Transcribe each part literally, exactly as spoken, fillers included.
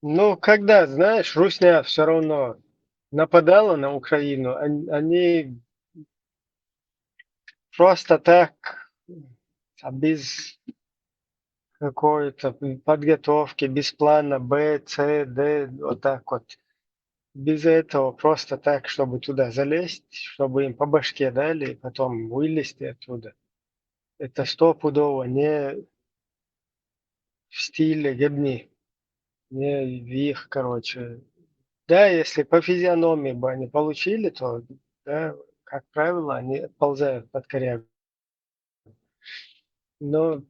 Ну, когда, знаешь, русня все равно нападала на Украину, он- они просто так, а без какой-то подготовки, без плана Б, С, Д, вот так вот. Без этого просто так, чтобы туда залезть, чтобы им по башке дали, и потом вылезти оттуда. Это стопудово не в стиле Гебни, не в их, короче. Да, если по физиономии бы они получили, то, да, как правило, они отползают под корягу. Но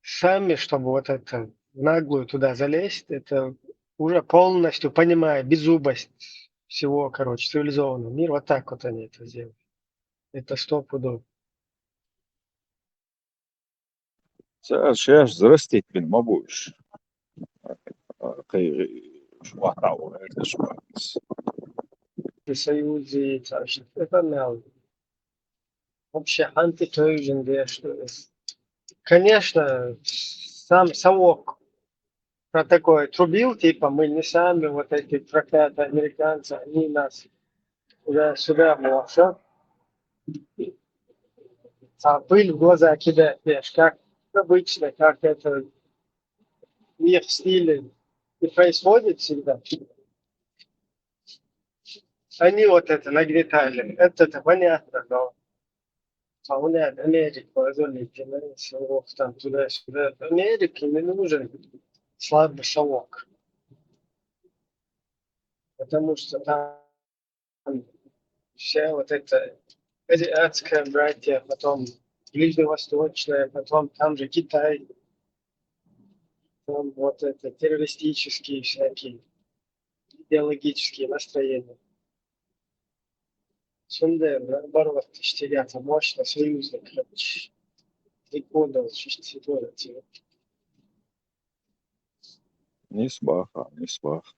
сами, чтобы вот это в наглую туда залезть, это уже полностью понимая беззубость всего, короче, цивилизованного мира, вот так вот они это сделали. Это сто пудов. Сейчас, сейчас взрастить, блин, могу уж. Кайгы, шугахрау, это шугахрау. Союзе, это мел. Вообще, антитоюжен, что ли. Конечно, сам совок про такое трубил, типа, мы не сами, вот эти проклятые американцы, они нас туда-сюда, мол, всё. А пыль в глаза кидать, знаешь, как обычно, как это в их стиле и происходит всегда. Они вот это нагнетали, это-то понятно, но а у нас Америка, позвоните, ну, совок там туда-сюда. Америке не нужен слабый совок. Потому что там вся вот эта азиатская братья, потом ближневосточная, потом там же Китай, там вот это террористические всякие идеологические настроения. Сонда, наоборот, ещё мощно союзник, короче. Прикольно, чисто ситуация. Не сваха, не сваха.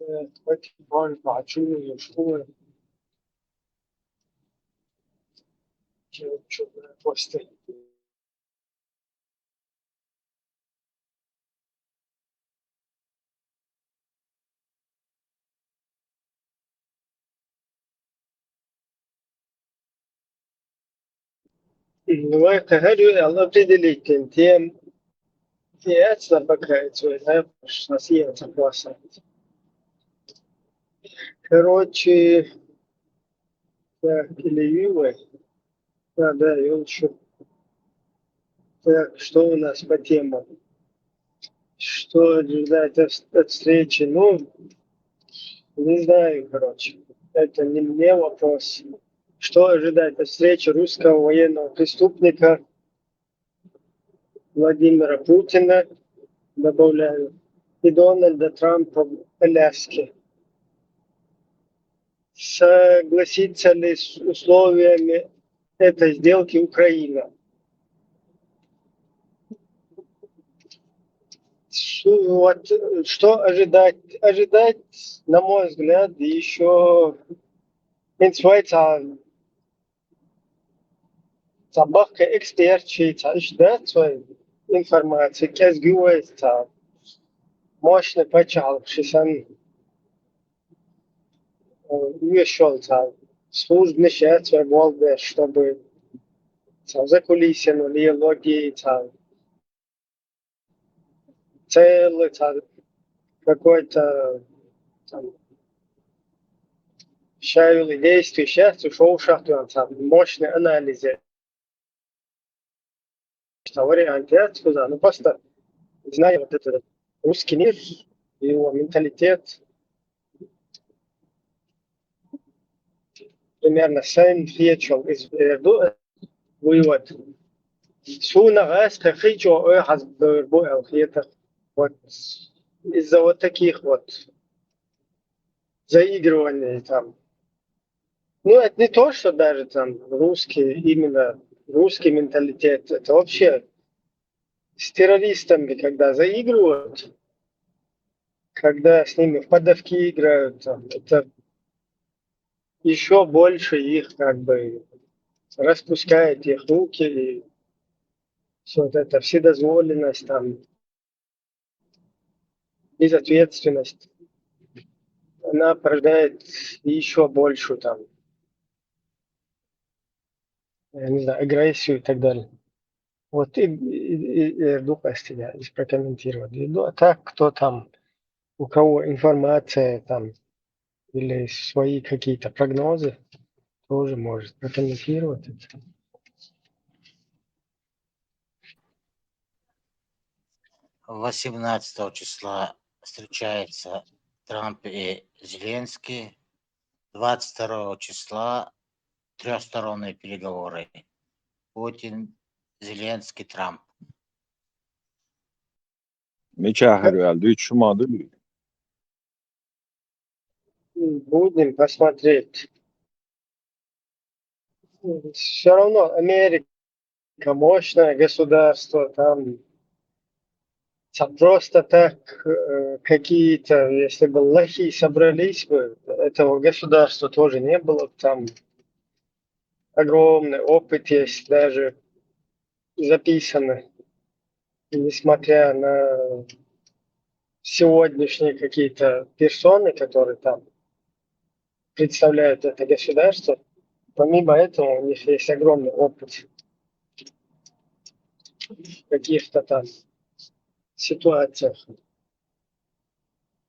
Э, давайте буквально по отчёту, что мы, что, что мы просто Ну, это говорю, я определить тем, тем, пока это, знаешь, нас есть запаса. Короче, так, или Ювы. А, да, и он еще. Так, что у нас по темам? Что ожидать от, от встречи? Ну, не знаю, короче. Это не мне вопрос. Что ожидать от встречи русского военного преступника Владимира Путина, добавляю, и Дональда Трампа в Аляске? Согласится ли с условиями этой сделки Украина? Су-, вот, э, что ожидать? Ожидать, на мой взгляд, еще инсвайца ца бахка эксперт чи ца иш да цой информация кез гуай ца мощный пачал шисан вешал ца службный шец болбе, чтобы ца за кулисами, ну, логии ца целый ца какой-то там шаюлы действий шец ушел шахтуан ца мощный анализе. Что вариант я сказал, ну просто зная вот этот русский мир, его менталитет, примерно семь вечер из Эрду вывод. Суна газ кахичо ой хазбурбу алхиета. Вот из-за вот таких вот заигрываний там Ну, это не то, что даже там русские, именно русский менталитет. Это вообще с террористами, когда заигрывают, когда с ними в поддавки играют, там, это еще больше их как бы распускает их руки и все вот это, вседозволенность, там, безответственность, она порождает еще большую там, я не знаю, агрессию и так далее. Вот и, и, и, и жду, прости, я здесь прокомментировать. И, ну, а так, кто там, у кого информация там или свои какие-то прогнозы, тоже может прокомментировать это. Восемнадцатого числа встречаются Трамп и Зеленский. Двадцать второго числа трехсторонние переговоры. Путин, Зеленский, Трамп. Miçä herhäl, üç şumadyr. Будем посмотреть. Все равно Америка мощное государство, там ца- просто так э, какие-то, если бы лохи собрались бы, этого государства тоже не было бы, там огромный опыт есть, даже записаны, несмотря на сегодняшние какие-то персоны, которые там представляют это государство. Помимо этого у них есть огромный опыт в каких-то там ситуациях,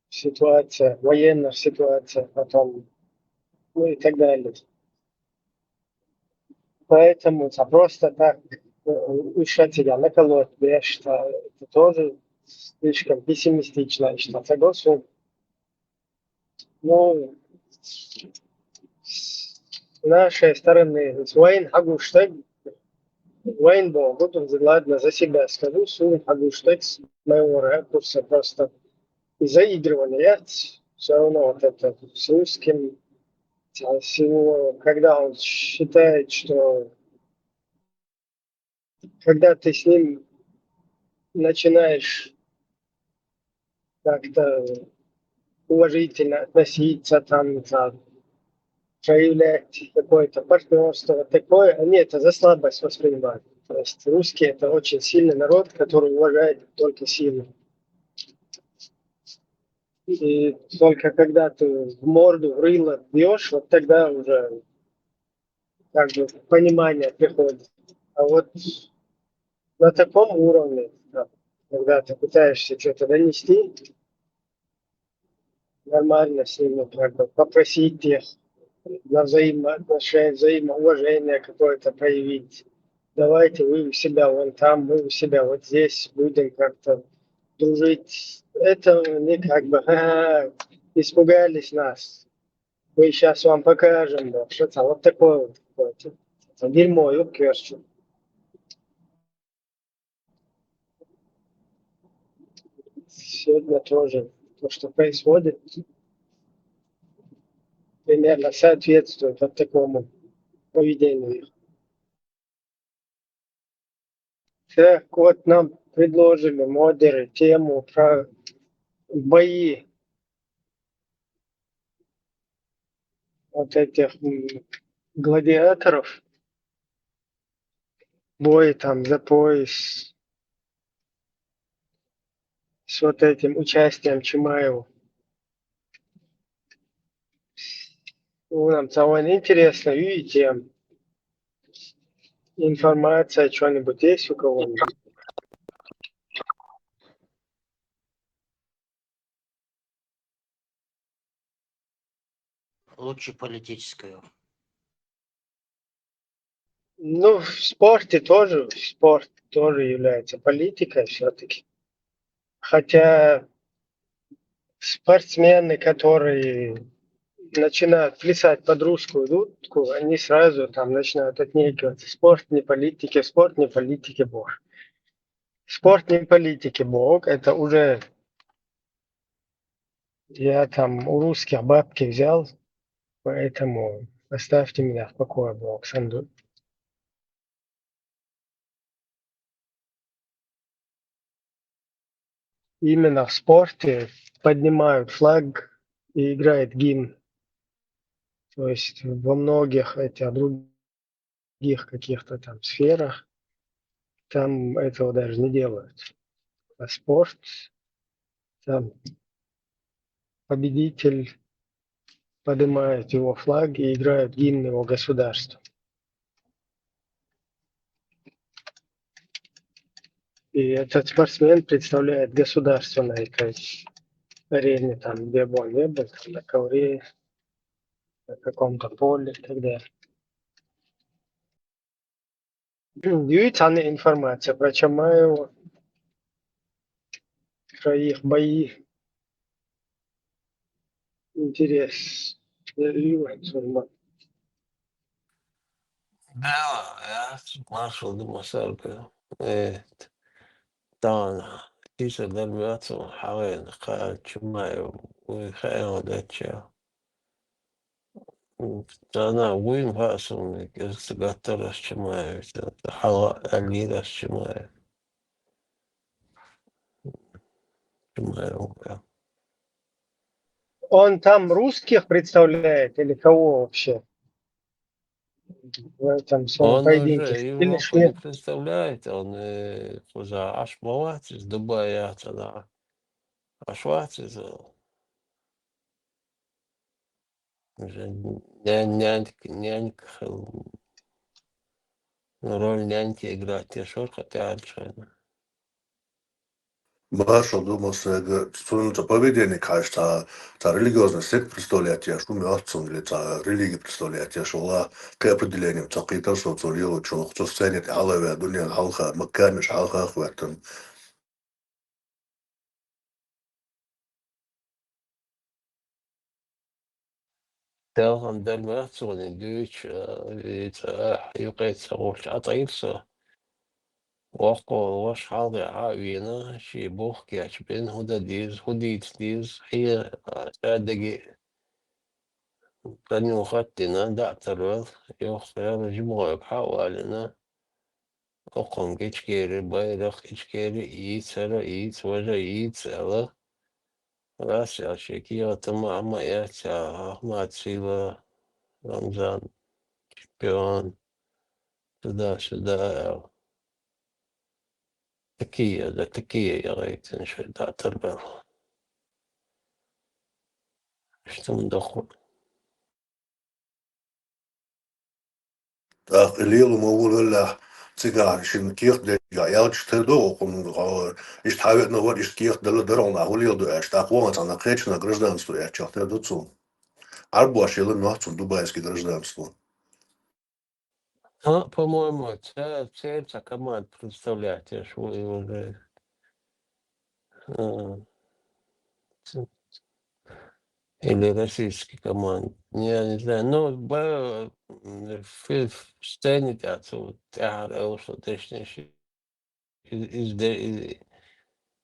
ситуация, военных ситуациях, потом, ну и так далее. Поэтому ца- просто так э, решать себя наколоть, я считаю, это тоже слишком пессимистично, я считаю, согласен. Ну, с нашей стороны, с вайн хагуштаг, вайн богу, ладно, за себя скажу, су хагуштаг с моего ракурса просто и заигрывание, все равно вот это с русским, а, всего, когда он считает, что когда ты с ним начинаешь как-то уважительно относиться, там, там, проявлять какое-то партнерство, вот такое, они это за слабость воспринимают. То есть русские это очень сильный народ, который уважает только силу. И только когда ты в морду, в рыло бьешь, вот тогда уже как бы понимание приходит. А вот на таком уровне, да, когда ты пытаешься что-то донести, нормально с ними как бы попросить их на взаимоотношения, взаимоуважение какое-то проявить. Давайте вы у себя вон там, мы у себя вот здесь будем как-то дружить. Это они как бы испугались нас. Мы сейчас вам покажем, да, что там вот такое вот. Какое-то. Это дерьмо, ёб твою мать. Сегодня тоже то, что происходит, примерно соответствует вот такому поведению их. Так вот, нам предложили модеры тему про бои вот этих м, гладиаторов. Бой там за пояс с вот этим участием Чимаева. Ну, нам самое интересное, видите, информация, что-нибудь есть у кого-нибудь? Лучше политическую. Ну, в спорте тоже, спорт тоже является политикой все-таки. Хотя спортсмены, которые начинают плясать под русскую дудку, они сразу там начинают отнекиваться. Спорт не политики, спорт не политики, бог. Спорт не политики, бог. Это уже я там у русских бабки взял, поэтому Оставьте меня в покое, Бог, Санду. Именно в спорте поднимают флаг и играет гимн. То есть во многих этих других каких-то там сферах там этого даже не делают. А спорт, там победитель поднимает его флаг и играет гимн его государства. И этот спортсмен представляет государство на этой арене, там, где бы он ни был, там, на ковре, на каком-то поле и так далее. Дивіться, а не інформація про Чамаєва, про їх бої. Інтерес. Я вижу, що Да, я слушал Дмасарка. Э, Тан, Тиса Дармяту, Хавен, Ха Чумаев, Уи Хаева Дача. Тана Уим Хасум, Гаттарас Чумаев, Хала Алирас Чумаев. Чумаев, да. Он там русских представляет или кого вообще? В этом самом Он поединке. уже Или Европу швед? Не представляет, он э, уже аж молодец, Дубай, я тогда. Аж молодец. Уже нянь, нянь, нянь, роль няньки играть, я шорха тянчена. Башал ду масса, цун ца поведение кхаьш, ца, ца религиозный сект представлять еш, шу мёццун или ца религи представлять еш, вала кхы определением ца кхитар со цун рилу чулух, цу сцене тӀе хьалаве, дуьнен хьалха, маккамеш хьалха хветтан. Телхам дар мацуни дуьйцу, вица, юкъе ца гӀулч Ӏа тӀаира со. Воккхо ваша хьалхе Ӏа а вийна, ший бух кечбина, хӀун дан деза, хӀун дийца деза, хье а, цӀа деге а. Канюхат дина, дӀа а тарвелла, юха хӀара жималойга хьа а валийна, Окхунга Ичкери байракх, Ичкери ийца, хӀара ийца, важа ийца аьлла. Рас аьлла, шен кехатам а Ӏама а эццахь, Ахмат Сила, Рамзан, чемпион, туда-сюда аьлла. Такие, да такие, я говорю, шайн дӀа а тарбелла. Иштта ма доху. ТӀаккха и лело ма ву лаллехь, цигахь шина кехат дерг аьлча тера ду оха, хӀунда аьлча иштта хьан веана вара, иштта кехат дала дара хьуна, хӀун леладу аьлча, тӀаккха вахана цхьана кхечанхьа гражданство эцча тера ду цо. Ӏарбош елла моьтту цунна дубайский гражданство. А, по-моему, ца-, церан цхьа команда представлять еш ву и уже. А, ц-, или российский команда. Не, не знаю. Ну, ба-, м, фи-, в сцене тӀехь цу тӀаьхьара эвсу дешнеш из, из де-, из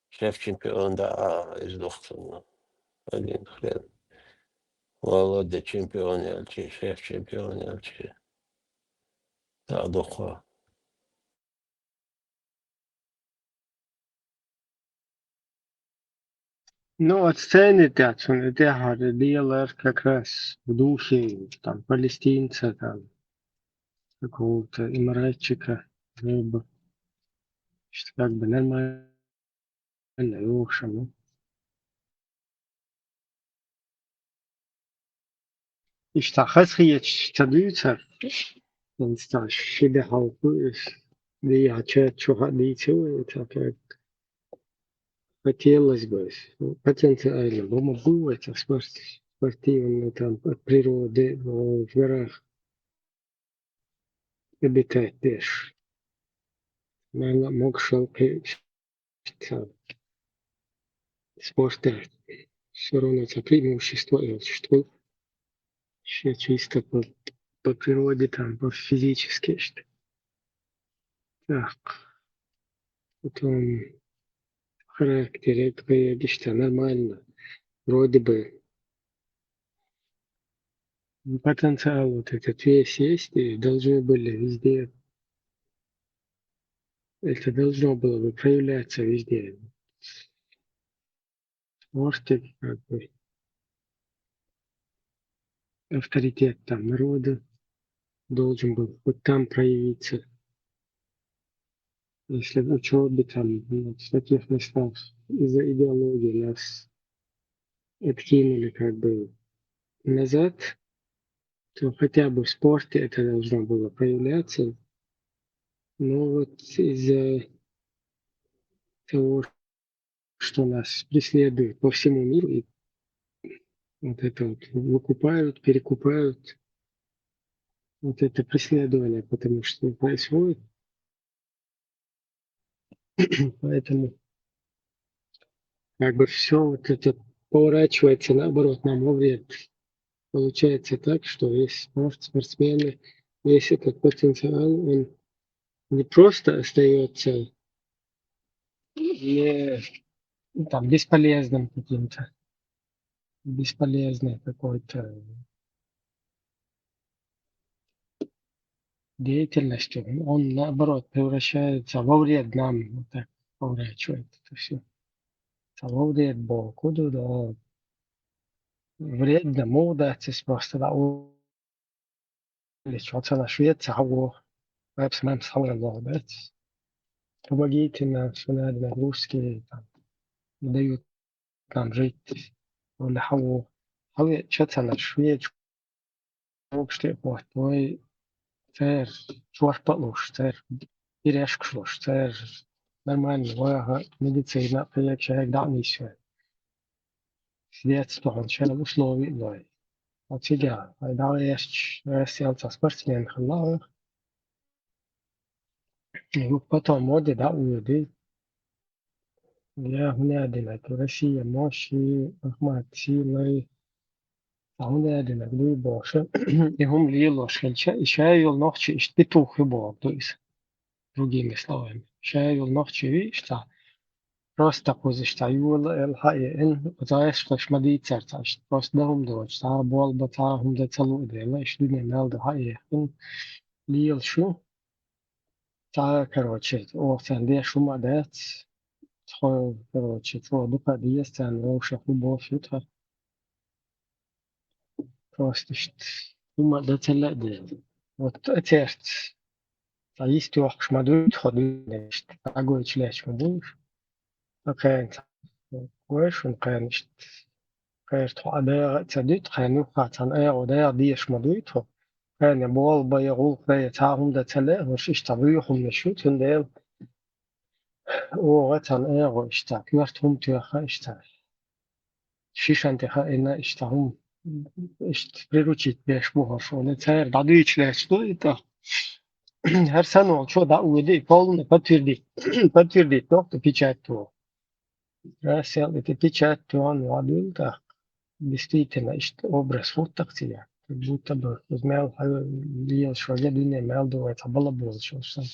шеф-чемпион да, а, из духтунна. Один хрен. Володя чемпион аьлчи, шеф-чемпион аьлчи. ТӀаккха дукха. Ну, от сцены тӀехь цунна тӀаьхьара лелар как раз в духе там палестинца, там какого-то эмиратчика, рыба. Что как бы нормально, в общем, ну. Иштта хазахеташ ца дуьйцар, иштта ши де хьалха, дехьа чат чу хьа дийца вай, так как хотелось бы, ну, потенциально, бу ма бу вай, так спорт-, спортивно, там, от природы, в горах обитать деш. Мала могушалла кхин спорте всё равно цхьа преимущество йолуш тхуна. Шен чисто по, по природе, там, по физически иштта. Так. Потом характер, это, конечно, нормально. Вроде бы Потенциал вот этот весь есть, и должны были везде, это должно было бы проявляться везде. В спорте, как бы, авторитет там народа должен был хоть там проявиться. Если в учёбе там, вот в таких местах из-за идеологии нас откинули как бы назад, то хотя бы в спорте это должно было проявляться. Но вот из-за того, что нас преследуют по всему миру, и вот это вот выкупают, перекупают, вот это преследование, потому что происходит. Поэтому как бы всё вот это поворачивается наоборот нам во вред. Получается так, что весь спорт, спортсмены, весь этот потенциал, он не просто остаётся не, ну, там, бесполезным каким-то, бесполезной какой-то деятельностью, он, наоборот, превращается во вред нам, вот так поворачивает это всё. Во вред боку, да, да. Вредно, молодец, просто, да, у- Или чё, цхьана швед ца хьавоха, вебс-мемс хьавоха, молодец. Помогите нам, что надо, нагрузки, там, не дают нам жить. Ола хьавоха. Хьавеача цхьана швед чу вогаш тӀе а хӀотта, вай церан чорпа а луш, церан пирожкаш луш, церан нормально ваха, медицина а кхераш, шайга дӀа а нийсвеш. Сидец тхьовра шайн условия а лой. Ткъа цига, хьай дӀа а гӀерташ, гӀерташ цхьа спортсмен хилла вай. И потом моде дӀа а воьдий. Я хӀунда динарг, Россия мощи, Ахмат силой. Цхьа хӀунда динарг дуй бохуш. И хӀума лелош хилча, и шай йолу нохчий иштта петух хи бохург ду иза. Другими словами, шай йолу нохчий вийча цхьа, просто кхуза иштта йола а елла хьаэцна, оцу гӀешкаш ма дийццара цхьа иштта, просто дан хӀума доцуш, цхьа болба, цхьа хӀума дан ца луъу дела, иштта дуьне мел дан хьаэцна, лелаш ю. Цхьа, короче, оха царна деш хӀума а дац, тхо, короче, чӀогӀа дукха а деза царна, вовшах хӀун бохуш ю тхан. Просто иштта хӀума а дан ца лаьа дела. Вот а церца цхьа йист йохкуш ма дуй тхо дуьйна иштта, дӀагойтуш лаьтташ ма буй уьш. Ткъа кхеран цхьа гой шуна кхеран иштта. Кхеран тхо а дагӀа а ца дуьту, кхеран юххехь цхьана агӀо дагӀа дезаш ма дуй тхо. Кхеран я болба, я гӀуллакх, я цхьа а хӀума дан ца лаьа, хӀорш иштта цхьа буьйхамнаш ю, цундела оха цхьана агӀо иштта, коьрта хӀума тоьхна иштта. Шишан тӀе хаийна иштта хӀума, иштта приручить беш бу хӀорш олий, цара дӀадуьйцуш лаьтташ ду и тӀаккха. ХӀара санна волчо дӀа а воьдий, полный подтвердить, подтвердить доху тӀе печать тоха. Раз сел и тӀе печать тоьхна вахана дуьйна тӀаккха, действительно, иштта образ хӀутту-кх цига. Как будто бы иза мел хьан лелаш ваге дуьне мел ду вай цхьа балаболчу санна.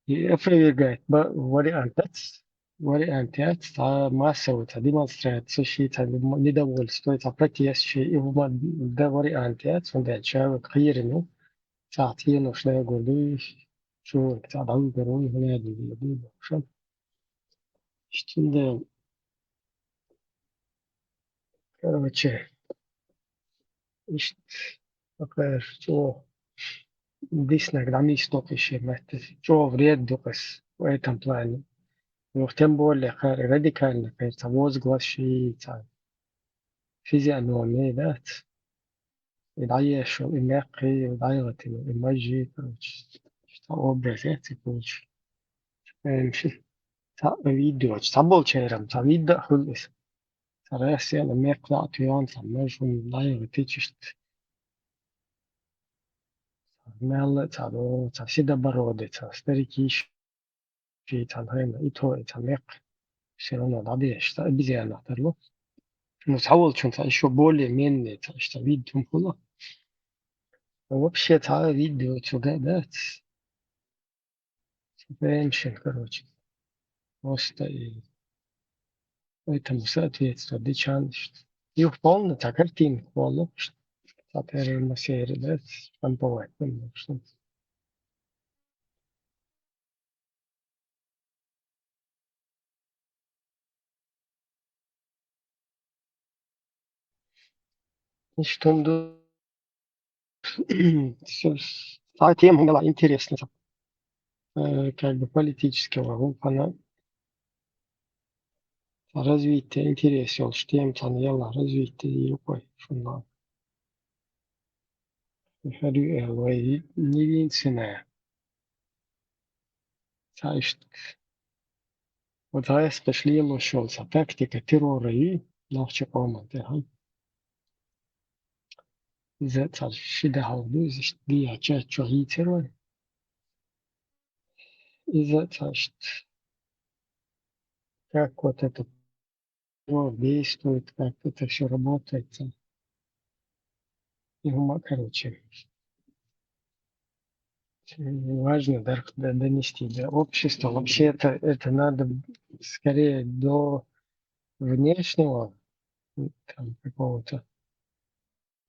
И опровергать ба-, вариант яц, вариант яц, цхьа массовый цхьа демонстраци, ши цхьа недовольство, цхьа протест, ши и хӀума дан вариант яц, хӀунда аьлча ша век кхерина ву, цхьа цӀенош дагор дуй, чу век цхьа дӀавигар вуй, хӀун аьлла дуй бохуш. Иштта хӀунда, короче, иштта, хӀокхара чӀогӀа диснарг дӀанисдо-кх и шен меттиг, чӀогӀа вред ду-кх иза в этом плане. Юха тем более кхара радикальный кхара цхьа возглас ши, цхьа физиономия дац. И дӀаеш йолу и меккхий, и дӀайгӀатина и мажжий, короче, цхьа образ яц и кхочуш. Эм, ши, цхьа а видео, цхьаболчеран цхьа видео а хуьлу иза. Цхьа раьссел а мекх дӀа а тоьхна, цхьа маж хӀума дӀайгӀатича иштта. Мелла а цхьа догӀу, цхьа седобородый, цхьа старикиш, ши цхьана хенахь и тхо, и цхьа мекх. Всё равно дӀадеш, цхьа обезьянах тарло. Ну, цхьаволчун цхьа ещё более-менее цхьа иштта вид хӀума хуьлу. Вообще цхьа а видео цу ган дац. Женщин, короче. Просто и поэтому соответствовать дечан, что Юха полна цхьа картина, полна. Цхьа первая серия, да, штамповать, ну, что. Иштта ду-, всё, цхьа тема хӀума яла интересна. Э, как бы политически вагӀу хӀана. Развитие, интерес йолуш тема цхьана яла, развитие юкъой шуна. ХӀара ю аьлла вай, единственное. Цхьа иштта. Вот гӀаскхаша лелош йолу цхьа тактика террора ю нохчийн къоман тӀехь. Иза цхьа ши де хьалха ду, иза иштта дехьа чат чохь йийцира вай. Иза цхьа иштта. Как вот это действует, как это всё работает. И хӀума, короче, важно дар-, д-, донести до общества. Вообще-то это надо скорее до внешнего, м, там, какого-то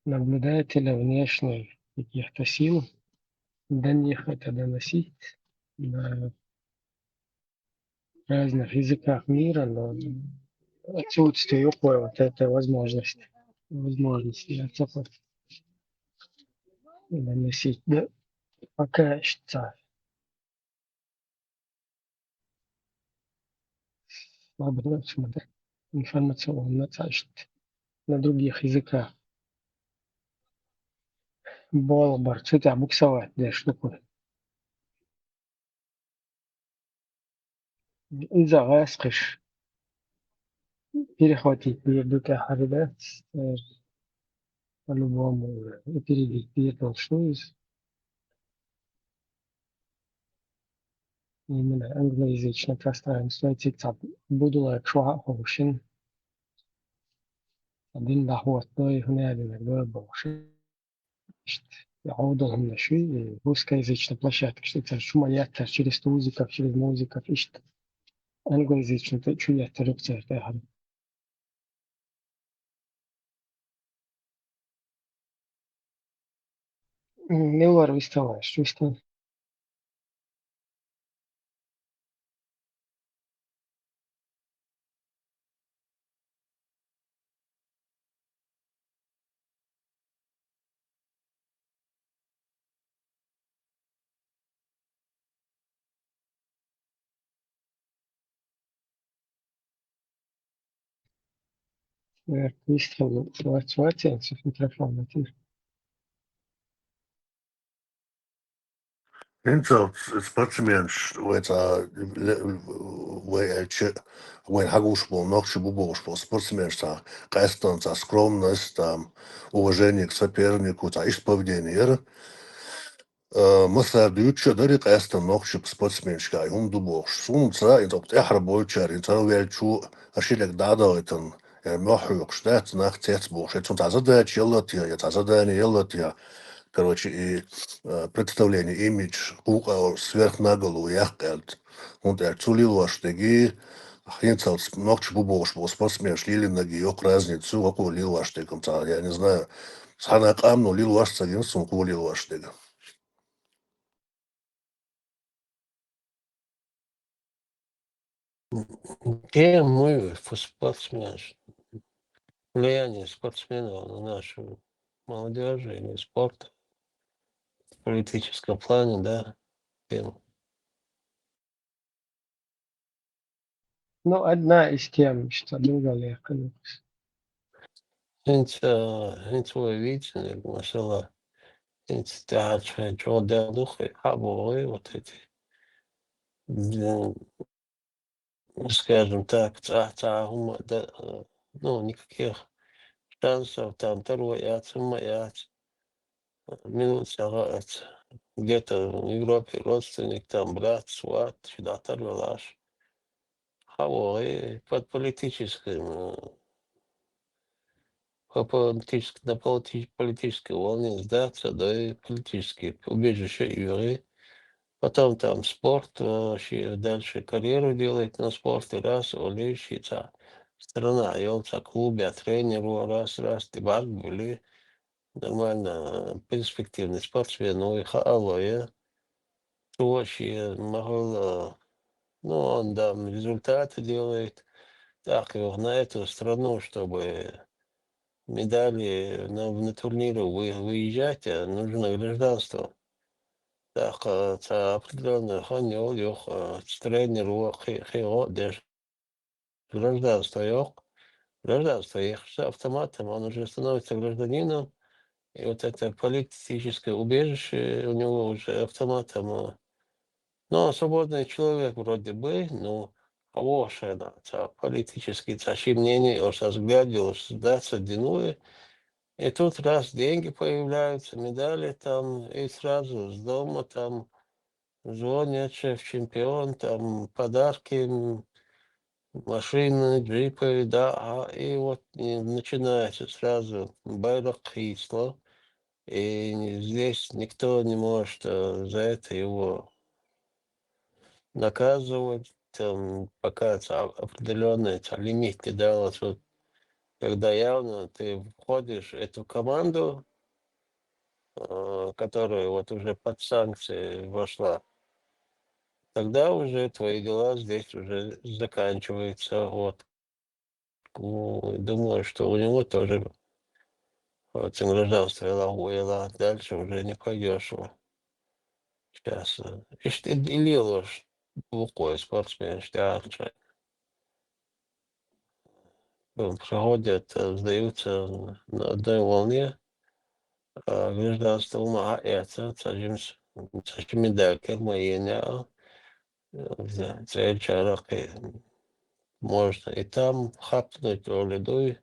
наблюдателя внешних каких-то сил, до них это доносить на разных языках мира, но отсутствие юкъой вот этой возможности, возможности я цапа доносить. Да, пока что слабо, да, информационно, цхьа иштта на других языках. Болх бар, цу тӀехь буксовать деш ду кху. Иза гӀаскхаша перехватить дийр ду тӀаьхьара, да, э, по-любому опередить дийр долуш ду иза. Именно англоязычное пространство, цигахь цхьа будулайг шуьга а ховшина. Цхьа дин дӀахӀоттадой, хӀун аьллинарг дой бохуш. Иштта, и Ӏовдал хӀуманаш ю, и русскоязычный площадкаш, и цара чу ма еттара через тузиков, через музыков, иштта. Англоязычный тӀе чу еттара юкъа цара тӀехьара. Милла вара висталаш, чу вистал. Э, вистхила вац, вац, микрофон ма тир. ХӀинца спортсменаш вай цхьа ле-, вай аьлча, вайн хьагуш болу, нохчий бу бохуш болу спортсменаш цхьа къаьстина цхьа скромность, там, уважение к сопернику, цхьа иштта поведение яра. Э, массара дуьйцуш а дара и къаьстина нохчий спортсменашка, и хӀума ду бохуш. Суна ца, и тӀаккха тӀаьхьара болчара, и ца ваьлча, а ши лерг дӀа а дахийтина, э, мохь хьоькхуш дац, нах цец бохуш. Я цунна цхьа задача елла те, я цхьа задание елла те. Короче, и, э, представление, имидж, кху къа сверхнагло яккха аьлла. ХӀунда аьлча цу лилош дерг, хӀинца нохчий бу бохуш болу спортсменаш лелийнарг йоккха разница ю, хӀокхо лилош дерг, цхьа, я не знаю, цхьана къамано лилош ца гина суна кхо лилош дерг. Тема муй ву спортсменаш, влияние спортсменов на нашу молодёжь или спорт в политическом плане, да, тема. Ну, одна из тем, что другая легко. ХӀинца, хӀинца вай вийцина, масала, хӀинца тӀаьхьарчу хьайн чӀогӀа даьлла ду хӀокху, хьан боху, вот эти, м, скажем так, цӀахь цхьа хӀума да, ну, никаких шансов там таро яц, хӀума яц. Минут сагӀа аца. Где-то в Европе родственник, там брат, сват, ши дӀатарвелаш. Хьан вогӀий под политическим, э, по политическ-, на полити-, политической волне сдаться, да и политически убежище юрий. Потом там спорт, э, ши дальше карьеру делает на спорте, раз, олий ши цхьа страна йолча клубе тренер ву, раз, раз, тӀебӀаргбуьллу, нормально перспективный спортсмен ву, хаало я, тӀоша махала, ну, он там результаты делает. Так, его на эту страну, чтобы медали на, на турниры вы-, выезжать, а нужно гражданство. Так, а, ца определённый хан йол, йох, а, тренер ву, хи-, хи-, го, деш гражданство йох. Гражданство йохуш автоматом, он уже становится гражданином. И вот это политическое убежище у него уже автоматом, а, ну, он свободный человек вроде бы, но хорошее, да, ца политический, ца ши мнение, он со взгляд йолуш, сдаться динуе. И тут раз деньги появляются, медали там, и сразу с дома там звонят, шеф-чемпион, там подарки, м, машины, джипы, да, а, и вот, и начинается сразу байракъ хисло. И здесь никто не может, э, за это его наказывать, там, пока ца-, определённый ца лимит не далось. Вот, когда явно ты входишь в эту команду, э, которая вот уже под санкции вошла, тогда уже твои дела здесь уже заканчиваются. Вот. Ну, думаю, что у него тоже, вот, гражданство йолуш, йолуш, дальше уже не пойдёшь. Сейчас, э, ишта и лелош вукхо спортсменаш тӀаьхьарча. М, проходят, э, сдаются на одной волне, а гражданство ма хьаэца, ца жимс-, ца ши медаль кхерам ма енаяь, э, за цӀерачарах кхе-, можно. И там хапнуть олу дуй,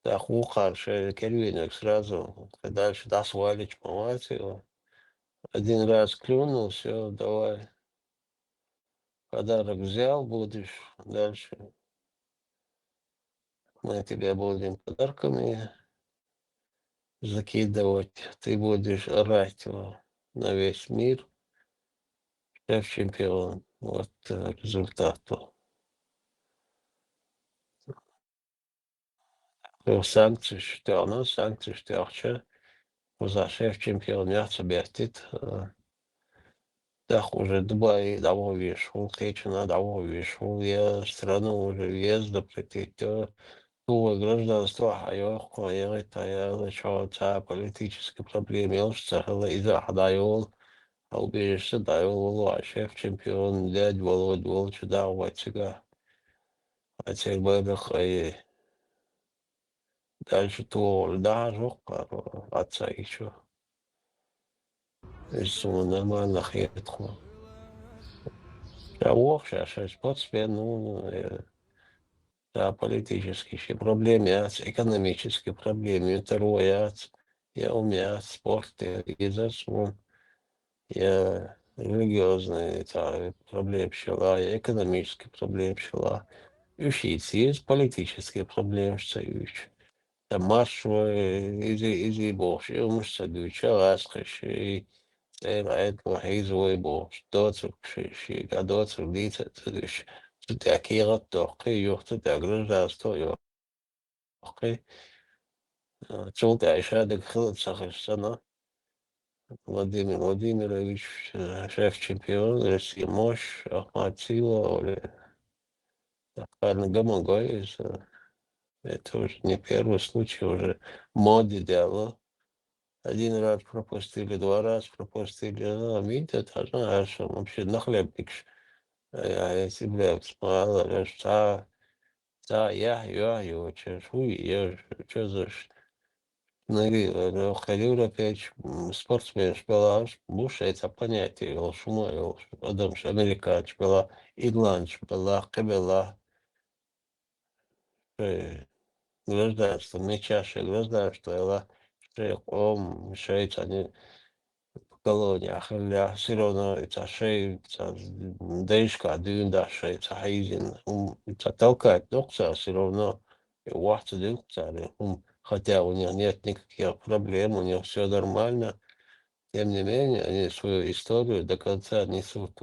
тӀаккха вукхар шайн кервинега сразу, дальше дӀасавалийча ма вац и. Один раз клюнул, всё, давай. Подарок взял, будешь дальше. Мы тебя будем подарками закидывать. Ты будешь орать во-, на весь мир. Шеф-чемпион. Вот, э, результат. Санкцеш тоьхна, санкцеш тоьхча, кхузахь шеф-чемпион яц а беттит, э, тӀаккха уже Дубай дӀаваха везаш хул, кхечанхьа дӀаваха везаш хул, я страну уже въезд запретить, я туху гражданство хьайоккху, я гӀиттахь яла, чӀогӀа цхьа политический проблема йолуш ца хилла, иза а хьа дӀайолу, хьо убежище дӀайолу, вало хьо шеф-чемпион, дед Володя волчу дӀа а вай цигахь. Хьо церан байракх а е. Дальше тохула дахьаш воккха, а ца ичо. Иза суна нормально хета тхо. Ша воху ша, ша спортсмен, ну, э, ша политический ши проблема яц, экономический проблема, я таро яц, я ум яц, спорт, я иза суна. Я религиозный, ца, проблемаш хилла, я экономический проблемаш хилла. Уьш йийца еза, политический проблемаш ца юьйцу. Ца марш вай, иза, иза бохуш, и хӀумаш ца дуьйцу, гӀазкхаша, и цӀера Ӏедало хьийза вай бохуш, доцург ши-, шига доцург дийца а ца дуьйцу. Цу тӀехь кехат а доккхий, юха цу тӀехь гражданство а йо- кхий. Цул тӀаьхьа ша дага хила ца хезаш санна, Владимир Владимирович, э, шеф-чемпион России, Мош, Ахмат Сила, оли, Ахмат Гамагой, э, это уже не первый случай, уже моде дело. Один раз пропустили, два раза пропустили, а, видите, это же, а что, вообще нахлебник ж. Э, а если бы я вспоминал, я ж ца- Ца яхь йоьхь йоцуш, хӀу еш, чозаш. Нари, э, кхел европейчу, м, спортсменаш белахь, бу шайн цхьа понятие йолуш, хӀума йолуш, адамаш, американцаш белахь, ирландцаш белахь, кхин белахь. Шайн гражданство, мичахь шайн гражданство йолахь, шайн къом, шайн цхьаьна колония хиллехь, всё равно и цхьа шайн, цхьа дайшкахь дуьйна дахь шайн цхьа хьийзина, хӀума, и цхьа толкать доккху цара всё равно, и вахь ца дуьллу цара, и хӀума, хотя у них нет никаких проблем, у них всё нормально, тем не менее, они свою историю до конца несут.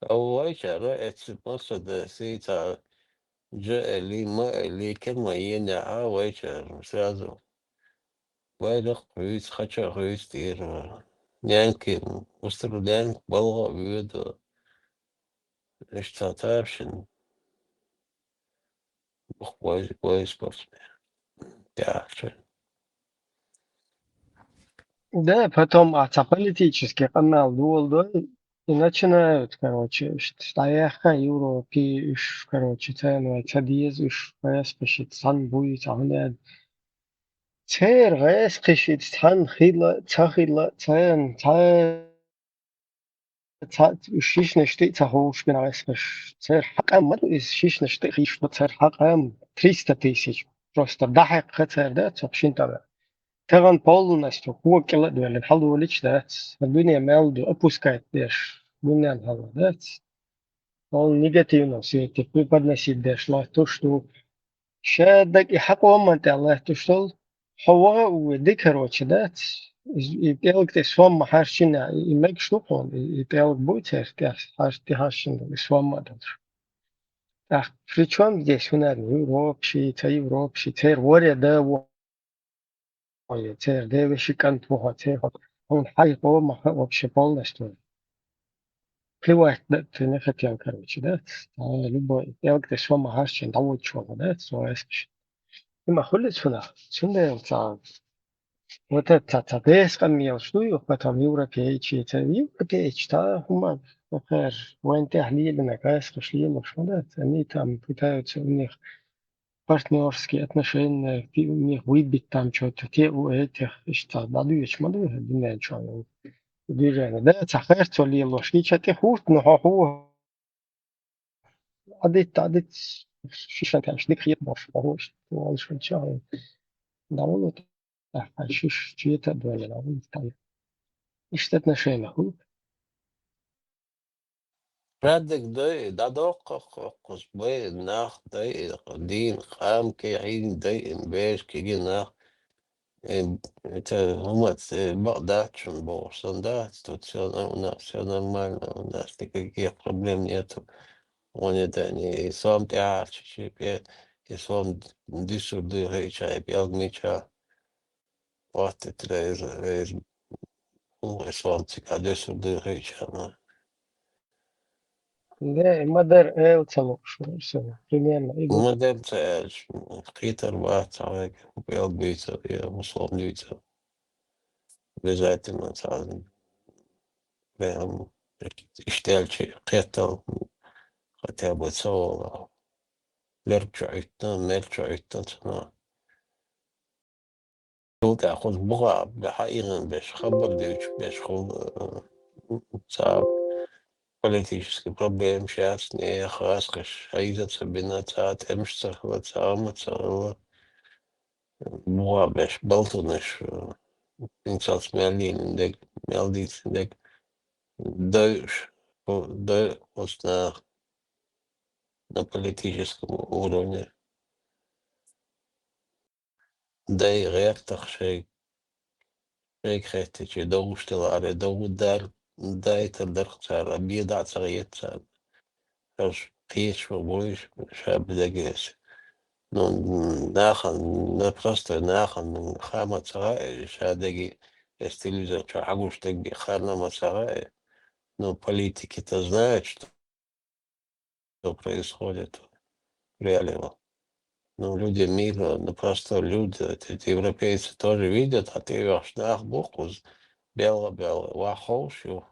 А вайчара эццу массо а даьсий цхьа Жа али, ма али, кема ена а вайчар сразу. Вай лех хуйц, хача хуйц тир. Нянки, устар нянк балга вуду. Ишта тапшин. Вай, вай спортсмен. Тяхча. Да, потом а ца политический канал долдой и начинают, короче, ш-, ш-, Европе, ш-, короче, ценой цадиез, ш-, вайс пишет, сан буй, сан нет. Цер вайс пишет, сан хила, ца хила, цен, ца ца-, шишнаш тӀе ца ховш бина гӀескаш. Цер хьакъам ма ду иза, шишнаш тӀе хийш ду цер хьакъам. Триста тысяч. Просто дахьекха цер да, цох шин тӀара. Таган полностью кога кӀела а доьллина, хьалдолич дац. Дуьне мел ду, опускать деш, дуьнен хьала дац. Полный негативном свете преподносить деш латтуш ду. Ша даг и хьакъоман тӀе латтуш дол, хьо ваха а вуй, ди, короче, дац. И, и пӀелг тӀе сом ма хьарчина, и, и мегаш ду хьона, и, и пӀелг буй цер тӀе хьарч-, тӀе хьарчина дол, и сом ма долуш. ТӀаккха при чём здесь хӀунарна Европа ши, ца Европа ши, цер варе да во-, ой, цер девеши кӀант ву хьо, цер хьо, хьуна хьай къомаха вообще полностью. Плевать да, ты не хотел, короче, да? А, любой, пӀелг тӀе сом ма хьарчина, дӀаводча ваха, да? Со эскаш. Има хуьлу цунах? Цундела ца, вот это ца, ца дес къамелаш ду юха, потом европейчи, ца европейчи, ца хӀума, например, вайн тӀехь лелина, гайсхаш лелаш, да? Они там пытаются у них партнёрские отношения, ты у них выбить там чё-то, те у этих, ишта, дӀадуьйцуш ма ду, динен чу движение. Да, ца харцо лелош, и ца тӀе хӀутту, ну, хьо хӀу. Ӏадитта, Ӏадитта, шишан тӀехь дика хеташ, хьо хӀу, ишта, волуш, ча, дӀаволу, тӀаккха шиш чета а доьлла, дӀаволу, там. Ишта отношения хӀу. Радик дай, дӀадоккху, кхуза бай, нах дай, дийна къам кхин дай, беш кхин нах. Э, это, хӀумац, э, бакъ дац шуна бохуш санна дац, тут всё нор-, у нас всё нормально, у нас никаких проблем нету. Вон это, и сом тӀехьа, чу-, чу-, пе-, и сом дисур дуй хиъча, и пӀелг мича. Ваттитра эза, эза, хӀу, и сом цигахь дисур дуй хиъча, ма. Да, и ма-дарра эла ца лууш вара со, примерно, и ду. Ма-дарра ца аьлча, кхетар бац цхьа вайга, хӀу пӀелг дуьйцур, я хӀу сом дуьйцур. Обязательно цхьа прям иштта аьлча кхетал, хотя бы ца волу. Лерг чу Ӏуьттан, мел чу Ӏуьттан цунах. Цул тӀаьхьа кхуза буха хьаийгӀина беш, хабар дуьйцуш беш хул, э, цхьа политический проблемаш яц, нехан хазахеташ хьийза ца бина, цхьа тӀемаш ца хилла, цхьа хӀума ца хилла. Буха беш, балтанаш, э, инсалц мел лелийна дерг, мел дийцина дерг, дойуш, дай оцу наха на политическом уровне. Дай гӀертах шайга, шайга хеттичи, догӀуш делахь, аре, догӀу дар, дайтар дарх цара, бен дӀа ца гӀетта цара. Аш кхеча ван вуйш ша бедагес. Ну, нахана, на простой нахана хама ца хаьа, ша деги, эс телевизор чу хьагуш деги харна ма ца хаьа. Ну, политики-то знают, что что происходит в реале. Ну, люди мира, ну, простой люди, эти, эти европейцы тоже видят, а ты ваш нах бу кхуза, белла-белла, ваховш ю.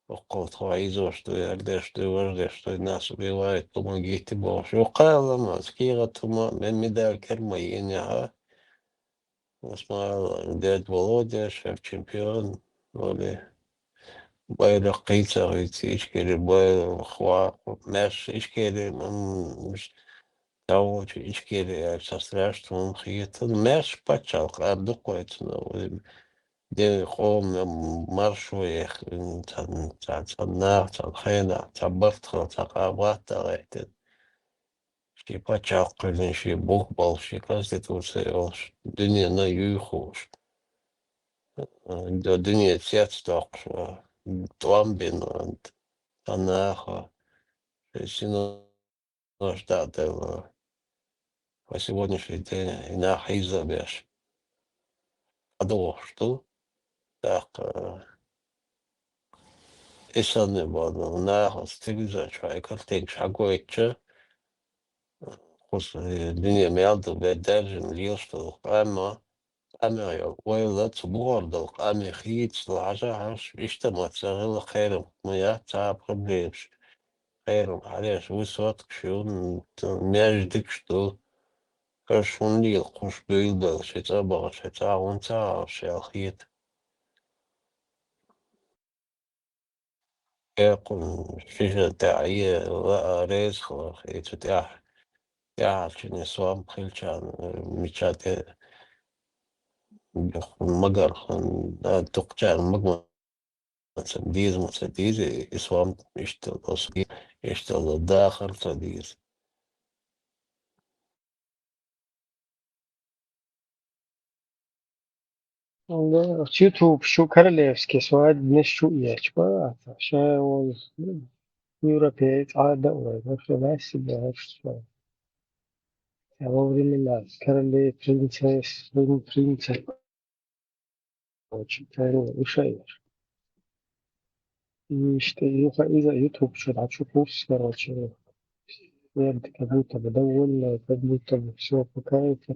Оккхул тхо хьийзош ду, яр деш ду, важ деш ду, нас убивает, помогите, бохуш. Ю кхаалама, скира тума, мен медаль керма йиъна яха. Осман, дед Володя, шеф-чемпион, вали. Байракх кхийца гӀуьйцу, ишкери байракх хва-, маьрша ишкери, м, тавочу ишкери, аьлла, со страшно хӀума хетан. Маьрша пачхьалкх ара дукха вайцунна, вай де къоман маршо яхна, цхьа, цхьа, цхьа нах, цхьа хенахь, цхьа барт хилла, цхьа къа-, баттахь гӀеттина. Шен пачхьалкх кхоьллина, шен бух болуш, шен конституция йолуш, дуьненан юй хууш, ду-, дуьне цец доккхуш, тӀом бина, цхьа наха, шайн сино-, Нуш даъ делла. По сегодняшний день и нах хьийза беш. Къадогъуш ду. ТӀаккха и санна баьнна, наха стигзачу хьай картинкаш хьагойтча, кхус, э, дуьне мел ду бе даьржина лелаш долу къамма, къамел йолу ойла цу бухара долу къамел хийцалуш хьажа хьаш, иштта ма ца хила кхерам ма яц цхьа а проблемаш. Кхерам хьалеш высоткаш ю, м, т-, маьждигаш ду. Аша хӀунда лела кхуш буьйлабелла, ши цӀа бахаш, ши цӀа хӀунда ца хьалаш аьлла хета. Эккхун шиша тӀаьхье лаа реза хиларх, и цу тӀаьхьа, тӀаьхьарчун и сом хилчарна, мича тӀе магархан, а, дукхачарна магма ца деза, ма ца деза, и сом иштта, иштта дахар ца деза. Да, чу YouTube чу королевский свадьбанаш чу ечу бац, ша вон европеец Ӏада вай, вообще нас себе что. А во времена королей, принцесс, прин-, принцев. Очень правильно решаешь. И что, ну, ха-, из-, YouTube чу, да, чу курс, короче, я как будто бы довольна, как будто бы всё, пока это.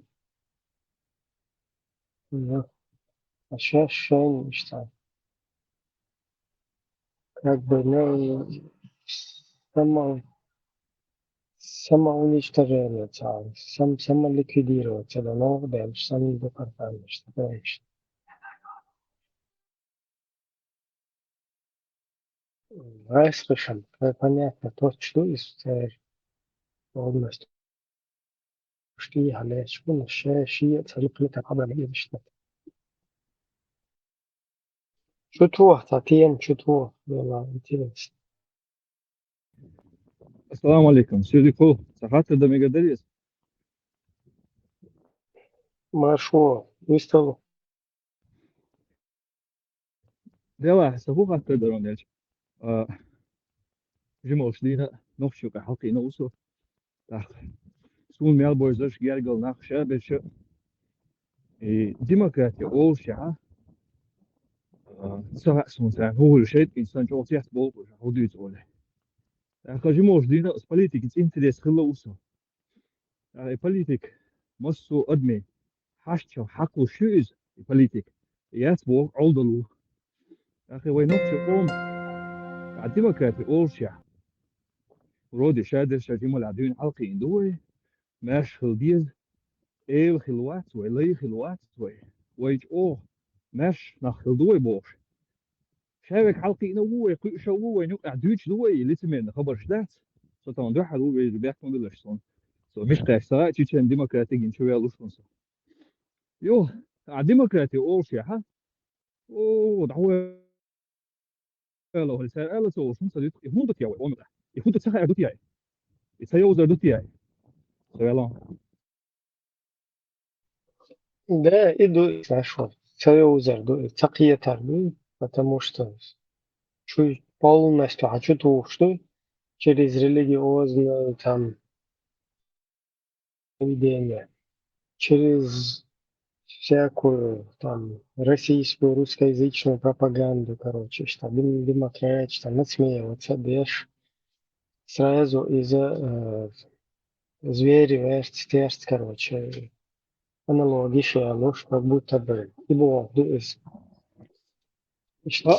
Да. А щас, щас, что? Как бы, ну, само-, самоуничтожение целое, сам-, самоликвидироваться, да, ну, дальше самодепортация, что дальше? Вай слышим, п-, понятно, то, что из, э, полностью. Что я, блядь, что на ше-, ши, это не понятно, а, блядь, что. Чу тоху, цхьа тема чу тоху, вела, интересно. Ассаламу алейкум. Сюрикул, ца хаттар дан мегар дарий ас? Маршо, вистал. Делахь, сан хӀун хаттар дара аьлча, а, жималш дийна, нохчийн юкъа хьалкхийна ву со. ТӀаккха суна мел бойзарш гергал нах ша берша, и демократи олушехь, а, ца хаьа суна царна хӀун хуьлу шайтӀа сан чӀогӀа цецболу уьш, хӀун дуьйцу олий. ТӀаккха жималш дийна ас политикица интерес хилла ву со. ТӀаккха и политик массо а адамийн хьаштчалх хьакхалуш ю иза, и политик. Яц боху Ӏолдалу. ТӀаккха вай нохчийн къоман, а, демократи олушехь, вроде ша дерша жималехь дуьйна хьалкхийна ду вай, маьрша хила деза, эла хила вац вай, лай хила вац вай, вай чӀогӀа маьрша нах хила ду вай бохуш. Ша век хьалкхийна ву вай, кхуьуш а ву вай, юкъахь дуьйцуш ду вай, и лицемерный хабарш дац. Со тахана дуьххьара ву веза бехк ма билаш суна. Со мишкъаьш ца хаьа, чечен демократи гина чу ваьлла ву шуна со. Йо, а демократи олушехь, о, дӀавоьлла вай, цара аьлла ца олуш, хӀунда ца дуьту, и хӀунда ду те вай, омра? И хӀунда ца хаьар ду те? И ца йовзар ду те? Ца ваьлла. Да, и ду, и знаешь, вот, ца йовзар ду, и ца кхетар ду, потому что чу полностью хьа чу тухуш ду через религиозную, там, поведение, через всякую, там, российскую, русскоязычную пропаганду, короче, что дем-, демократия, что надсмеиваться, беш, сразу из-за, э, звери, верц, терц, короче, аналогия, что оно ж как будто бы и было, ду-, из-, А,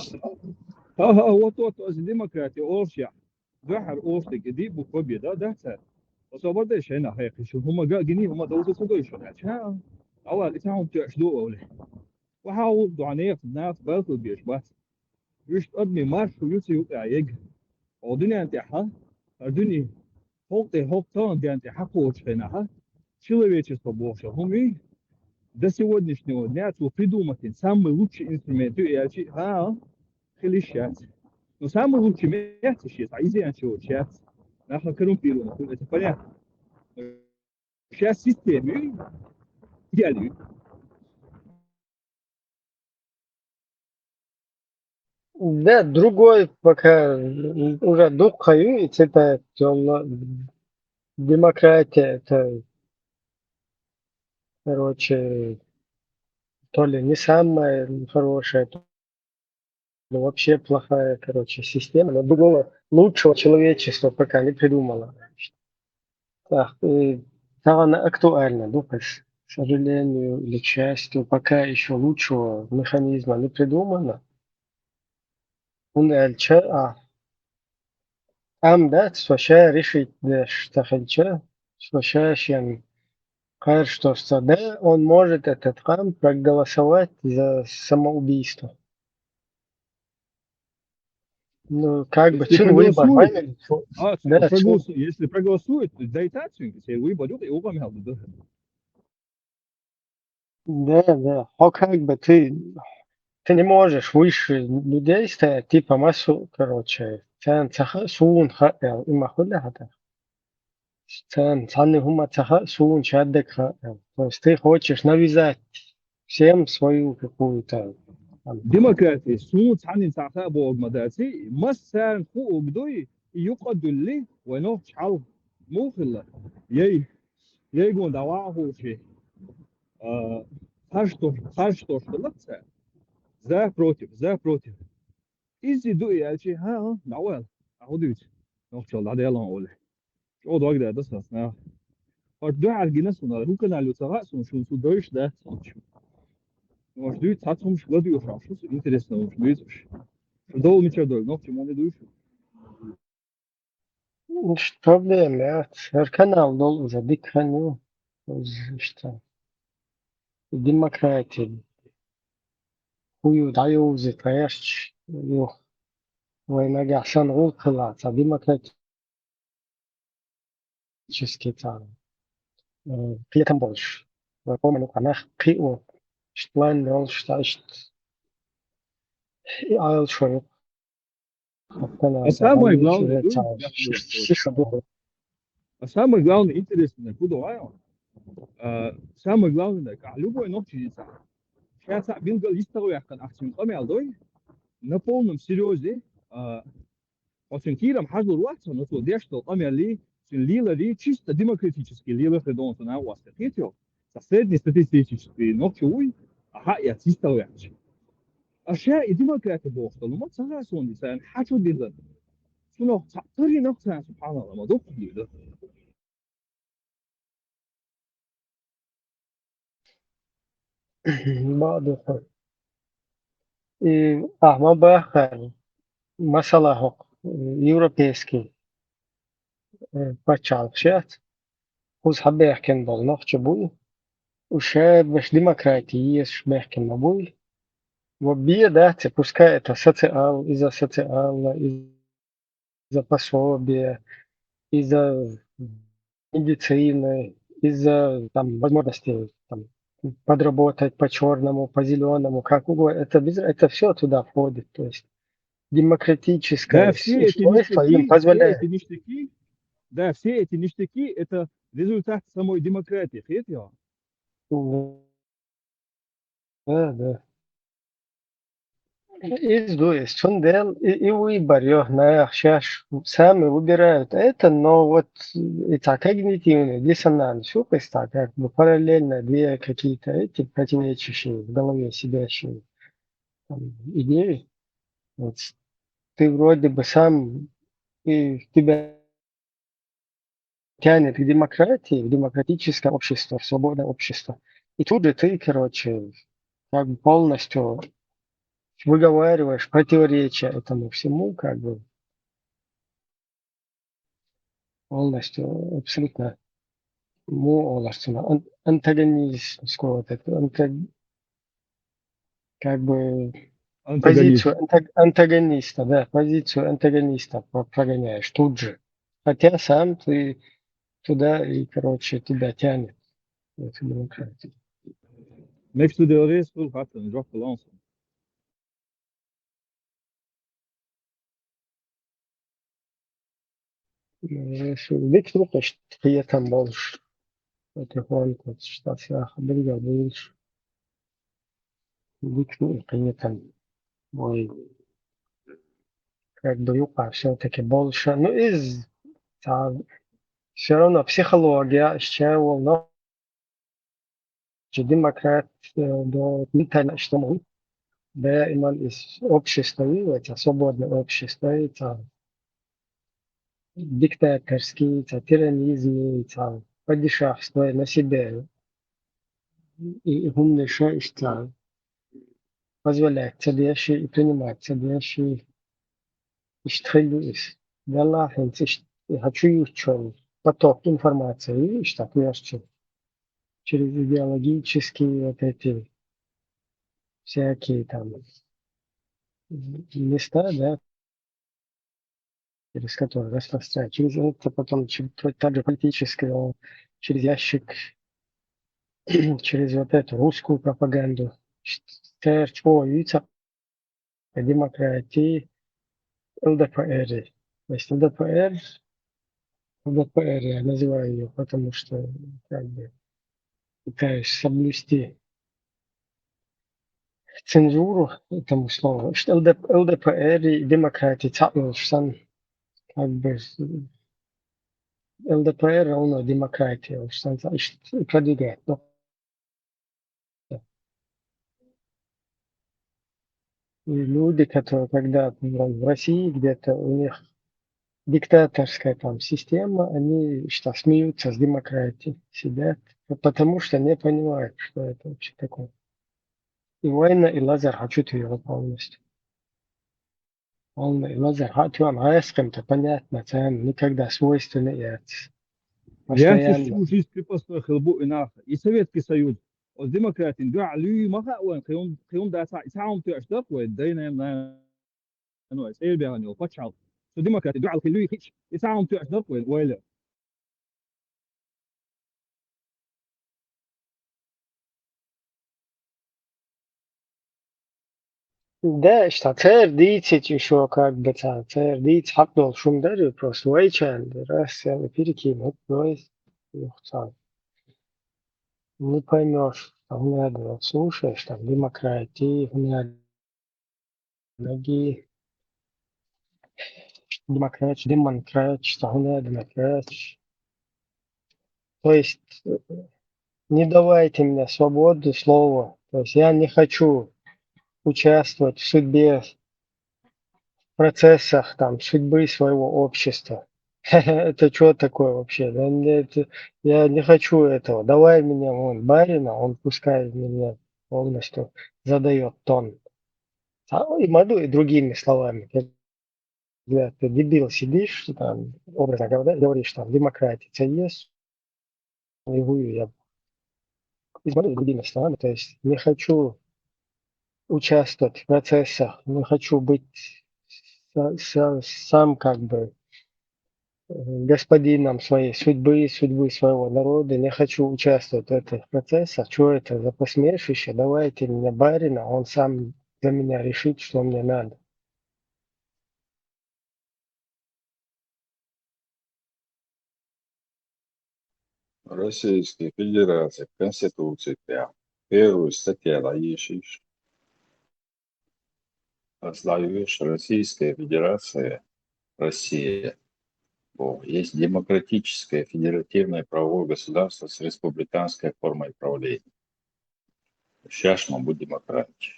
а, а, вот, вот, вот, демократи олушехь. Дуьххьара олуш дерг, и диъ буква бе, да, да, цара? Особо деш шайна хьекхиш, хӀума ган гиний, хӀума довза ца дойш шуна, аьлча. ХӀа, дӀавала, и цхьа хӀума тоьаш ду олий. Ваха гӀуллакх ду хьан нехан, нах балхал беш бац. Уьш адамийн маршо ю ца юкъа ега. Хьо дуьнен тӀехь, хӀара дуьне, хӀокху тӀе, хӀокху тахана ден тӀе хьакхочу хенахь, человечество бохуш хӀума ю, до сегодняшнего дня цо придумать йина самый лучший инструмент ю аьлчи, хӀа, хила йиш яц. Но самый лучший меца шен, цхьа изъян чу йоцуш яц. Нахана коррумпированный хуьлу, это понятно. Сейчас система ю, идеально ю. Да, другой пока, м, уже дукха ю, и цепь, тёмно. Демократия — это, короче, то ли не самое хорошее, то ли вообще плохая, короче, система, но другого лучшего человечество пока не придумало. Так, и тагана актуальна ду, к сожалению или к счастью, пока еще лучшего механизма не придумано. ХӀунда аьлча, а, ам дац, со ша решить деш ца хилча, со ша шен кхаьрш дош ца да, он может этот къам проголосовать за самоубийство. Ну, как бы, если цун выбор проголосует, вайна, а, да, проголосу-, если проголосует, то дай так, цун, если выбор идёт, его помял, да. Да, да. Хьо как бы ты, ты не можешь выше людей стоять, типа массу, короче, царна ца хаьа, суна хаьа аьлла, и ма хуьлу хьан тӀаккха. Царна цхьанна хӀума ца хаьа, суна шадерг хаьа аьлла. То есть ты хочешь навязать всем свою какую-то там... Демократия, суна цхьанна ца хаьа бохург ма дац, массарна хуург ду, и юкъа а дуьллий, вай нохчий хьал муха хилла? Яй, яй гуна дӀавахьа хӀума ши. А, харш то-, харш тош хилла цара. За, против, за, против. Иза ду и аьлча, хӀа, хӀа, дӀавала. Ахьа дуьйцу. Нохчалла дӀаделла оле. ЧӀогӀа дог даьдас ас наха. ХӀорш дуьхьал гина суна, руканалло ца хаьа суна, шуна цу дойш дац хӀорш. ХӀорш дуьйцу, цхьацца хӀумаш ладуьйгӀуш ахь, шу интересно хӀумаш дуьйцуш. Шу довла мичара дойла, нохчий ма не дуй шу. Иштта проблема яц. ХӀара канал долу уже дика хан ю. Уже иштта. Демократия. Хьуна дӀайовзийта гӀерташ ю. Вай нагахь санна гӀуллакх хилла, цхьа демократический цхьа, э, кхетам болуш. Вай къоман юкъа нах кхио, иштта лан йолуш, цхьа иштта и Ӏалашо ю. А самое главное, дуй, я тебе скажу, а самое главное, интересное, куда вай, а, самое главное, как любой нохчий цхьа, ша цхьа билггал йистагӀваьккхина ахь цуьнан къамел дой, на полном серьёзе, а, оцуьнан кийрам хьажалур вац, но цо деш долу къамеллий, цуьнан леларий, чисто демократический лелар хир долу цуьнан агӀо аса кхетайо. Сан среднестатистический нохчо вуй, а хьа а эцна йистагӀваьккхича. А ша и демократи бохуш долу ма ца хаьа суна, царна хьан чу диллина. Цунах цхьаъ карийнах царна, субхьаналла, ма дуккха дуьйла. Бакъ ду хьо. И ахьа ма баххара, масала, хӀокху, э, европейский, э, пачхьалкхаш яц. Кхуза хьабаьхкина болу нохчий буй, уьш шаьргаш демократи езаш баьхкина ма буй. Ва бен дац, пускай это социал, из-за социала, из-за пособия, из-за медицины, из-за, там, возможности, там, подработать по чёрному, по зелёному, как угодно. Это без, это всё туда входит. То есть демократическое устройство им позволяет. Да, все эти ништяки, да, все эти ништяки — это результат самой демократии, хетий хьо? Да, да. Иза ду иза. Цундела и, и выбор ю, наха шаьш сами выбирают это, но вот и цхьа когнитивный диссонанс ю, то есть так, как бы параллельно две какие-то эти противоречащие в голове сидящие, там, идеи. Вот ты вроде бы сам, и тебя тянет к демократии, в демократическое общество, в свободное общество. И тут же ты, короче, как бы полностью выговариваешь противоречия этому всему, как бы полностью, абсолютно, му олаш цунах, ан-, антагонистскую вот эту, антаг-, как бы позицию антаг-, антагониста, да, позицию антагониста про-, прогоняешь тут же. Хотя сам ты туда и, короче, тебя тянет в эту демократию. Next to the race, full хатан, жоккаланс. Э, шу дика ду кхуьнан кхетам болуш, потихоньку, ша саха билгал буьйлуш. Дика ду и кхетам. Вай, как бы, юкъахь всё-таки болуш. Ну, иза цхьа Всё равно психология, ещё волна, демократ, э, до ментально, что мы, да, именно из общества, и это свободное общество, и это диктаторский, и это тиранизм, и это падишахство на себе. И, и умный шо, и это позволяет себе ещё и принимать себе ещё и иштхилю из. Далла хӀинца иш-, и хочу ючун поток информации, и что так яшчу. Через идеологические вот эти всякие там места, да, через которые распространяют. Через это потом чер-, также политическое, через ящик, через вот эту русскую пропаганду. Ш-, ш-, о, и ца-, демократии, Л Д П Р. То есть Л Д П Р, Л Д П Р я называю её, потому что, как бы, пытаюсь соблюсти цензуру этому слову. Что Л Д П, Л Д П Р и демократия цаӀ йолуш санна, как бы, Л Д П Р равно демократия йолуш санна, цаӀ иш продвигает. Но и люди, которые когда в России где-то у них диктаторская там система, они что, смеются с демократии, сидят, потому что не понимают, что это вообще такое. И война, и лазер хочу ты его полностью. Полный лазер хочу, а понятно, царна никогда свойственно яц. Яхаш Постоянно. Уже из крепостной хилла бу и нах. И Советский Союз. Оцу демократин дуьхьал луьй ма хаьа вайн, кхин, кхин дац, и цхьа хӀума тоьаш дара вай, дайна, нана, ну, цӀера баьхна йолу пачхьалкх. Цу демократин дуьхьал кхин луьй хиъча, и цхьа хӀума тоьаш дара вайн, ойла. Да, иштта церан дийцича шо, как бы, царна церан дийца хьакъ долуш хӀума дара, просто вайчарна дара, ас сан перекинуть, то есть, юха царна. Не поймёшь, что хӀунда надо, вот слушаешь, там, демократии, хӀунда надо, ноги, демократия, демократия, что хӀунда надо, демократия. То есть, э, не давайте мне свободу слова. То есть я не хочу участвовать в судьбе, в процессах там судьбы своего общества. Это чё такое вообще? Да нет, я не хочу этого. Давай меня вон барина, он пускай меня полностью задаёт тон. А, и могу и другими словами. Когда ты дебил сидишь, там, образно говоря, говоришь, там, демократия есть, и вы, я, и говорю другими словами, то есть не хочу участвовать в процессах, не хочу быть са-, са-, сам как бы, э, господином своей судьбы, судьбы своего народа, не хочу участвовать в этих процессах. Чё это за посмешище? Давайте мне барина, он сам за меня решит, что мне надо. Российская Федерация, Конституция прям. Первую статью дӀаешийша. Ас дӀайоьшу Российская Федерация, Россия. О, есть демократическое федеративное правовое государство с республиканской формой правления. Сейчас мы будем демократии.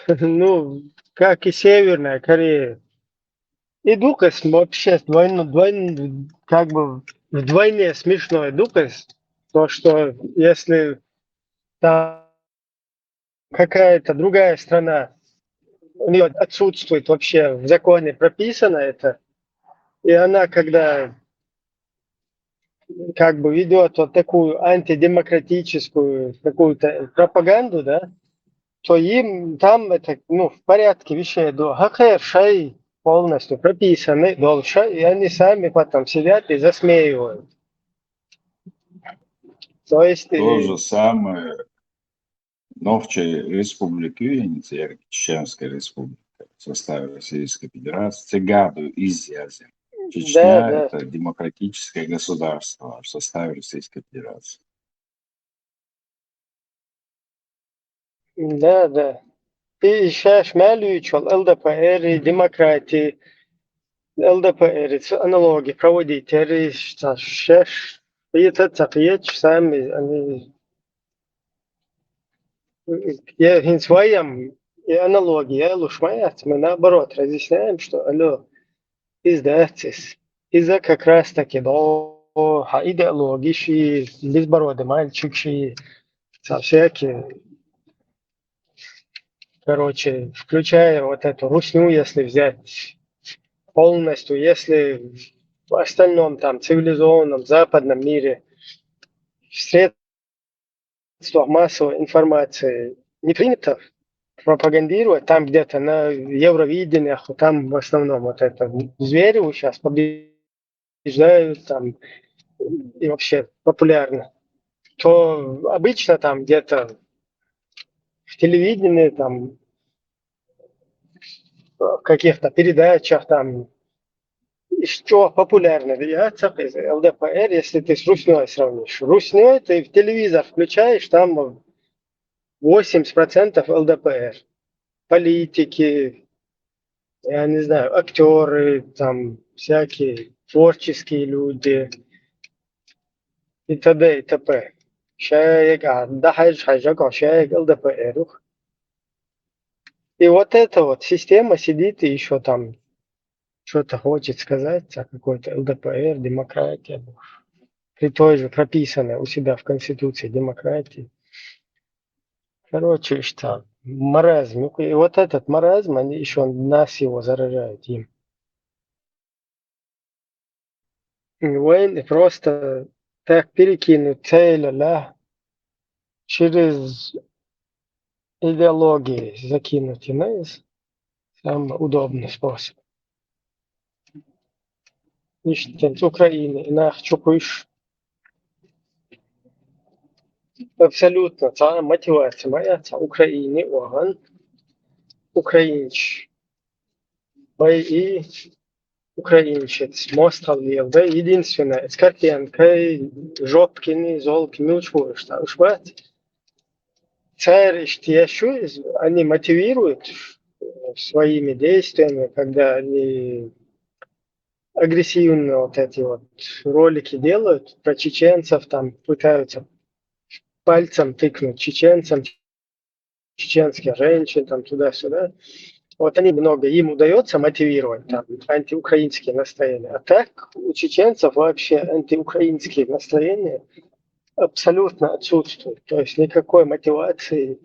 Ну, как и Северная Корея. И дукха вообще двойно, двойно, как бы вдвойне смешно и дукха, то, что если там какая-то другая страна, у неё отсутствует вообще в законе прописано это, и она, когда как бы ведёт вот такую антидемократическую какую-то пропаганду, да, то им там это, ну, в порядке вещей, да, хӀокхеран шайн полностью прописаны долуш, и они сами потом сидят и засмеивают. То есть, э, то же самое Нохчийн республика ю хӀинца, ерриг Чеченская республика в составе Российской Федерации. Цигадо изъязен. Чечня — да, да, это демократическое государство в составе Российской Федерации. Да, да. И шаьш мел юьйцуш йолу Л Д П Р, и демократия, Л Д П Р-ца аналоги проводить яр, ца шеш, кхета ца кхеташ, сами, они, я хӀинца вай-м и аналоги ялуш ма яц, мы наоборот разъясняем, что, алло, из дац из. Из как раз таки, да, хьа идеологи ши, безбородый мальчик ши, ца всякие, короче, включая вот эту русню, если взять полностью, если в остальном там цивилизованном западном мире, в средствах массовой информации не принято пропагандировать, там где-то на Евровидениях, там в основном вот это звери сейчас побеждают там и вообще популярны, то обычно там где-то в телевидении, там в каких-то передачах, там из чего популярно, я так из Л Д П Р, если ты с руснёй сравнишь. Руснёй ты в телевизор включаешь, там восемьдесят процентов Л Д П Р. Политики, я не знаю, актёры, там всякие творческие люди и т д и т п. Шаек, а, да, хьаж, хьажак, а шаек Л Д П Р ух. И вот эта вот система сидит и ещё там что-то хочет сказать о какой-то Л Д П Р, демократия. При той же прописанной у себя в Конституции демократии. Короче, что маразм. И вот этот маразм, они ещё нас его заражают им. Вайн и просто так перекинуть цель, да, через идеологии закинуть инаис. Самый удобный способ. Иштта Украина, и нах чукуш. Абсолютно, ца мотивация моя, ца Украина, уган. Украинч. Бай и украинчец, мостал лел, да, единственное, с картинкой, жопкины, золки, милчку, что уж бать. Царь, что я ещё, они мотивируют своими действиями, когда они агрессивно вот эти вот ролики делают про чеченцев, там пытаются пальцем тыкнуть чеченцам, чеченских женщин, там туда-сюда. Вот они много, им удается мотивировать там антиукраинские настроения. А так у чеченцев вообще антиукраинские настроения абсолютно отсутствуют. То есть никакой мотивации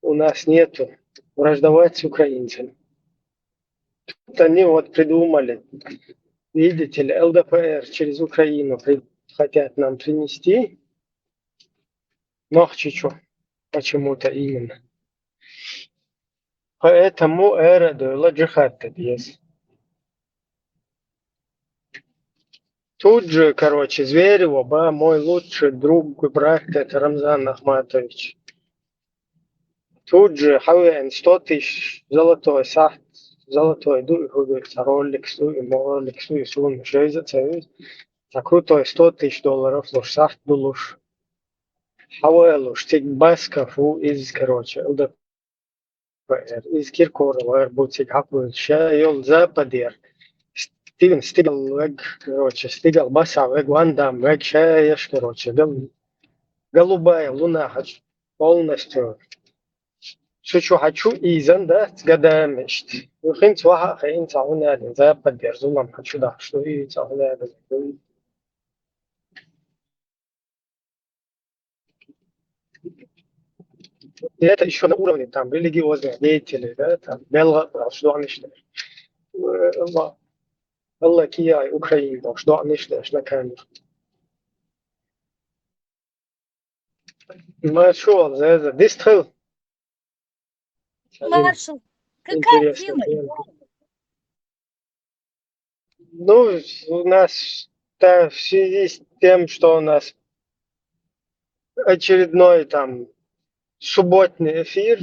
у нас нету враждовать с украинцами. Тут они вот придумали, видите ли, Л Д П Р через Украину при- хотят нам принести. Нохчичу почему-то именно. Поэтому эра дойла джихад дадъес. Тут же, короче, Зверева, ба, мой лучший друг, брат, это Рамзан Ахматович. Тут же хьавеана сто тысяч золотой сахьт, золотой ду и хӀу ду, ца Rolex ду и Rolex ду и суна шайза ца вез. Ца крутой сто тысяч долларов луш сахьт ду луш. Хьавалуш, цига Басков ву иза, короче, Л Д П Р. Иза Киркоров вар бу цига хьакхуьйту. Ша йолу Западера. Стивен Стигал вег, короче, Стигал Басов вег, Ван Дам вег, ша еш, короче, гал-, голубая луна хьачу полностью. Шу чу хьачу ийзан дац гадамешт. Юхинца ваха а хиъна ца хӀунадина Западера зулам хьачу дахьаш ду и ца хӀунадина. Это ещё на уровне там религиозных деятелей, да, там, белла, что они считают. Э, Алла, Алла кияй Украина, что они считают, на камеру. Маршал, за, за, дистхил. Маршал, какая интересная тема? Ну, у нас, да, в связи с тем, что у нас очередной там субботний эфир,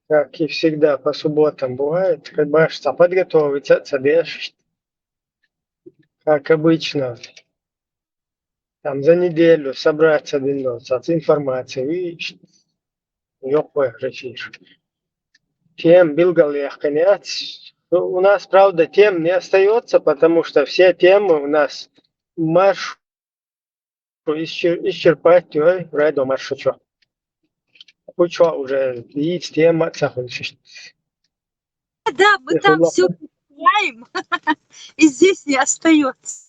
как и всегда по субботам бывает, как бы аж ца подготовиться, ца деш, как обычно, там за неделю собраться динно, ца информация, и йоккхой эфир. Тем билгал яхкан яц, Ну, у нас, правда, тем не остается, потому что все темы у нас марш исчер- исчерпать, ой, райдо маршучо. Кучо уже есть тема, цахун шиш. Да, мы там все знаем. И здесь не остается.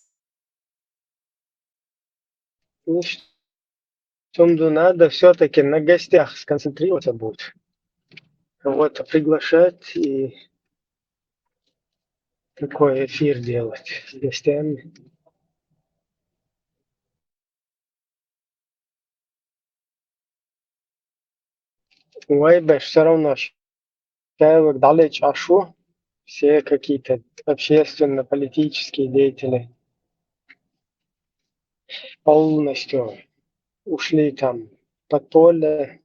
Сумду надо все-таки на гостях сконцентрироваться будет. Кого-то приглашать и такой эфир делать с гостями. Вайбеш все равно человек далеч ашу, все какие-то общественно-политические деятели полностью ушли там под поле,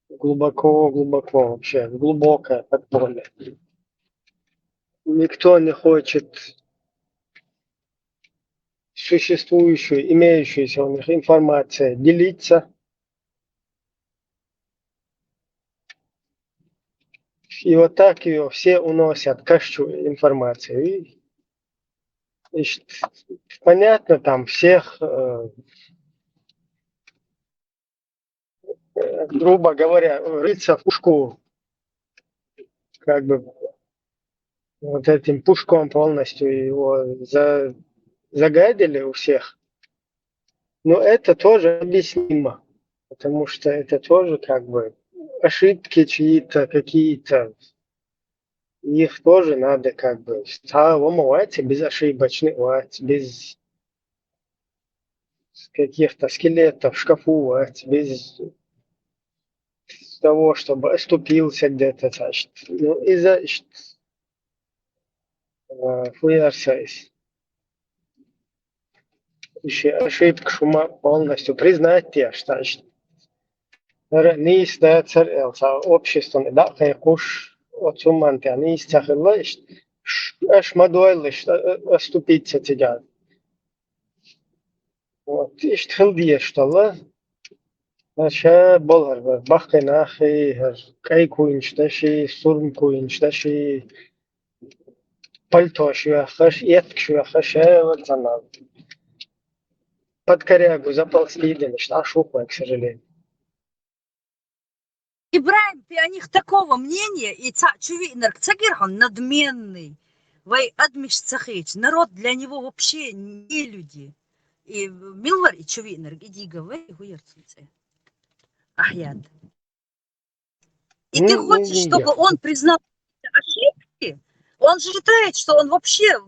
глубоко-глубоко вообще, в глубокое подполье. Никто не хочет существующую, имеющуюся у них информацию делиться. И вот так ее все уносят, кашчу информацию. И, и понятно, там всех, э, грубо говоря, рыться в пушку, как бы вот этим пушком полностью его за, загадили у всех. Но это тоже объяснимо, потому что это тоже как бы ошибки чьи-то, какие-то. Их тоже надо как бы ста вамавать, безошибочный вать, без каких-то скелетов в шкафу вать, без того, чтобы оступился где-то, значит. Ну, и за хуярсайс. Иши ошибка шума полностью признать я, значит. Низ да цар эл сообществони да хайкъуш, оцуман тя низ цахилла, аш мадуайлыш, оступиться тидян. Вот, ишт хилдиеш тала. Аша болар бар. Бахкай нахи, хар кай куинч даши, сурм куинч даши, пальто шуяхаш, етк шуяхаш, э, вот она. Под корягу заползти, да, ишт ашу хуя, к сожалению. Ибрагим, ты о них такого мнения, и ца чувиинарг цагирхан надменный. Вай адмиш цахич, народ для него вообще не люди. И милвар и чувиинарг, и дига вай, и хуярцунце. Ахьяд. И ты хочешь, чтобы он признал ошибки? Он же считает, что он вообще,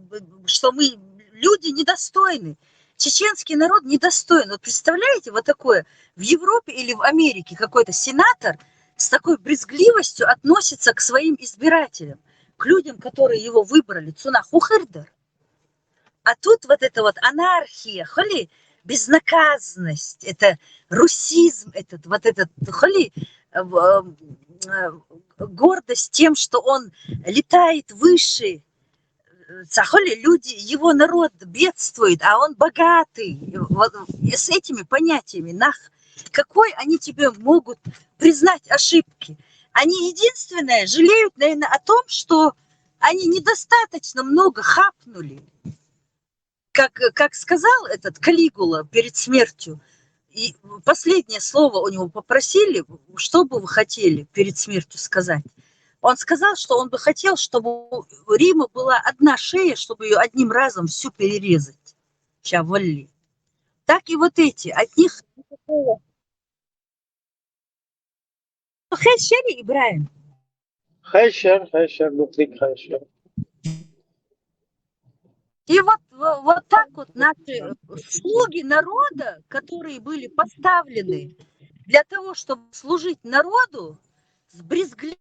что мы люди недостойны. Чеченский народ недостоин. Вот представляете, вот такое в Европе или в Америке какой-то сенатор с такой брезгливостью относится к своим избирателям, к людям, которые его выбрали. Цуна хухырдыр. А тут вот это вот анархия, холи безнаказанность, это русизм, этот, вот этот, холи гордость тем, что он летает выше, э, холи люди, его народ бедствует, а он богатый. Вот, и с этими понятиями, нах, какой они тебе могут признать ошибки? Они единственное жалеют, наверное, о том, что они недостаточно много хапнули. Как, как сказал этот Калигула перед смертью, и последнее слово у него попросили, что бы вы хотели перед смертью сказать? Он сказал, что он бы хотел, чтобы у Рима была одна шея, чтобы ее одним разом всю перерезать. Чавалли. Так и вот эти, от них никакого Хешери, Ибрагим. Хешер, хешер, духлик хешер. И вот, вот так вот наши слуги народа, которые были поставлены для того, чтобы служить народу, с брезгливым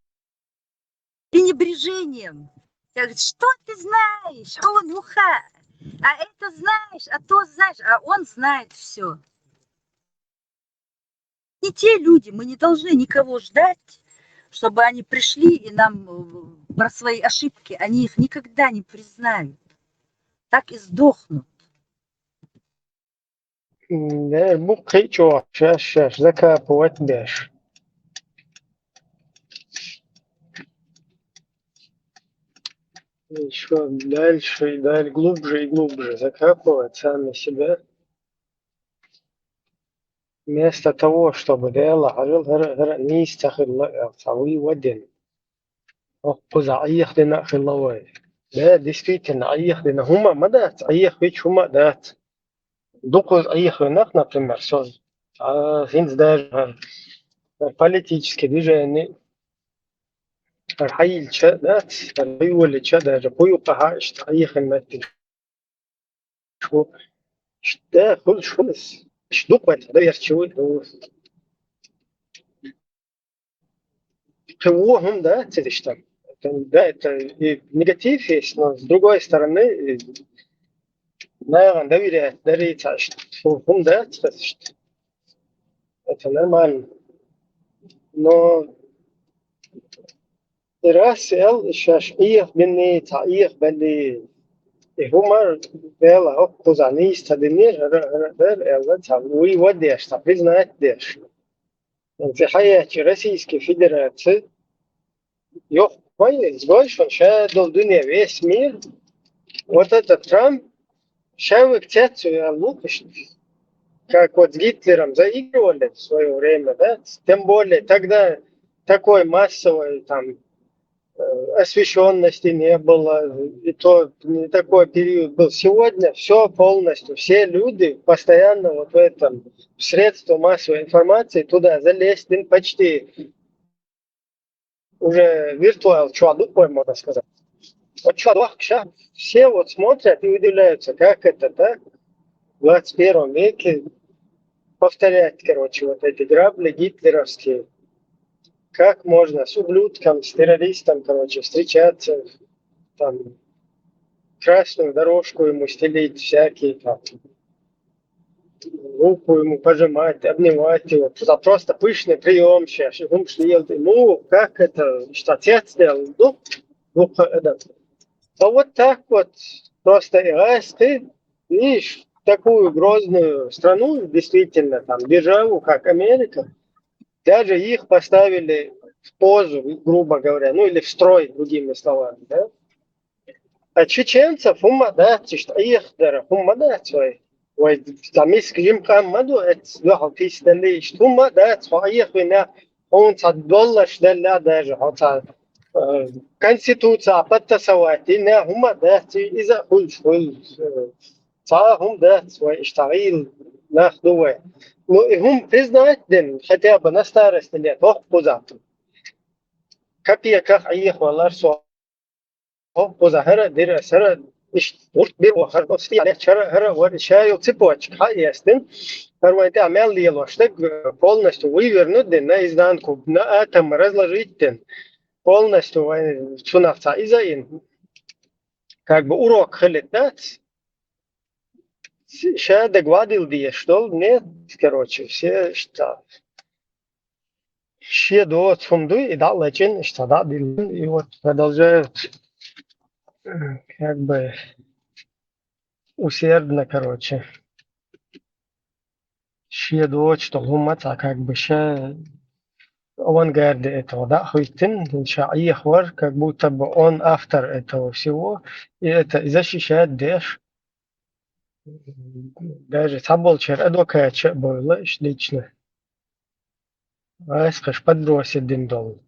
пренебрежением. Я говорю, что ты знаешь? Он уха. А это знаешь, а то знаешь, а он знает все. Не те люди, мы не должны никого ждать, чтобы они пришли и нам э, про свои ошибки, они их никогда не признают. Так и сдохнут. Да, бу кычо, сейчас, сейчас, закапывать дальше. Ещё дальше и дальше, глубже и глубже закапывать сами себя. Вместо того, чтобы Дела хьажал, хӀара, хӀара нийса ца хилла, цхьа вывод дина. Оха кхуза Ӏеха дина а хилла вай. Да, действительно, Ӏеха дина хӀума ма дац, Ӏеха вич хӀума а дац. Дукхаза Ӏехавинарг, например, со, а, хӀинца даже политический движение, хьайилча, да, хьайолча даже, хӀу юкъахьа иштта Ӏехина моттиг шу, иштта хуьлуш хуьлу, иштта дукха вай доверчивый ду. Кхин вон хӀума дац иштта. Это, да, это и негатив есть, но с другой стороны, и, наверное, доверять дари ца иштта. Фу, хӀума дац иштта. Это нормально. Но и раз эл, шаьш Ӏеха динний, цхьа Ӏеха беллий, и хӀума Дела хӀокхуза нийса ца динний, хӀара, хӀара дара, аьлла, цхьа вывод деш, цхьа признать деш. Ци хьаячи Российская Федерация, йоххой, с большим шадол дуне весь мир. Вот этот Трамп, шавик цецу я лукаш, как вот с Гитлером заигрывали в свое время, да? Тем более тогда такой массовой там э, освещённости не было, и то не такой период был. Сегодня все полностью, все люди постоянно вот в этом, в средства массовой информации туда залезть, блин, почти уже виртуал чуаду, можно сказать. Вот чуаду, все вот смотрят и удивляются, как это так в двадцать первом веке повторять, короче, вот эти грабли гитлеровские. Как можно с ублюдком, с террористом, короче, встречаться, там, красную дорожку ему стелить, всякие там, руку ему пожимать, обнимать его. Просто пышный прием сейчас. Ну, как это, что отец сделал? Ну, ну, это. А вот так вот, просто и раз ты, видишь, такую грозную страну, действительно, там, державу, как Америка, даже их поставили в позу, грубо говоря, ну или в строй, другими словами, да? А чеченцев хӀума дац, иштта Ӏеха дара хӀума дац вай. Вай цхьа миска жима къам ма ду, эц дуьхьал тиса дале, иштта хӀума дац, хьо Ӏехавина, хьуна цхьа долларш делла даже, хьо цхьа, э, конституция подтасовать дина, хӀума дац, иза хуьлуш хуьлу, э, цхьа хӀума дац, вай иштта гӀийла нах ду вай. Ну, и хӀума признать дина, хотя бы на старости лет, хӀокхузахь. Копейках Ӏехавалар со. Хьо кхуза хӀара а дира, хӀара а иштта гӀурт бира вахар, оцу тӀехьа лаьтташ хӀара, хӀара а вара, ша йолу цепочка хьаэцна, хӀара вайн тӀехь мел лелош дерг полностью вывернуть дина, наизнанку, на атомы разложить дина. Полностью вайн цунах цхьа иза а йина, как бы урок хилийта дац. Ша дагадилла дезаш долу, нет, короче, все иштта. Шен доцу хӀума дуй, и дӀа а лачкъийна, иштта дӀа а диллина, и вот продолжают, э, как бы усердно, короче. Шен доцу долу хӀума цхьа, как бы, ша авангарде этого, да, хӀуьттина, ша Ӏехавар, как будто бы он автор этого всего, и это защищать деш. Даже цхьаболчеран адвокаташ а бевлла, иштта лично. Айса кхаш подбросить дина долу.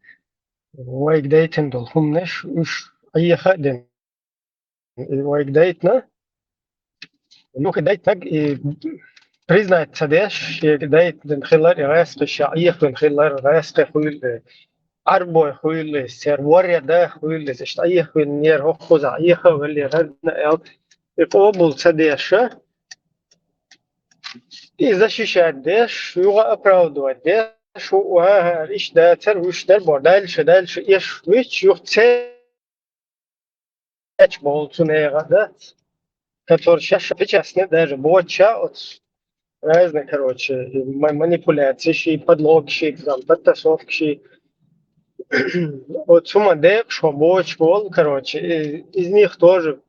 Вайга дайтина долу хӀуманаш, уьш Ӏеха а дина. И вайга дайтина, юха дайтинарг и признать ца деш, шега дайтина хилар, и гӀаьскхи ша Ӏехавина хилар, гӀаьскхи хуьлу, Ӏарбой хуьлу, церан ворхӀе да хуьлу, иштта Ӏехавинера, хӀокхузахь Ӏеха а веллера, хӀара а аьлла, и къобал ца деш, и защищать деш, юха оправдывать деш, хӀу, хӀара иштта дацара, вуьш дара боху, дальше, дальше, эш вуьтуш, юха церан болу цу нехан, да, который сейчас причастны даже боцуша оцу разные, короче, ма-, манипуляцеш и подлогаш и там подтасовкаш и оцу хӀуманна декъашхо боцуш болу, короче, и из них тоже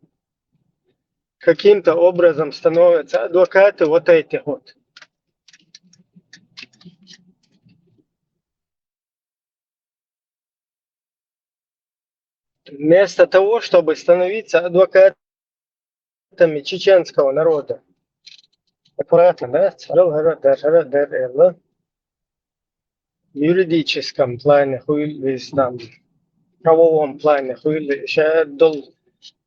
каким-то образом становятся адвокаты вот этих вот. Вместо того, чтобы становиться адвокатами чеченского народа, аккуратно, да, царел гара дар, гара дар, э, в юридическом плане хуйли, там, в правовом плане хуйли, ша дол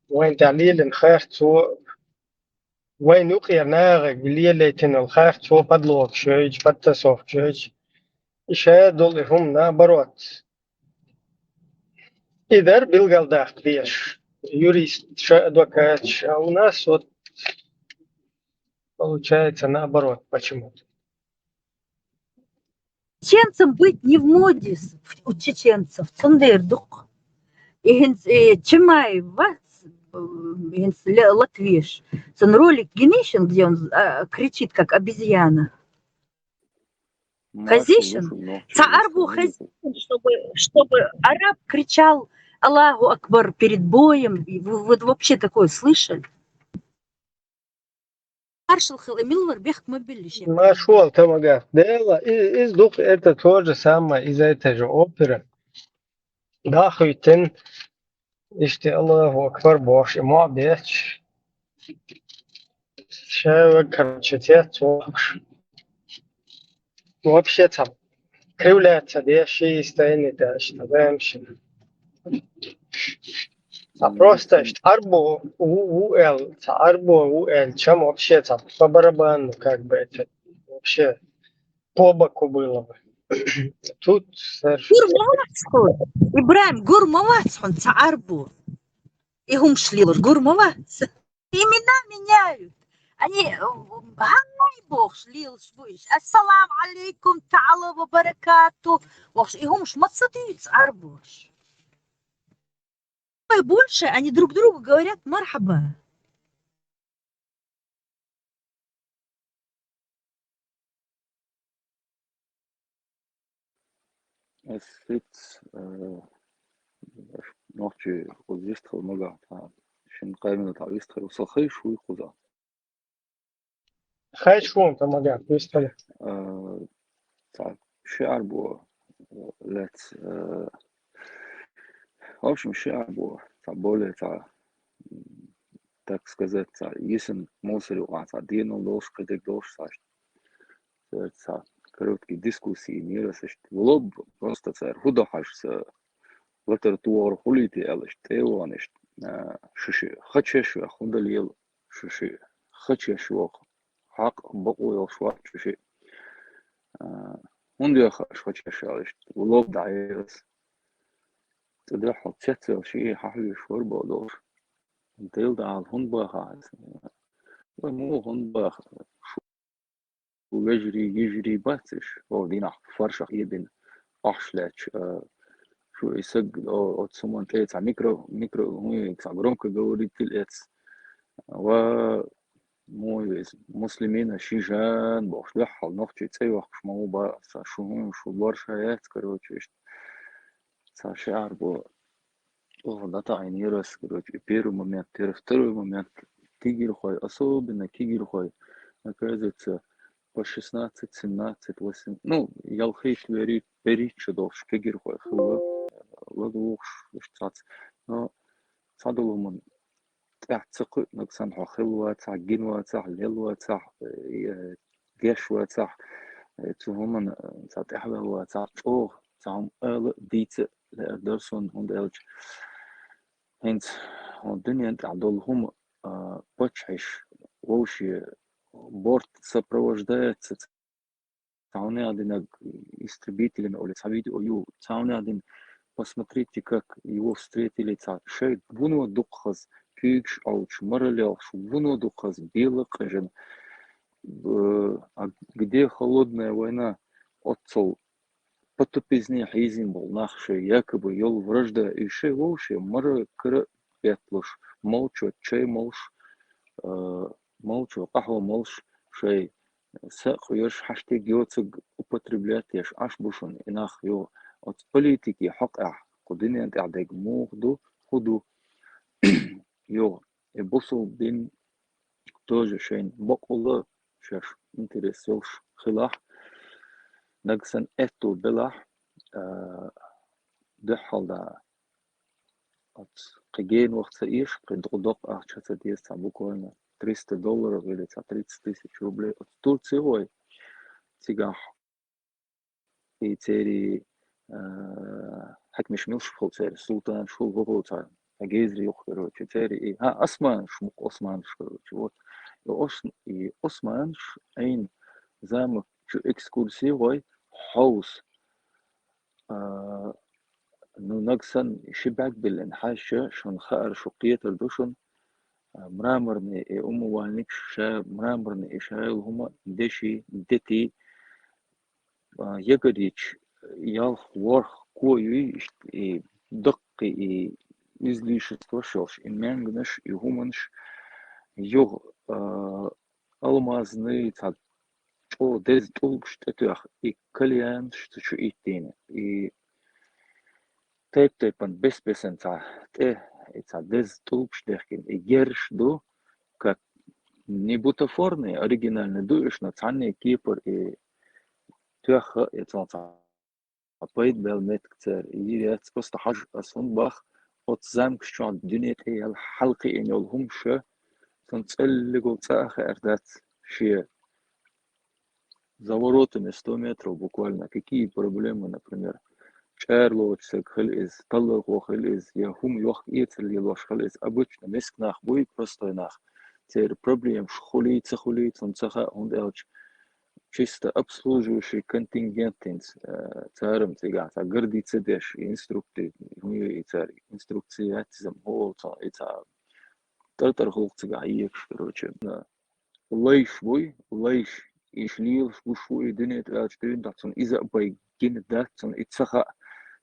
вайн талилин харцо, вайн юкъер нагъа лелейтинал харцо, подлог шойч, подтасовка шойч. Ша дол и хум наоборот. И дар билгалдах беш. Юрист, ша адвокат, а у нас вот получается наоборот почему-то. Чеченцам быть не в моде с- у чеченцев, цундер дук. И хинц, э, Чимаев вац, э, хинц ле- латвеш. Сан ролик гинишин, где он а, кричит, как обезьяна. Хазишин? Ца арбу хазишин, чтобы, чтобы араб кричал «Аллаху Акбар» перед боем. И вы, вы вообще такое слышали? Маршал хил эмилвар бехк мобиль. Машуал тамага. Дела, и- из дук это то же самое, из этой же оперы. Да, хуйтен, ишти Аллаху Акбар бош, и ма беч. Шева, короче, те цохш. Вообще там кривляться, да, ши стояни, да, что там ши. А просто что арбу у у эл, ца арбу у эл, чем вообще там по барабану, как бы это вообще по боку было бы. Тут совершенно Гурмавацхун. Ибраим, гурмавацхун, ца арбу. И хумшлилур, гурмавац. Имена меняют. Они э, хай бохш лил швуш. Ассалам алейкум та'ала ва баракату. Бохш, и хумш мацадиц арбуш. Больше они друг другу говорят «мархаба». Эс фиц, э, нохчи уз вистхил мага, та, шин къаймина та вистхил, усал хай шуй хуза. Хай шуй тамага, вистхил. Э, та, ши арбу, э, лец, э, в общем, ши арбу, та, более, та, м, так сказать, та, есен мусорю, а, та, динул долш, кыдык долш, та, ца короткие дискуссии не раз, ишт. В лоб просто цар худо хаш са латер туор хулити алышт, эван, ишт. Шиши хачеш ва хундал ел шиши хачеш ва хак бакъу ел швар шиши. Хунди хаш хачеш алышт. В лоб даирс. Тадахал цецел ши хахли швар бодош. Дел да ал хун баха. Ва му хун баха. Вежри, йижри бациш, о, динах фаршах ебин ахшлач, э, шу исаг, о, от суман тец, а микро, микро, ну, и ца громко говорит тил эц. Ва, мой вез, муслимина шижан, бохш, да, хал нохчи цей вахш, маму ба, са шугун, шу барша эц, короче, ишт. Са шиар бо, о, да, та ай не раз, короче, и первый момент, первый, второй момент, кигирхой, особенно кигирхой, оказывается, по шестнадцать, семнадцать, восемь, ну, ялхит вери, перича долш кигирхой, хила, ладуш, штац. Но садулумун тяц цыкы, ноксан хо хилвацах, гинвацах, лелвацах, э, гешвацах, э, цугуман, э, са тяхвелвацах, чох, сам эл дице, ле дарсон, хунделч. Хинц, он дунен тяхдол хум, а, почхиш, вовши борт сопровождается цауне адинаг истребителями, оли ца видео ю, цауне адин, посмотрите, как его встретили, ца шей вуно дукхаз, кюгш алч, маралялш, вуно дукхаз, белок жен. А где холодная война отцол потупизни хизин бол нахше, якобы йол вражда, и шей вовше мара кыра петлуш, молчо чей молш, э, молчо къахва молш, шей сакъ еш хашти геоциг употреблять еш аш бушун, инах ё, от политики хакъ ах, кудинен тяхдег мух ду, худу. Ё, и бусул дин тоже шейн бакъула шеш интерес ёлш хилах. Нагсан эту белах, э, дехалда Оц кхы генвахца еш, кхы докъ-докъ ахча ца деза цхьа буквально триста долларов или цхьа тридцать тысяч рублей. Оц Турци гӀой цигахь и церий, а, хьаькмаш милш хул церий, султанаш хул, хӀу хул цхьа, а гезри юх, короче, церий и, а, османаш, мукъ османаш, короче, вот. И ос-, и османаш Ӏайн замок чу экскурси гӀой хьовс. А, ну, нагсан ши бӀаьг биллина хьаьжча, шун хаар, шу кхетар ду шун, а, мраморный и умывальник, ша-, мраморный и шайл хӀума, деши, дети, а, ягорич, ялх, ворх, кой, и, и даккхи, и излишества шолш, и маьнганаш, и хӀуманаш, юх, а, алмазный, цхьа чӀо деза тӀулгаш тӀетоьхна, и кальянаш цу чу иттийна, и тайп-тайпан бес-бесан цхьа тӀе, и цхьа деза тӀулгаш дехкина, и герш ду, как не бутафорные, оригинальные ду уьш, но цхьанне кепара и тоьхха, и цхьа пайда бел меттиг церан. И яц просто хьажа ас хӀунда бах, оцу замкаш чохь дуьне тӀе яьлла хьалакхиъна йолу хӀума ша, цунна цӀеллигал цӀа а хаар дац шен за воротами сто метров буквально. Какие проблемы, например, чӀаралоцу саг хила иза, таллархо хила иза, я хӀума йохка эцар лелош хила иза. Обычно миска нах буй, простой нах. Церан проблемаш хуьлий, ца хуьлий, цунна ца хаьа, хӀунда аьлча чисто обслуживающий контингент хӀинца, э, царам цигахь цхьа гордиться деш, и инструкти-, хӀун ю и цара, инструкция яц иза, хӀу олу цо, и цхьа тӀар-тӀар хӀуллакх цигахь егаш, короче. Лайш буй, лайш, иш лелаш гуш ву и дуьне тӀе аьлча дуьйна, цунна иза а бай гина дац, цунна и ца хаьа,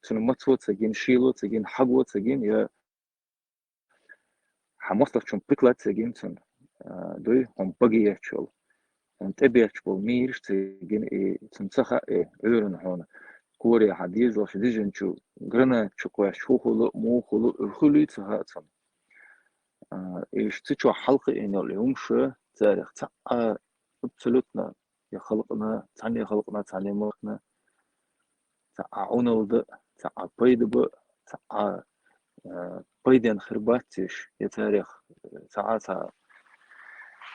цунна мацо ца гина, шело ца гина, хьаго ца гина, я хьан мостагӀчун пиклац ца гина цунна, а, дуй, хьуна баге етташ йолу, хьуна тӀебетташ болу мийраш ца гина, и цунна ца хаьа, и Ӏуьйранна хьуна коре хьан дезалш дижинчу гранат чу кхоьссича, хӀу хуьлу, муха хуьлу, хуьлий ца хаьа цунна. А, и иш цу чохь хьалакхиъна йолу и хӀума ша, царах цхьа а абсолютно я халкъана, цхьанне халкъана, цхьанне махкана, цхьа а Ӏуналла дан, цхьа а пайда бан, цхьа а, э, пайденна хир бац уьш, я царах, э, цхьа а, цхьа а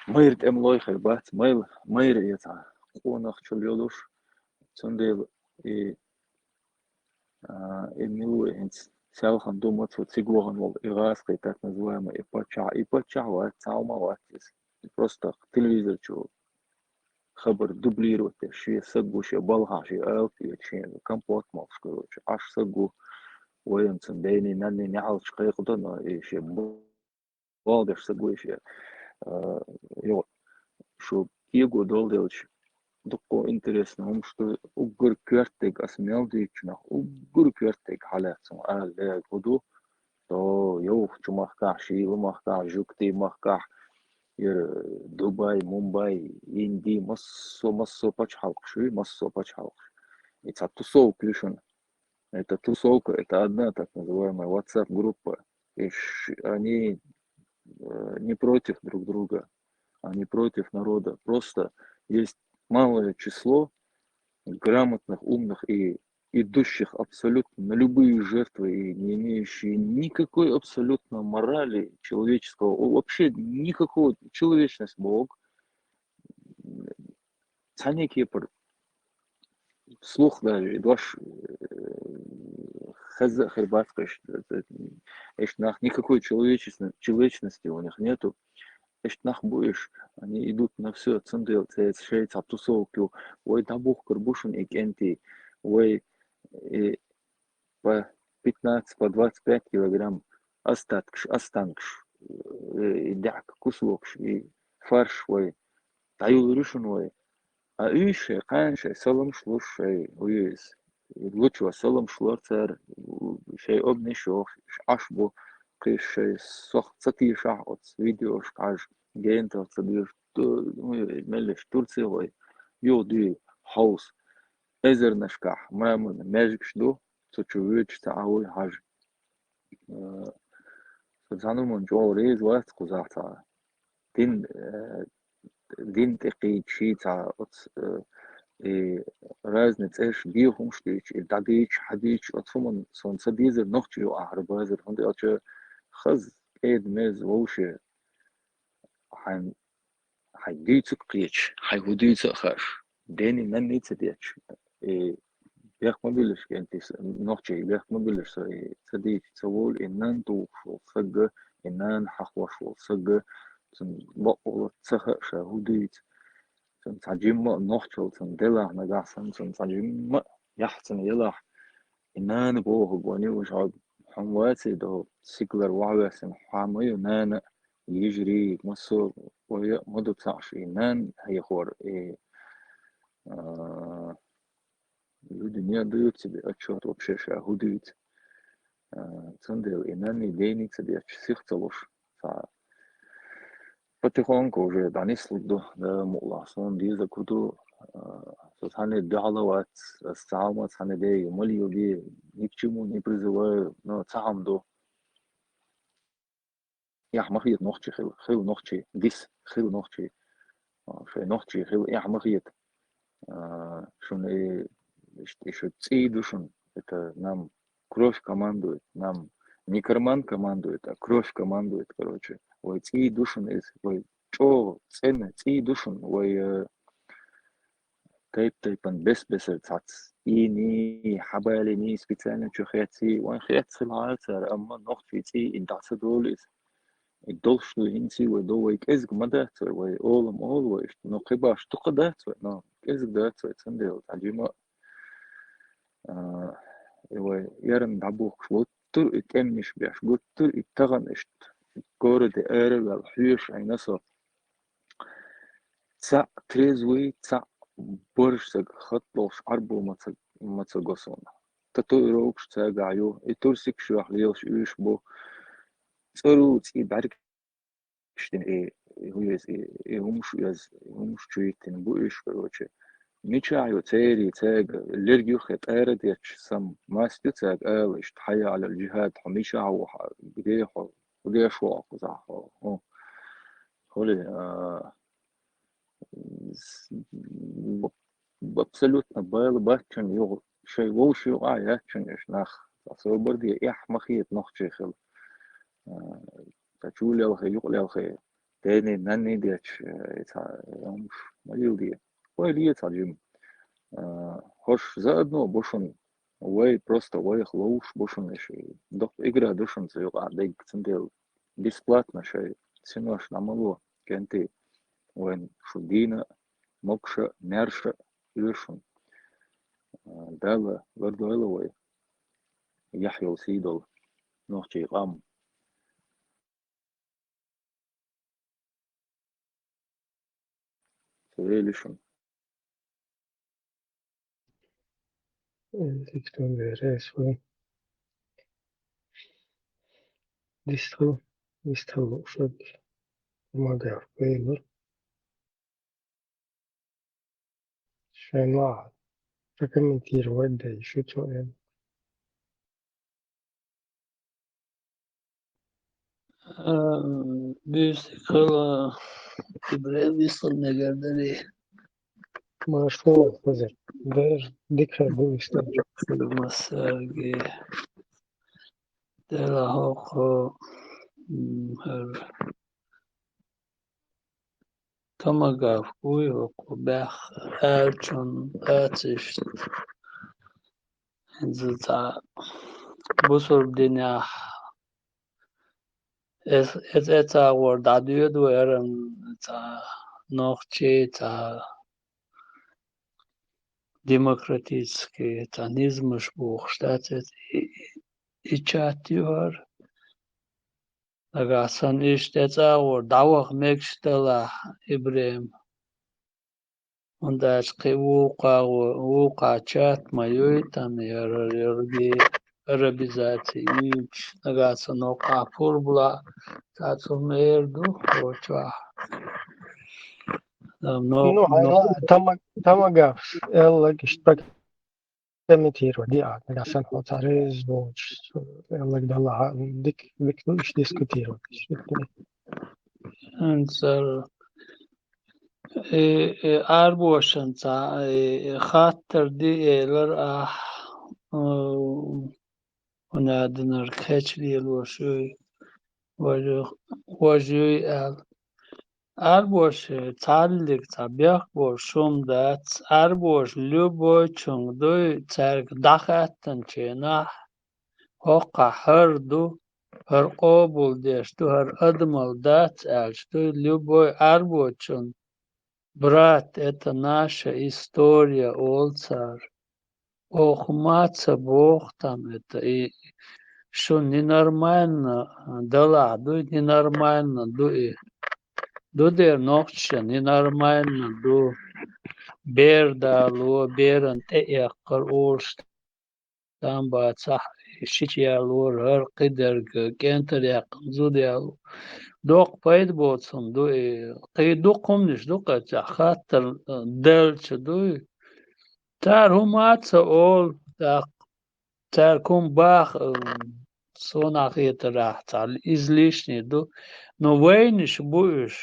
майра тӀемалой хир бац, майла-, майра я цхьа къонахчул йолуш, цундела и, а, и мила ву хӀинца селхана ду, мацо цига вахана волу и гӀазкхий, так называемый, и паччахь, и паччахь вац, цхьа хӀума вац иза. Просто телевизор чу хабар дублировать деш, шен саг ву, шен балхахь, шен алапа эца, шен компот молуш, короче, Ӏаш саг ву, вайна цунна дайний, нанний неӀалт кхайкхадо, но и шен болх беш саг ву и шен, а, йо, шу кего долу делча, дуккха интересно хӀумаш ду, уггар коьртаниг ас мел дуьйцучу нах, уггар коьртаниг хьалаьцна ала лерг хӀу ду, то йовхачу махкахь, шийла махкахь, жуьгтий махкахь, яра Дубай, Мумбай, Инди, массо, массо пачхьалкхаш ю, массо пачхьалкхаш. И цхьа тусовка ю шуна. Это тусовка, это одна так называемая WhatsApp-группа. И ш-, они, э, не против друг друга, они против народа. Просто есть малое число грамотных, умных и идущих абсолютно на любые жертвы и не имеющие никакой абсолютно морали человеческого, о, вообще никакого человечности Бог. Цхьанне кепара слух даже, и дош, э, хаза а хир бац, конечно, эшта нах никакой человечесно-, человечности у них нету. Эшта нах бу уьш, они идут на всё, цундела цаьрца шайца тусовка ю, вай дӀабухкур бу шуна и кӀентий, вай и по пятнадцать, по двадцать пять килограмм остаткаш, останкаш, э, и даьӀка кусокаш, и фарш вай дӀаюллур ю шуна вай. А уьш шайн кхана шайн саламаш луш, шайн уьйза лучо саламаш лор цара, шайн обниш йохуш, Ӏаш бу, кхиш шайн сох ца тешахь оцу видеошка хьажа, гентах ца доьшу, ту-, ну, меллиш Турци вай, юха дуьйла хьовса. Эзарнашкахь мраморный маьждигаш ду, цу чу воьдуш ца Ӏа вуй хьажа. Э, со цхьана хӀуманна чӀогӀа реза вац кхузахь цхьа. Дин, э, дин тӀе кхийча ший цхьа оцу, э, и разный цӀераш, бехкамаш дуьйцуш, и дӀадийцуш, хьадийцуш, оцу хӀуманна суна ца дезара нохчий юкъахь хӀара базар, хӀунда аьлча хаза, кӀеда-меза вовшех хьайн, хьайн дуьйцург кхеташ, хьайн хӀун дуьйцу а хууш, дений-нанний ца детташ, и бехк ма биллара кӀентий, нохчий бехк ма биллара со, и ца дийцича ца волу, и нанна тухуш волу стаг, и нана хьахош волу стаг, цунна бакъволу ца хаьа ша хӀун дуьйцу. Цунна цхьа жимма а нохчалла цунна делахь нагахь санна, цунна цхьа жимма а яхь цунна елахь, и нана бохург вайна уьш хьо-, хьуна ваций до, сигалара охьавоьссина хьо ма ю нана, йижарий, массо а вай а ма ду цхьаъ шу, и нана хьехор, и, а, люди не отдают себе отчёт вообще ша хӀун дуьйцу. А, цундела и нанний, дений ца детташ, сих ца луш, цхьа потихоньку уже дӀанислур ду, да, мукъалахь, суна дезарг хӀун ду, а, со цхьанне дуьхьал а вац, ас цхьа хӀума цхьанне дега ма леладе, ни к чему не призываю, но цхьа хӀума ду. Эхь ма хета нохчи хила, хила нохчи, дис хила нохчи, а, шайн нохчи хила эхь ма хета. А, шуна и, ишт-, и шу цӀий ду шуна, это нам кровь командует, нам не карман командует, а кровь командует, короче. Вай цӀий ду шуна иза, вай чӀогӀа цӀена цӀий ду шуна, вай, э, тайп-тайпана бес-бесара цхьацца ийний, хьабалийний, специально чу хецций, вайн хеццахила хьацара, амма нохчий цӀий и дӀа ца долу иза. И долуш ду хӀинца, вай до, вай кӀезиг ма дац вай, вай олам олу вай иштта, но кхин баш дукха дац вай, но кӀезиг дац вай, цундела цхьа жима, а, и вай эрна дӀабухкуш, гуттар а и тӀемнаш беш, гуттар а и тахана иштта городе ара а ваьлла хьоьжуш Ӏийна со. Цхьаъ трезвый, цхьаъ борша саг, хатта лохуш Ӏарбо ма ца, ма ца го суна. Татуировкаш цаьргахь ю, и турсикаш юьхь лелаш уьш бу. ЦӀару цӀий бӀаьрг дина, и, и хӀун еза, и, и хӀумаш еза, и хӀумаш чу йиттина бу уьш, короче. Мичахь ю церий, цаьрга лерг юххе тӀара детташ, сам маст ю цаьрга ала, иштта хьайя Ӏалал жихӀад, хьо мичахь ву, хьо, где хьо, где шо хьо кхузахь хьо, хӀу. ХӀули, а, с-, б-, абсолютно бала бац шуна юха, шайн вовшийн юкъахь яц шуна уьш нах. Ца собар де, эхь ма хета нохчий хила. А, ца чу лелхий, юкъа лелхий, дений, нанний детташ, э, и цхьа, э, хӀумаш ма леладе. Вай ле цхьа жима. А, хӀорш заодно бу шуна, вай просто вайх ловш бу шуна уьш. Доккха игра ду шуна цу юкъахь дерг, цундела бесплатно шайн синош дӀа ма ло, кӀентий, вайн шу дийна а, могуша а, маьрша а оьшу шуна. Дала лардойла вай, яхь йолу, сий долу нохчийн къам. Ца вели шуна. Э, дика ду, бере ас ву. Дистхил, дистхил луушаг, тамагавкъа вейлур. Шайн ла прокомментировать дай, шу цо эн. Э, буьйсик хила, Ибрем вислан мегар дарий. Маршо хозар. Дер дикха ду вислан. Масаги. Дела хохо, м, хар. Томагавк вуй хӀокху баьхна аьллачун ацишта. ХӀинца цхьа бусурба динехь эц-, эц-, эцагӀор дӀадоьду вай, аран цхьа нохчий, цхьа демократический, цхьа низамаш бохуш дац эц-, и, и чат ю хӀара. Нагахь санна иштта эцагӀор дӀаваха мегаш далахь, Ибрем. ХӀунда аьлча кхин вукху агӀо-, вукху чат ма юй, тан яра йорги арабизаци юьйцуш, нагахь санна хӀокхахь пурбла цхьацца хӀума эр ду, хӀокху чохь. Ам, но-, Ну, но- хьайна тама-, тамагавс, эллаг, иштта комментировать диа, нагахь санна хьо цхьа реза волчу, эллаг далахь, дик, дик ду иштта дискутировать. ХӀинца Э, э, Ӏарбошан цхьа, э, э, хаттар ди элар ахь, э, хӀунда аьлча кхеча лелош юй, вож, вож юй аьлла. Ӏарбош, э, цхьаллиг цхьа бехк болуш хӀума дац. Ӏарбош любойчунга дуй, цаьрга дӀахаьттанчийнахь, хӀокхахь хӀара ду, хӀара къобалдеш ду, хӀара адамал дац аьлча дуй, любой Ӏарбочун брат, это наша история, олу цара. Оха ма ца боху там это, и шун ненормально далахь дуй, ненормально ду и. Ду дера нохчаша ненормально ду. Бер дало, беран тӀеэккхар олуш там бацахь, шича ялора, хӀара кхидерг кӀентар яьккхина зуда яло. Доккха пайда боцу хӀума ду и. Кхин дукха хӀуманаш ду кхечахь, хаттар, э, делча дуй. Цара хӀума а ца олу, тӀаккха цаьрга хӀума баха, э, суна хетарехь, цхьа излишний ду. Но вайнаш бу уьш.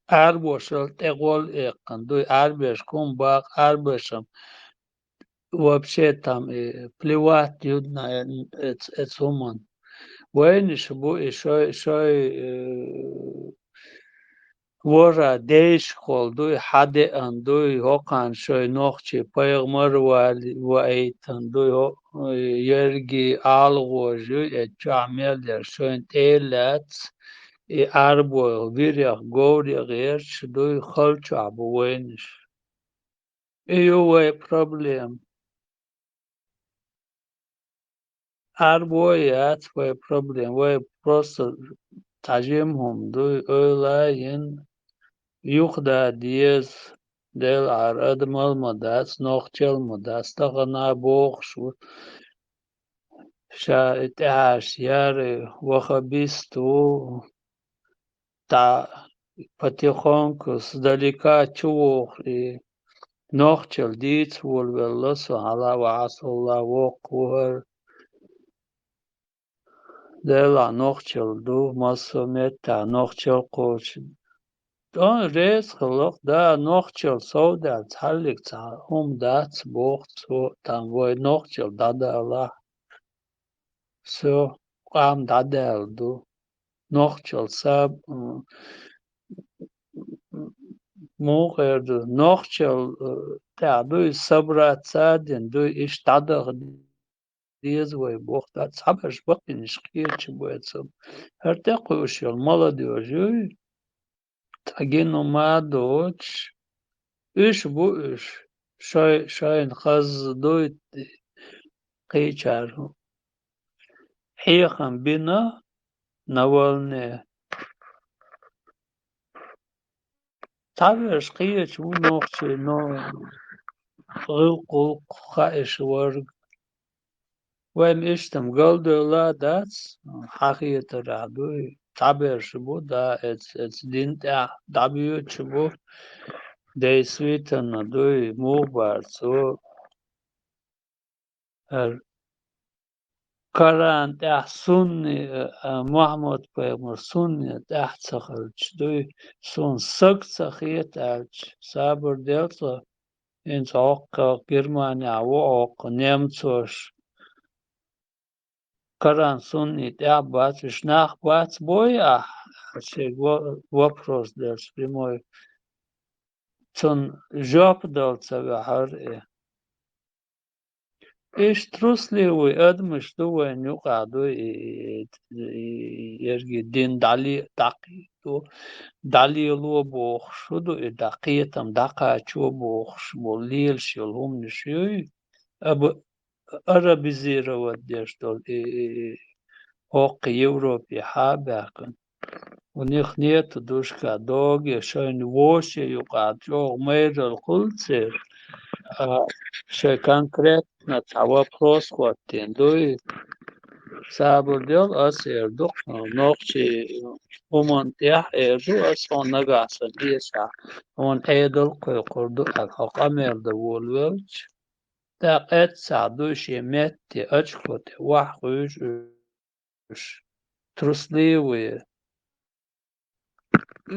Ӏарбошал тӀе гӀол эккхина дуй, Ӏарбешка хӀума бакъ, Ӏарбешам вообще там и плевать ю на эц-, эц хӀуман. Вайнаш бу и шой, шой, э, вора дейшкахула дуй, хьадеан дуй, хӀокхарна шой нохчий пайхамар вали ваийтан дуй, хӀо-, э, ерги алгӀожа ю, эцу чохь мел яр шайна тӀе а лаьцна, и Ӏарбой вирех говре гӀерташ дуй, халчохь бу вайнаш. И ю вай проблема. Ӏарбой яц вай проблема, вай просто цхьа жима хӀума дуй, ойла йина, юхада деза, Делахьара адамал ма дац, нохчал ма дац, тахана бохуш ву. Ша и тӀаьхьаш яр, вахабист ву, дӀа потихоньку сдалека чу воху и нохчал дийца волавелла со, хьала ва Ӏасалла воккха ву хӀара. Делахь нохчал ду, массо а меттехь нохчал кхочу. ТӀо реза хилла-кх, да, нохчал совдаьлла цхьаллиг цхьа хӀума дац, боху цо, там вай нохчал дӀадалахь. Всё, къам дӀадаьлла ду. Нохчал саб-, м, муха эр ду, нохчал, э, тӀехь дуй, собраться а дина дуй, иштта дӀадаха деза вай боху, ткъа цхьаберш бакъйинаш кхечу бу эцу. ХӀара тӀекхуьуш йолу молодёжь юй, ткъа гина хӀума а доцуш, уьш бу уьш, шай-, шайна хаза дуй кхечара. Хьехам бина Навальный. Цхьаберш кхечу ву нохчий, но гӀуллакх хаьаш верг. Вайн иштта-м галдевлла а дац, хьан хетарехь дуй. Цхьаберш бу, да, эц-, эцу дин тӀехь дӀабоьдуш бу. Действительно дуй, муха бара цо. ХӀара Коран тӀехь сунни, а, а, Мухьаммад-пайхамар сунни тӀехь ца хилча дуй, суна саг ца хета аьлча, сабар делла цо, хӀинца хӀокху Германехь ву хӀокху немцош. Коран сунни тӀехь бац, уьш нах бац бой ахь, шега во-, вопрос делча прямой. Цунна жоп дала ца ваьхьара и. Иштта трусливый адамаш ду вайн юкъахь дуй, и, и, и, и, ерриге дин дӀале-, дӀакхийто, дӀалело бохуш, хӀун ду и дӀа-, кхетам дӀакхачо бохуш болу лелаш йолу хӀуманаш юй, аба-, арабизировать деш долу и, и, и, хӀокху Европехьа а баьхкина. У них нету душка, доге шайна вовшийн юкъахь чӀогӀа майралла хуьлу церан, а, шайн конкретно цхьа вопрос хӀоттийна дуй. Сабар дел, ас эр ду, нохчий хӀуманна тӀехь эр ду, ас хьуна нагахь сан эшахь, хьуна Ӏедал кхойкхур ду аьлла, хьо къамел дан волавелча, тӀаккха эццахь дуй шен метте, очко тӀе охьахуьйжу уьш. Трусливые.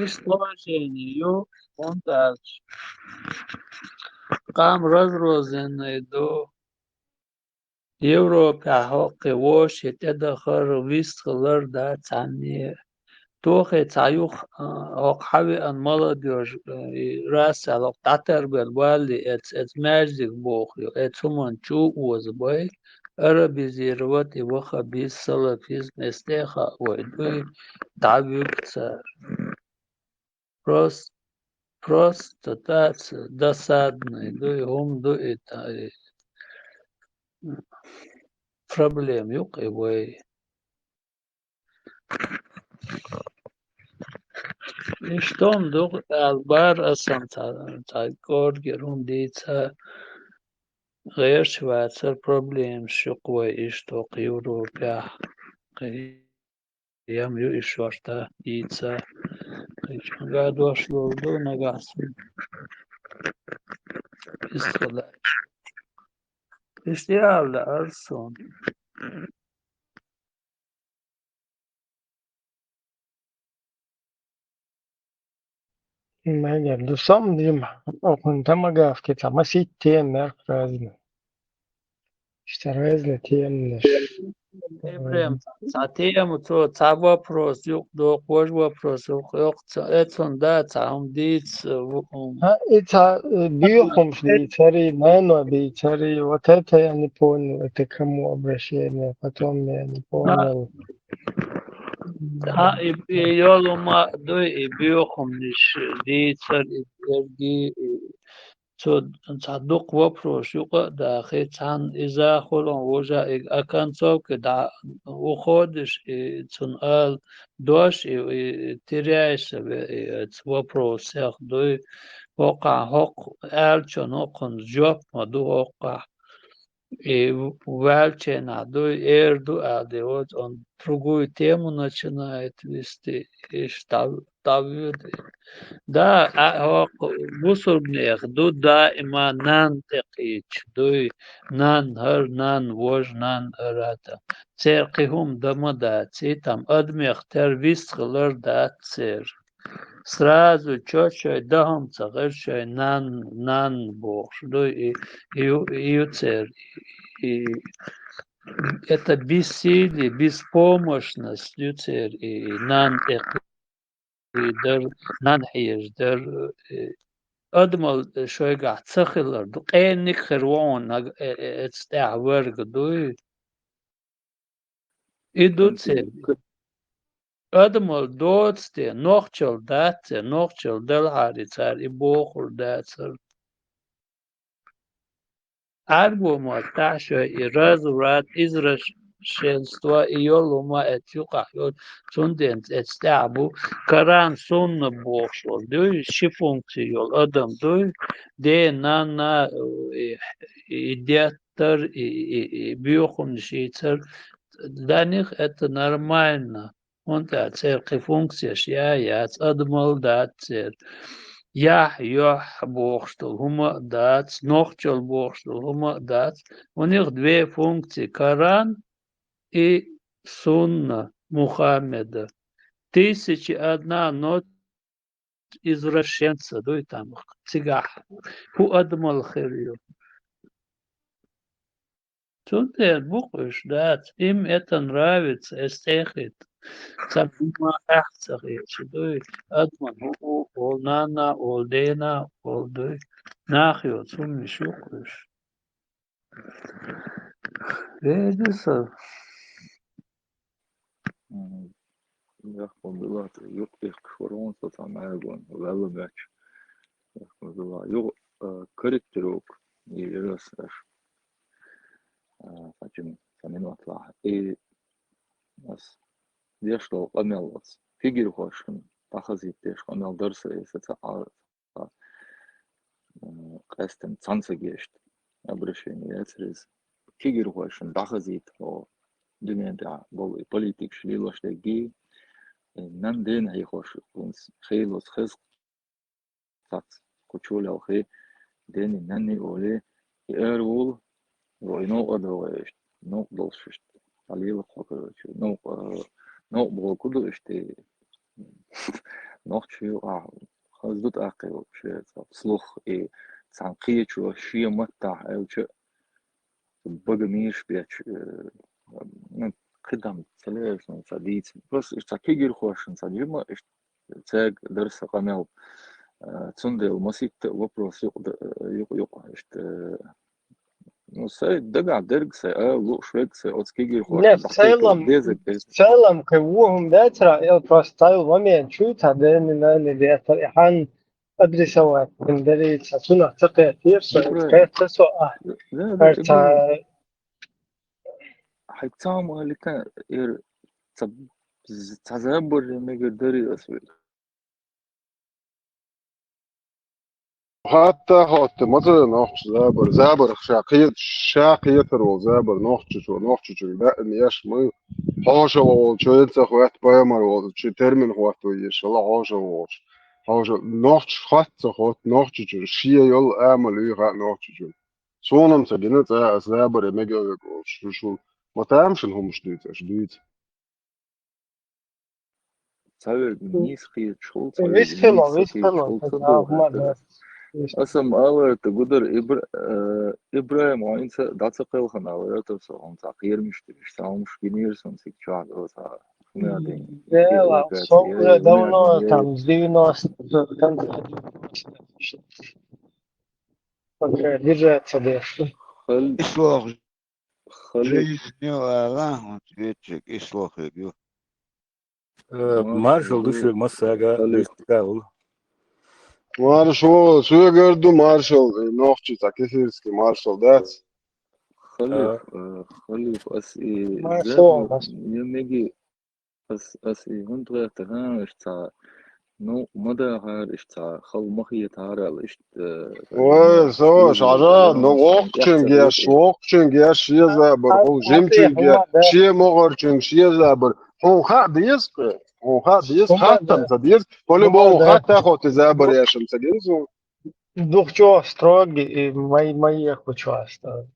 Иш положение ю, хӀунда аьлча къам разрозненный ду. Европехь хӀокху вовшийн тӀедахар, вистхилар дац цхьанне. Тохе цхьа юха, а, хӀокху хьавеана молодёжь, а, и раса хӀокху дӀатарбелла валле, эц-, эца маьждиг боху ю, эца хӀуманна чу а озабой, арабизировать и ваххабизм, салафизм, эца тӀе а хаьа вай дуй, дӀавуьгу цара. Прос-, просто таца досадный дуй, хӀума ду и та-, и проблема ю-кх и вай. Иштта хӀума ду аьлла бара аса цхьа, цхьа кӀоргера хӀума дийца, гӀерташ вацара проблемаш ю-кх вай иштта хӀокху Европехь. Кхин ям ю и шорта йийца. Кхечу нагахь дош лур ду, нагахь санна. Иштта ала лаьара суна. Мегар ду сом дима, окхунна тамагавки ца масийтта тема мех разный. Иштта разный теманаш. Эбрем, цхьа тема цо, цхьа вопрос юкъа доккху, важа вопрос юкъа йоккху, ца-, эцунна да, цхьа хӀума дийца, ву-, хӀума. А, и цхьа, э, боьхамаш дийцари, нано бийцари, вот это я не понял, это кому обращение, потом я не понял. А, и, и йолу ма дуй, и боьхамнаш дийцар, и эрги, и цо цхьа дукха вопрос юкъа а дахи, цхьанна иза хуьлу вожа и оконцовка дӀа уходишь, и цунна ала дош, и, и теряешься ве, и оцу вопросех дуй, хӀокхахь, хӀокху аьллачунна хӀокхунна жоп ма ду хӀокхахь. И ваьллаченахь дуй, эр ду аьлла де, вот он другую тему начинает вести, иш дӀа-, дӀавоьду. Да, а, хӀокху бусургнех ду даима нанна тӀекхийча дуй, нанна хӀара, нанна вожа, нанна ара там. Церан кхин хӀума дан ма дац, и там адамех тера вист хилар дац церан. Сразу чо шайн дахам ца хир, шайн нанна, нанна бохуш ду и, и ю, и ю церан, и это бессилие, беспомощность ю церан, и, и нанна тӀекхийдар, нанна хьежадар, и адамал шайгахь ца хилар ду. Къенниг хир ву хьуна наг-, э, э, эцу тӀехь верг дуй. И ду церан. Адамал доцу те, нохчал дац те, нохчал делахьара цара и бохур дацара. Ӏаьрбо маттахь шайн и разврат, извращенство, и йолу ма эцу юкъахь йолу, цундела эцу тӀехь бу Коран, сунна бохуш волу дуй, ши функций йолу адам дуй, ден, нанна, и, и деттар, и, и, и боьхамнаш йийцар, для них это нормально. ХӀунда аьлча церан кхин функцеш яа яц, адамал дац церан. Яхь, йохь бохуш долу хӀума а дац, нохчал бохуш долу хӀума а дац. У них две функции: Коран и сунна Мухаммеда. Тысяча одна ночь извращенца дуй там, цигахь хӀун адамал хир ю. Цундела бу-кх уьш дац, им это нравится, эс тӀехита. Ца хӀума ахь ца хеташ дуй, адаман хӀу, олу нанна, олу дена, олу дуй. Нах йоцу хӀуманаш ю-кх уьш. Веза сан. Мгм. Яхкъалла дила, юкъ тӀехкаш вара хьуна со цхьа маьргон, ваьлла баьчча. Яхкъалла дила. Юкъ, а, корректировка, и вирус аш. А, сачим, са минут лахь. И ас деш долу къамел ас. Кегирхошна дӀахазийта деш къамел дара сан, и сан ца а, а, къаьстина цхьана ца гешта обращение яцара иза. Кегирхошна дӀахазийта хьо дуьнен тӀехь болу и политикаш лелош дерг, и нан дена хьехош хӀинца хилос хеза цац, кху чулелхи, дени нанни оле, и эр вул, во и новкъа догӀе иштта, новкъа долуш иштта. Хьалила кхо, короче, новкъа, новкъа боху ду иштта, Нохчий юкъахь хаза ду тӀаккха вообще, цхьа слух и цхьана кхечо шен маттахь аьлча, бага мийраш бечу, э, ну, кхидам ца лераш, ну, цхьа дийца. Просто иштта цхьа кегирхошна цхьа жима, иштта цаьрга дара сан къамел. Э, цундела маситта а вопрос юкъа д-, э, юкъа-юкъа, иштта, э, ну, сай дагахь дерг, сай ала лууш верг, сай оцу кегирхошна Не, в дӀахкхетар целом, дезарг. В целом, кхин вон хӀума дацара, я просто ставил момент, чу цхьа дени нани децар, и хьан адресовать, дарица, цунах ца кхетира, со, Ну, правильно. кхетта со, а, Да, да, хӀара ца, Ибрагим. Хьайга цхьа хӀума алика, эр ца, ца забарре мегар дарий ас вуьйла. ХӀатта хӀотта ма ца ве нохча забар. Забарах ша кхета, ша кхетар волу забар нохчачо, нохчачуьнга даим еш ма ю. Хьошалла волчу ца хӀоьтту пайхамар волчу термин хӀотто еш, хьала хьошалла волчу. Хьоша-, нохча хатта ца хӀотту нохчачуьнга, шен йолу амал ю хаьа нохчачуьнга. Суна-м ца гина цкъа ас забаре мегар верг волчу шу, шу. Ма тамашийна хӀумаш дуьйцу аша, дуьйцу. Цхьаверг нийса кхеташ хуьлу, цхьаверг Вист хилла, нийса вист кхеташ хилла, хуьлу, ца хӀа, догӀу хӀума хӀетта. дац. Вист. Аса-м аларта гудар Ибра-, э, Ибрахим, хьо хӀинца дӀа ца кхелхина аларта со, хьуна цхьа кхерамаш дерш, цхьа хӀумаш гинера суна цига чохь, цхьа хӀума дин. Дела, со уже давно там с девяносто, с конца девяностых. Пока держаться дальше. Хал-, Ислох, хали-, жизнь ала, он цветчик, ислох ю. Э, маршал ду шуьга массаьга, хали-, дешка ву. Маршал, соьгара ду маршал, э, нохчи цхьа кефирский маршал дац. Халиф, А. э, халиф, ас и Маршал, зеркал, маршал. я меги Ас, ас и хӀунда гӀерта, хӀа, иштта цхьа, ну, ма дахьара, иштта цхьа, хала ма хетахьара аьлла, иштта, э, Ой, со, шажа, ну, воккхачуьнга еш, воккхачуьнга еш, шен забар, хӀу, жимачуьнга еш, шен могӀарчуьнга шен забар. Хьуна хаа деза кхе? Хьуна хаа деза, хаттам ца деза? По-любому хатта хӀотта забар ешам ца деза? Духчо строгий и май, май ехучо аста.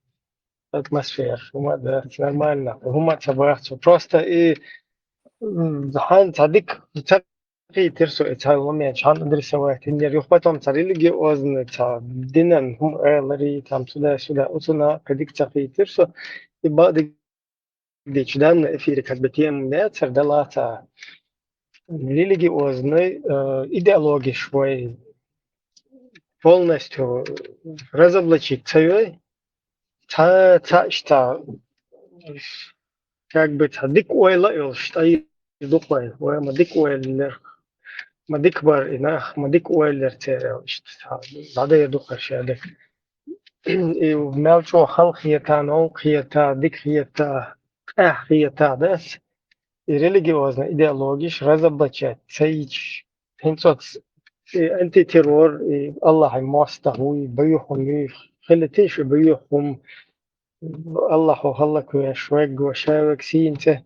Атмосфера, хӀума дац, нормально, хӀума ца бахча. Просто и, м, хьан цхьа дика ца кхийтира со, и цхьа момент, хьан адресовать йинера. Юха потом цхьа религиозный, цхьа динан хӀума элари, там, сюда-сюда, оцуна кхин дика ца кхийтира со. И бакъдерг дича данна эфире как бы тема яцара дала цхьа религиозный, э, идеологиш вай полностью разоблачить ца йой, цхьа, цхьа иштта, как бы, цхьа дика ойла а йолуш, тӀаьхьа дукха вай, вай ма дика ойла лер, ма дика бар и нах, ма дика ойла лер церан, иштта, цхьа, дӀадайр дукха шадерг. И мел чӀогӀа хала хета, новкъа хета, дика хета, къаьхьа хета, дас. И религиозный идеологиш разоблачать ца йича, хӀинца оцу и антитеррор, и Аллахьан мостагӀа вуй, баюхум юй, хила тийша баюхум, Аллахьо хӀаллаквеш вегго, ша вег сийна цӀе.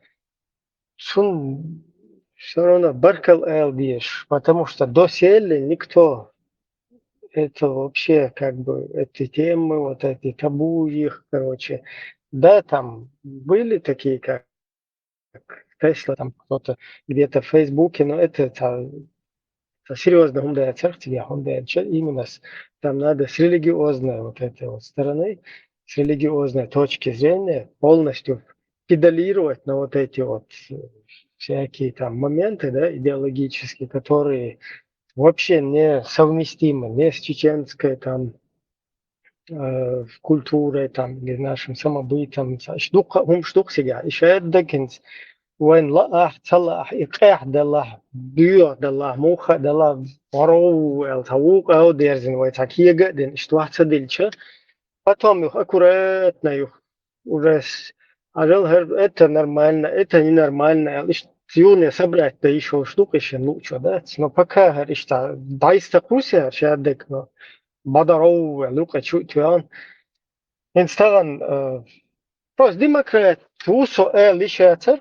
Цунна всё равно баркалла ала дезаш, потому что доселе никто это вообще, как бы, эти темы, вот эти табу их, короче. Да, там были такие, как Тесла, там кто-то где-то в Фейсбуке, но это, это, это серьёзно, хӀума дац, царх тебе, хӀума дац, именно с-, там надо с религиозной вот этой вот стороны, с религиозной точки зрения полностью педалировать на вот эти вот, э, всякие там моменты, да, идеологические, которые вообще не совместимы ни с чеченской там, э, культурой там, или нашим самобытом. Иш дукха, хӀумаш дукха сига. И шаьдда гинц вайн лаахь, ца лаахь, и къехь далахь, дуьйгӀа далахь, муха далахь, варов аьлла, цхьа вукъа а дерзина, вай цхьа кега а дина, иштта вац ца дилча, потом юха аккуратно юха уже с-, а жал хӀара, это нормально, это ненормально, аьлла, иштта юхне собрать дан йиш йолуш ду-кх и шен луучо, дац? Но пока хӀара иштта дӀайста кхуьссу хӀара шаьрдиг, но бадаров аьлла, юкъа чу а тоьхна. ХӀинца тахана, э, просто демократ ву со аьлла йиш яцара.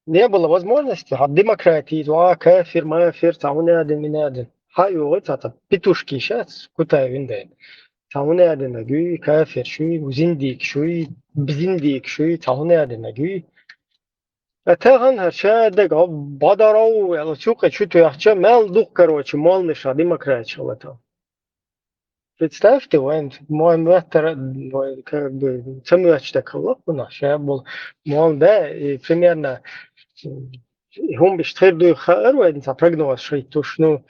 Не было возможности, хьан демократии, ва, кафир, мафир, цхьа хӀун а дина, мин а дина. Хьан йогӀу цхьа, цхьа петушки шац, кутай виндайн. Цхьа хӀун а дина гуй, кафир шуй, зиндик шуй, зиндик шуй, цхьа хӀун а дина гуй. А тахан хӀара шадерг бадаров, аьлла, цу кхы чу тоьхча, мел дукха, короче, моллаша, демократаш хилла тхан. Представьте, вайн, мой меттара, вай, как бы, ца моьтташ дакалла, хӀана, ша бол, мол, да, и примерно, и хӀума иштта хир дуй хаар вайн, ца прогноз шийтуш, ну,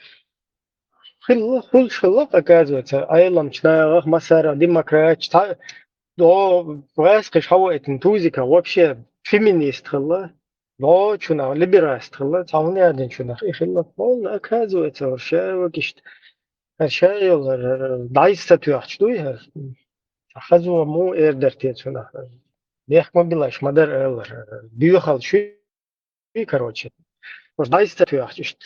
хилла, хулш хилла, оказывается, Ӏеламчу нахах, массара демократаш, та, до, вайскаш хьавойтан Тузика вообще феминист хилла, до, чунах либераст хилла, цхьа хӀуна яздина чунах и хилла. Полна, оказывается, хӀара ша вакишта, хӀара ша йолу, хӀара, хӀара дӀайса ца тоьхча дуй хӀара. Хазо муха эр дара те цунах? Бехк ма билаш, ма дара ала, хӀара, хӀара, доьхалла шуьй, короче. Уж дӀайса ца тоьхча иштта.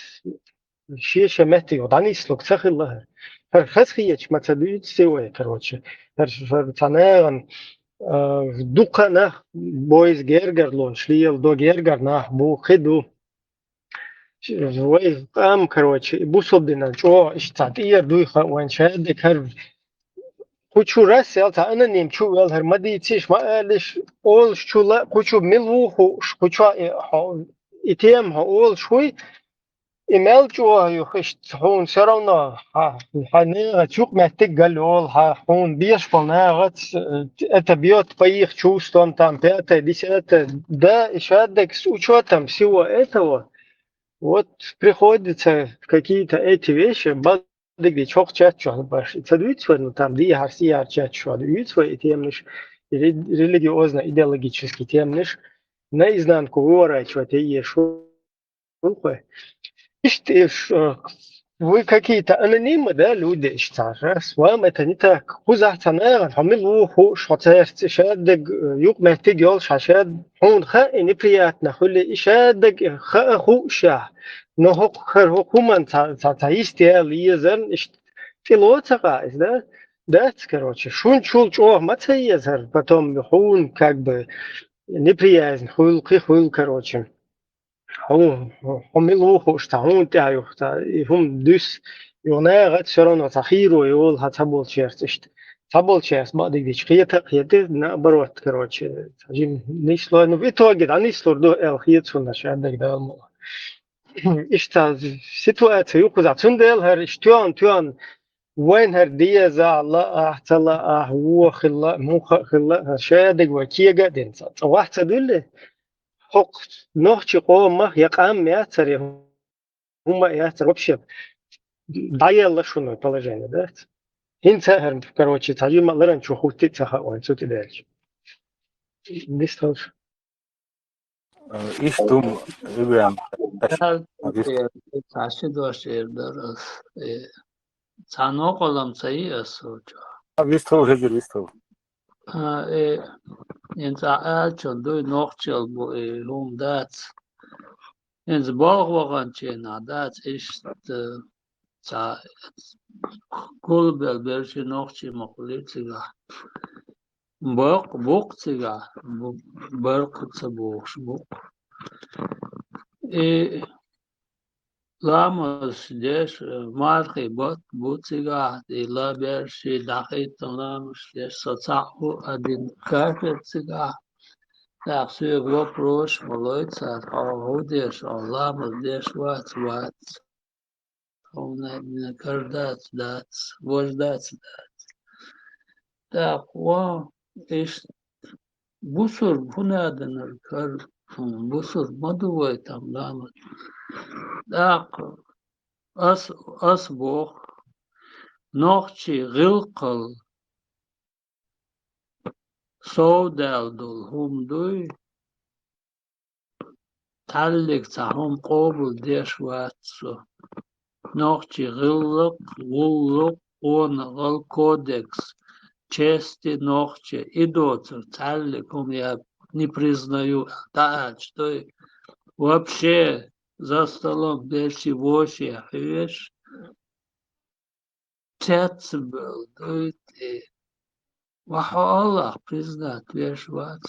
Шен-шен метте юха дӀанислург ца хилла хӀара. ХӀара хазахеташ ма ца дуьйцу вай, короче. ХӀара, хӀара цхьа нахана, а, дукха нах бойза гергарлонаш лела до, гергара нах бу, кхин ду. Вай къам, короче, и бусалба динан чӀогӀа иштта цхьа тӀера дуй хаьа вайн шадерг хӀара. Кху чу рассел цхьа аноним чу а велла, хӀара ма дийцийша, ма алийша, олуш чу ла, кху чу мила ву хууш, кху чохь и, хьо, и тема хьо олуш хуй, и мел чӀогӀа юха иштта хьуна всё равно, хьан, хьан нахаца юкъаметтиг галйолу, хьан, хьуна беш болу нахаца, э, это бьёт по их чувствам, там, пятое, десятое, да, и шадерг с учётом всего этого, вот приходится какие-то эти вещи, бадиге чохь чат чохь баш, ца дуьйцу вай, ну, там, дехьара-сехьара чат чохь дуьйцу вай и теманаш, и ре-, религиозно-идеологический теманаш, наизнанку выворачивать еш ву хой. Иштта, э, ш-, э, вы какие-то анонимы, да, люди, иштта, раз вам это не так. Кхузахь цхьа нахана, хьо мила ву хууш, хьо цаьрца шадерг, э, юкъаметтиг йолуш, хьан шад-, хьуна хаьа и неприятно хуьлий, и шадерг, э, хаа хуушшехь. Но хӀокху хӀара хӀокху хӀуманна цхьа, цхьа, цхьа йист яла езарна, иштта тӀело ца къа иза, да? Дац, короче, шун чул чӀогӀа ма ца езара, потом хьуна, как бы, неприязнь хуьлу, кхин хуьлу, короче. Хьо, хьо мила ву хууш, цхьа хьуна тӀехь юха, цхьа и хӀума дуьсу, юха нахаца всё равно цхьа хийро йолу хьан цхьаболчаьрца иштта. Цхьаболчаьрца бакъдерг дича кхета а кхетий, наоборот, короче, цхьа жима нислой, ну, в итоге дӀанислур ду аьлла хета суна, шадерг Дала мукъ лахь. Иштта ситуация ю кхузахь. Цундела хӀара иштта тоьхна, тоьхна вайн хӀара деза лаахь, ца лаахь, вон хилла а, муха а хилла а, хӀара шадерг вай кега а дина, цкъа вахь ца дуьллий? ХӀокху нохчийн къомах я къам яцара, я хӀума яцара, вообще дӀаелла шуна положение, дац? ХӀинца а хӀара, короче, цхьа жима ларан чу хӀуттий а ца хаьа вайн цу тӀе даьлча. Дисталш. Э, иштта хӀума, Ибрахим, Дал, э, цхьа ши дош эр дара ас, э, цхьа нокъалам ца йи ас хӀокху чохь. А, вистхула, хӀигира, вистхула. А, э, хӀинца аьллачун дуй, нохчалла бу, э, хӀума дац. ХӀинца балха ваханченахь дац, иштта, цхьа гулбелла берш нохчий ма хуьлий цигахь. Бакъ-, бу-кх цигахь, бу-, баркъ ца бохуш бу-кх. И ламаз деш, мархий бутт бу цигахь, и лаберш, и дӀахӀиттина ламаз деш, со цхьаъ ву а дина кафир цигахь. ТӀаккха соьга вопросаш ма лой цара, хьо хӀун деш, хьо ламаз деш вац, вац. Хьуна дина кара дац, дац, важа дац, дац. ТӀаккха вон, иштта, бусург хӀун аьлла динарг хӀара, хӀума бусург ма ду вай там ламаз. ТӀаккха ас, ас боху, нохчийн гӀиллакхал совдаьлла долу хӀума дуй, цхьаьллиг цхьа хӀума къобал деш вац со. Нохчийн гӀиллакх, гӀуллакх, къонахалла, кодекс чести нохчийн, и доцург цхьаьллиг хӀума я не признаю, дӀааьлча дуй, вообще за столом берш вовшех хьоьжуш, цецбевлла дуй тӀе. Ва хьо Аллах признать веш вац.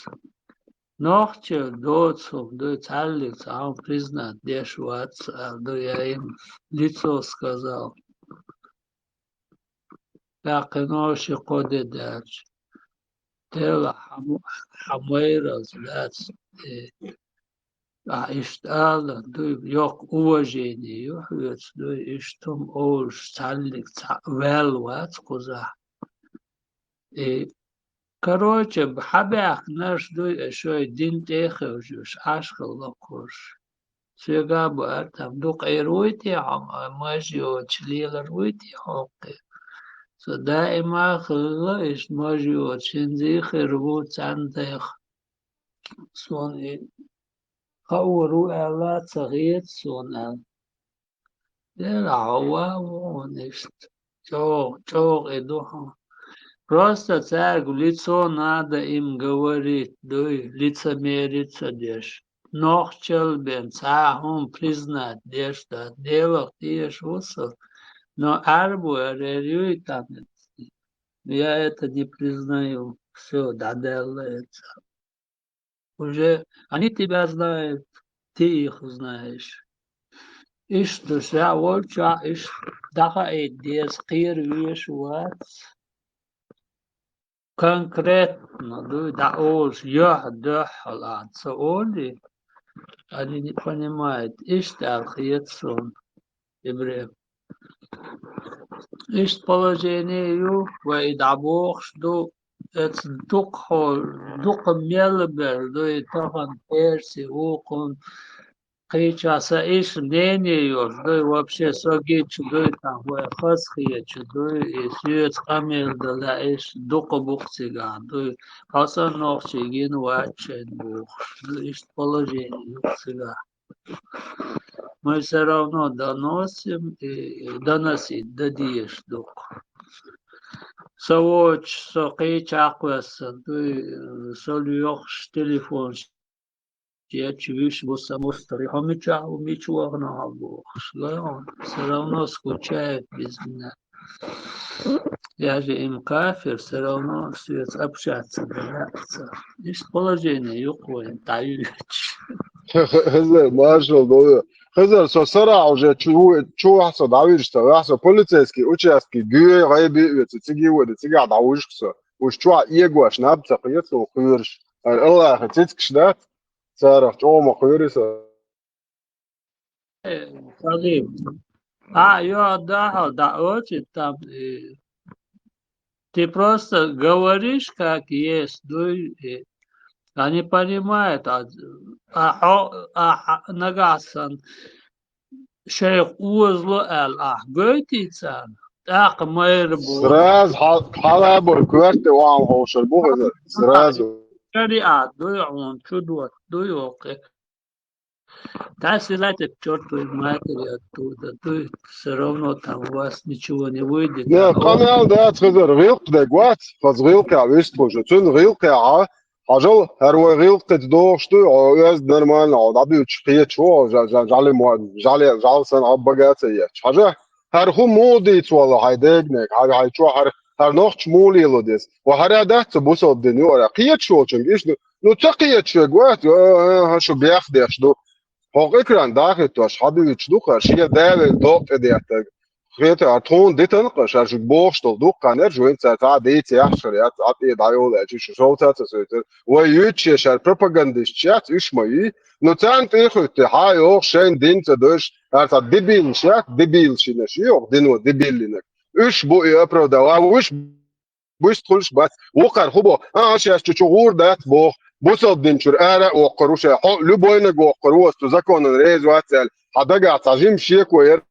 Нохчийн доцург дуй, цхьаьллиг цхьа хӀума признать деш вац, аьлла дуй, я им лицо сказал. ТӀаккха кхин ши-кхо де даьлча, Дела хьан, хьан майралц дац, э, А иштта ала, дуй, йоккха уважение ю хьоьца, дуй, иштта хӀума олуш цхьаннега цхьаъ ваьлла вац кхузахь. И, короче, хьабаьхкинарш, дуй, шоай дин тӀе а хевшаш, Ӏаш хила локхуш. Соьга а бу аьлла, там дукха Ӏер вуй те хьо, маж йоцуш лелар вуй те хьо кхин? Со даима а хилла, иштта маж йоцуш хӀинца а хир ву цхьаьна тайпа. Суна и хуур ву аьлла ца хета суна аьлла. Дера, хьо ван ву хьуна иштта. ЧӀогӀа, чӀогӀа и ду хьуна. Просто цаьрга в лицо надо им говорить, дуй, лицемерить ца деш. Нохчалла бен цхьа а хӀума признать деш дац. Делах тешаш ву со. Но Ӏаьрбо эр юй там. Я это не признаю. Всё, дӀадаьлла эца. Уже они тебя знают, ты их знаешь. Иштта ша волчохь иштта дӀахаийта деза, кхера везаш вац. Конкретно, дуй, дӀа олуш, юьхь дуьхьал а ца олий, они не понимают. Иштта аьлла хета суна, Ибрем. Иштта положение ю, вай и дӀабохуш ду, эца дукха хьо-, дукха мел бер ду и тахана Перси, вукхун, кхеча сан иштта мнение йолуш дуй, вообще со гича дуй, там вай хазахетачу дуй, и соьца къамел дан лаьа иштта дукха бу-кх цигахь дуй, хьо санна нохчий гина вац шайна бохуш ду, иштта положение ю-кх цигахь. Мы всё равно доносим и, и доносить дан дезаш ду-кх. Со воцуш, со кхеча а кхоьссина дуй, со лоьхуш телефонаш ечу вуьш бу сан мустагӀий, хьо мичахь ву, мича вахана хьо бохуш. Всё равно скучает без меня. Я же им кафир, всё равно соьца общаться дан лаьа цара. Иштта положение ю-кх вайн дӀаюьйцуш. Хезар, маршалла ду. Хезар, со сарахь уже чу, чу вахь со дӀавижа ца вахь со полицейский участке гӀайби а оьцу, цига а воьду, цигахь дӀавужуш со. Уьш чохь эгош наб ца кхета суна кхоьруш. ХӀара Аллахьан цицкаш дац, царах чӀогӀа ма кхоьру со. Э, Салим, а, йо, да, да, очень там, э, ты просто говоришь как есть, ну, и они понимают, а, а, хьо-, а, а, нагахь сан шайх озало аьлла ахь гойтий царна, тӀаккха майра бу. Сразу хьал-, хьалабар коьрта тӀе вахана хьошур бу хезар. Сразу. Шариат дуй хьуна, чудот дуй оцу. Тасвилатик чёртовой матери оттуда, дуй, всё равно там у вас ничего не выйдет. Не, къамел дац хезар, гӀиллакх дерг вац, хаза гӀиллакхехь вистхуьлуш. Цуьнан гӀиллакхехь, хьажал, хӀара вай гӀиллакх ду дохуш дуй, хьо оьзда нормально, хьо дӀабуьйцуш кхеташ ву, хьо жа-, жа-, жӀале мо-, жӀале, жӀала санна хьо бага а ца етташ. Хьажа, хӀара хӀун муха дийца воллу хьайн дегнега, хьайн, хьайн чохь хӀара, хӀара нохчо муха лело деза? Ва хӀара дац ца бусалба дин юкъара? Кхеташ волчуьнга иштта, ну, ца кхеташ верг вац, а, а, а, шу бех деш ду. ХӀокху экран дӀахӀиттош хьан дуьйцуш ду-кх хӀара, шен да вевлла докъа тӀедеттарг? Хета, хӀара тхуна дитина-кх, шаьш шуьга бохуш долу дуккха нерж вайн цара цхьа а дийца яхьаш хир яц, Ӏа тӀе дӀайолу аьлча, шу шовца а ца соьцура. Вай юьйцуш шаьш пропагандисташ яц, уьш ма юй. Ну, царна тӀе а хӀуьттий, хьан а йоху шайна дин ца дойуш, хӀара цхьа дебилаш яц, дебилаш йинаш ю йоху дино, дебилинарг. Уьш бу и оправдание, уьш буьстхуьлуш бац. Вукхара хӀун боху? А, шаьш чу чу гӀур дац боху. Бусалба дин чуьра ара а воккхур ву ша. Хьо любойнаг воккхур ву, аса цу законан реза вац аьлла. Хьан дагахь цхьа жима шеко яра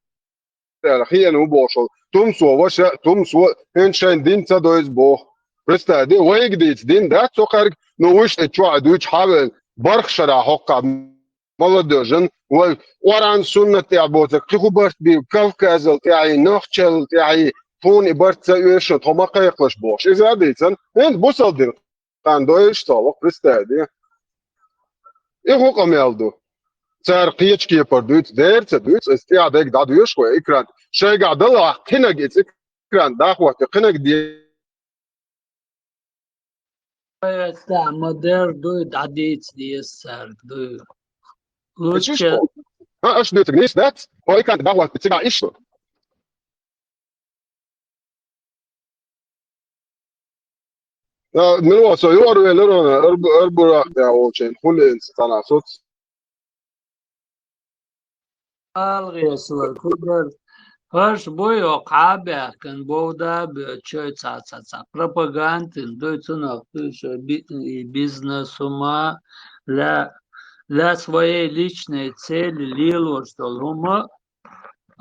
аьлла, хиъна ву бохуш волу. Тумсо ваша, тумсо, хӀинца шайна дин ца дойзу боху. Представь, де, вайга дийца дин дац цо кхаьрга, но вуьш тӀе чохь дуьйцу хьан вевлла, барх шарахь хӀоккхахь молодёжан, вай Къуръан-суннат тӀехь боцург, кхин хӀун барт бийр, Кавказал тӀехьий, Нохчалла тӀехьий, тхуна и барт ца оьшу, тхо ма кхайкхалаш бохуш. Иза а дийцан, хӀинца бусалба дин хан дойуш цхьа ваха, представь, де. И хӀун къамел ду? Цара кхечу кепара дуьйцу, дера ца дуьйцу, иза тӀехь дерг дӀадоьшу вай экран. Шайгахь далахь, кхинаг иза экран дӀахӀотта, кхинаг де Ма дер дуй, дӀадийца деза цаьрга дуй. Лучча. А, аша дуьйцург нийса дац, хьо и канд дӀахӀотта цигахь иштта. А, мила со юхавелира, арбу-, арбурах тӀехь волчийн, хӀун леанца цхьана соц. АлгӀесвар кудар. ХӀорш буй хьо кхаьбаьхкан бовда бе чой цаца ца пропагандин дуй цунах дуй шо би-, и бизнес хӀума ла, ла своей личной цели лелош дол хӀума.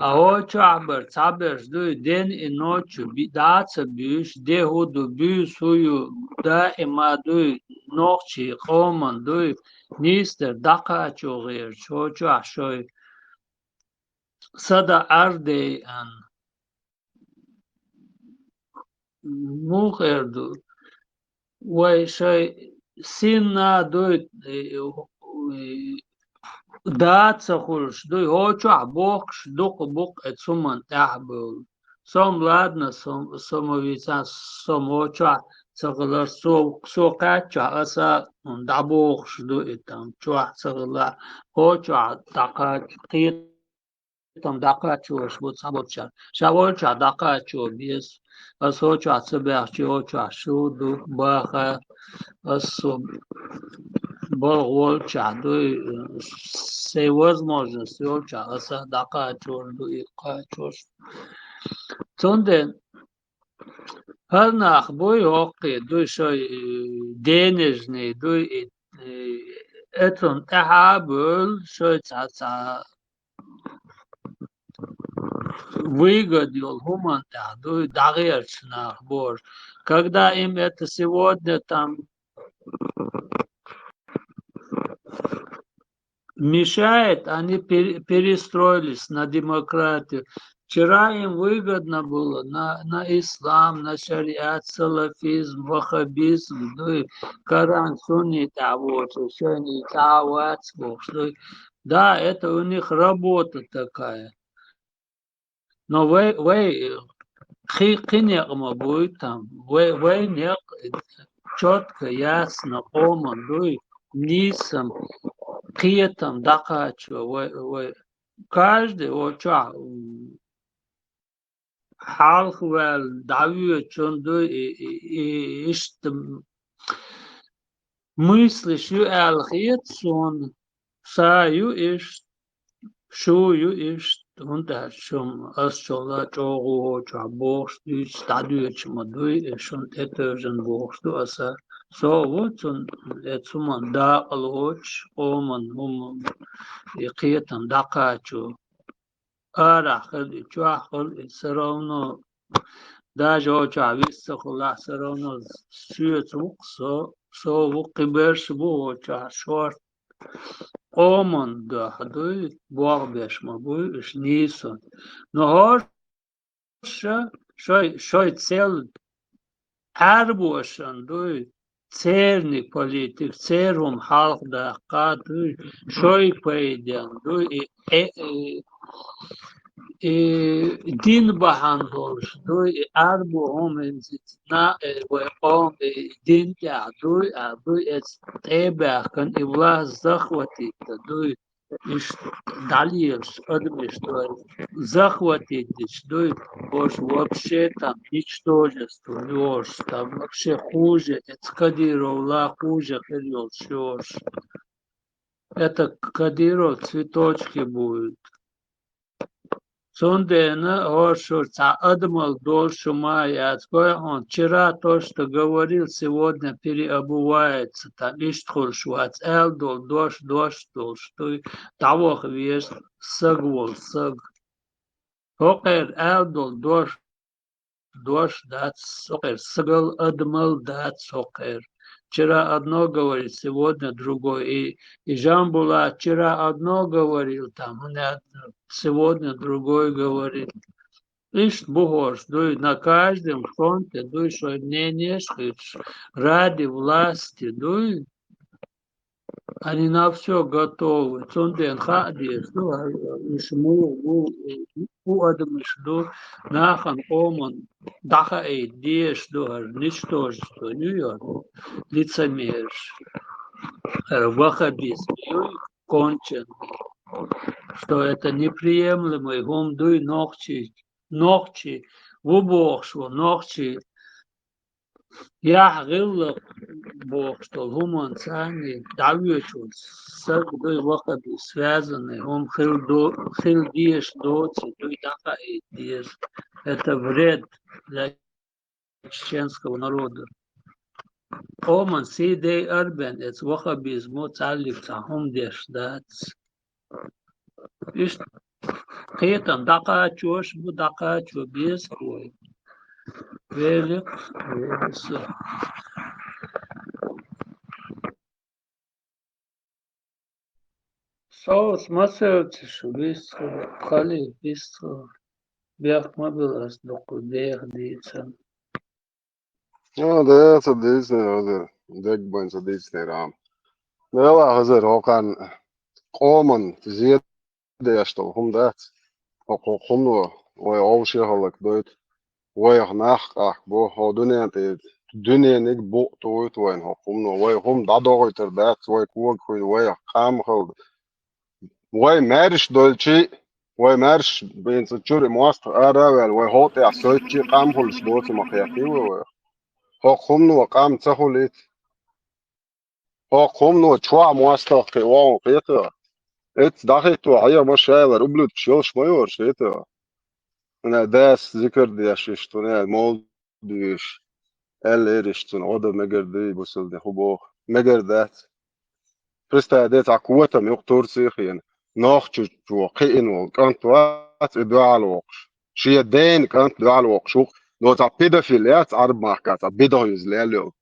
А хӀо чохь бар цхьаберш дуй день и ночью би-, даца буьйш, де хӀу ду, буьйс хӀу ю, даима дуй, нохчий къоман дуй, нийсдер дӀакхачо гӀерч, хӀо чохь шой сада ардей ан. Муха эр ду? Вай шай синна дуй, э, э, да ца хуьлуш дуй, хӀо чохь бохкуш дукха букъ э цуман тӀаьхьа бевлла. Сом ладна, сом, сомовица, сом хӀо чохь ца хилар, со, со кхаьччохь аса дӀабохуш ду и там, чохь ца хилла, хӀо чохь дӀакхаччо, кхета там дӀакхаччалаш бу цхьаболчара. Ша волчохь дӀакхаччо беза. Ас хӀо чохь ца баьхчи, хӀо чохь шу ду, баха. Ас со балха волчохь дуй, сай возможность йолчохь аса дӀакхачор ду и кхачош. Цундела хӀара нах буй хӀокхе, дуй шой, э, денежный, дуй и, э, эцун тӀаьхьа а бевлла, шой цхьа, цхьа выгод йолу хӀуманна тӀехь дуй дӀагӀерчу нах бохуш. Когда им это сегодня там мешает, они пере-, перестроились на демократию. Вчера им выгодно было на, на ислам, на шариат, салафизм, ваххабизм, дуй, Коран, сунни тӀехь воцу, шайна и цхьа а вац бохуш, дуй. Да, это у них работа такая. Но вай, вай, кхи-, кхин некъ ма буй там. Вай, вай некъ чётко, ясно, къоман дуй, нийсам, кхетам дӀакхачо вай, вай. Каждый, о, чохь, м, хьалха ваьлла, дӀавоьдучун дуй, и, и, и, иштта, м, мыслиш ю аьлла хета суна, ша ю иштта, шу ю иштта, хӀунда аьлча шуна ас чулла чӀогӀа ву хӀо чохь бохуш дуьйцуш дӀадоьдуш ма дуй, и шуна тӀетевжина бохуш ду аса. Со а ву цунна, э, цу хӀуманна дакъа лоцуш, къоман хӀума, и кхетам дӀакхачо. Арахь хила и, чохь хила и, всё равно, даже хӀо чохь вист ца хилахь, всё равно соьца ву-кх со, со ву-кх, кхиберш а бу хӀо чохь шорта. Къоман дуьхьа дуй, болх беш ма буй уьш нийсонца. Но хӀорш шай, шай цел Ӏаьрбошан дуй, церниг политик, церан хӀума хьалха даккха дуй, шай пайденна дуй, и, э, э, и дин бахьана долуш дуй, и Ӏаьрбо хӀума хӀинца на, э, вай къоман и дин тӀехь дуй, а дуй, эца тӀе а баьхкина, и власть захватить дан дуй. Иштта дӀалелаш адамаш дуй, захватить дича дуй, хӀорш вообще там ничтожество йолуш, там вообще хуже, эца Кадыровла хуже хир йолуш йолуш. Это Кадыров цветочки будет. Цундела хӀорш шуьра цхьа адамалла долуш хӀума а яц. Кой хьуна, вчера то, что говорил, сегодня переобувается, там иштта хуьлуш вац, аьлла долу дош, дош долуш дуй, дӀаваха веза саг волу саг. ХӀокхеран аьлла долу дош, дош дац хӀокхеран, сагал, адамал дац хӀокхеран. Вчера одно говорит, сегодня другой. И, и Жамбулат вчера одно говорил, там, хӀунда сегодня другой говорит. Иштта бу хӀорш дуй, на каждом фронте дуй, шайн мненеш хилча, ради власти дуй. Они на всё готовы. Цундела хаа деза ду, уьш муха бу, бу адамаш ду, нахана, къоман дӀахаийта дезаш ду хӀара, ничтожество ю йо, лицемераш. ХӀара ваххабизм ю, кончен. Что это неприемлемый хӀума дуй нохчий, нохчий ву бохуш ву, нохчий Яхь гӀиллакх бохуш долу хӀуманца царний дӀавоьдуш волу саг дуй ваххабизм, связанный хӀума хила до-, хила дезаш доций дуй дӀакхаийта деза. Это вред для чеченского народа. Къоман сий-дей арабен, эца ваххабизмо цхьаллиг цхьа хӀума деш дац. Иштта кхетам дӀакхачош бу, дӀакхачо беза вай. Великъ, великъ. Соус масевцаш вистхула, пхали вистхула. Бехк ма била ас дуккха деха дийцан. Ну, да, ца дийцинера хӀазар, дегбайн ца дийцинера ам. Дела хӀазар, хӀокхан къоман зе деш долу хӀума дац. ХӀокху хӀумано вай гӀовше хӀаллакдойту, вайх нах къахка бо, хӀо дуьнен тӀе, дуьнениг букъ тӀуййту вайна хӀокху хӀумано. Вай хӀума дӀадохуьйтур дац, вай кога хуьйна, вайх къам хала. Вай маьрша дойлчий, вай маьрша бен ца чуьра и мостагӀа ара а ваьлла, вай хӀокху тӀехь сойтчий къам хуьлуш доцу ма кхетий вай вайх. ХӀокху хӀумано къам ца хуьлийта. ХӀокху хӀумано чохь мостагӀа кхин вогӀун кхета. Эцца дӀахӀитто хьехамаш шайлар, ублюдкаш йолуш ма йораш хета. Вуна дас зикар деш иштта, вуна молдуьйш, аьлла эр иштта цунна, гӀо дан мегар дуй бусалде, хӀун боху? Мегар дац. Представь де, цхьа котам юкъа Турци хиъна, нохчочо кхиъна волу кӀант вац, и дуьхьал воккхуш. Шен ден кӀант дуьхьал воккхуш ву-кх, но цхьа педофил яц Ӏарб махка, цхьа бедоиза лел йолу.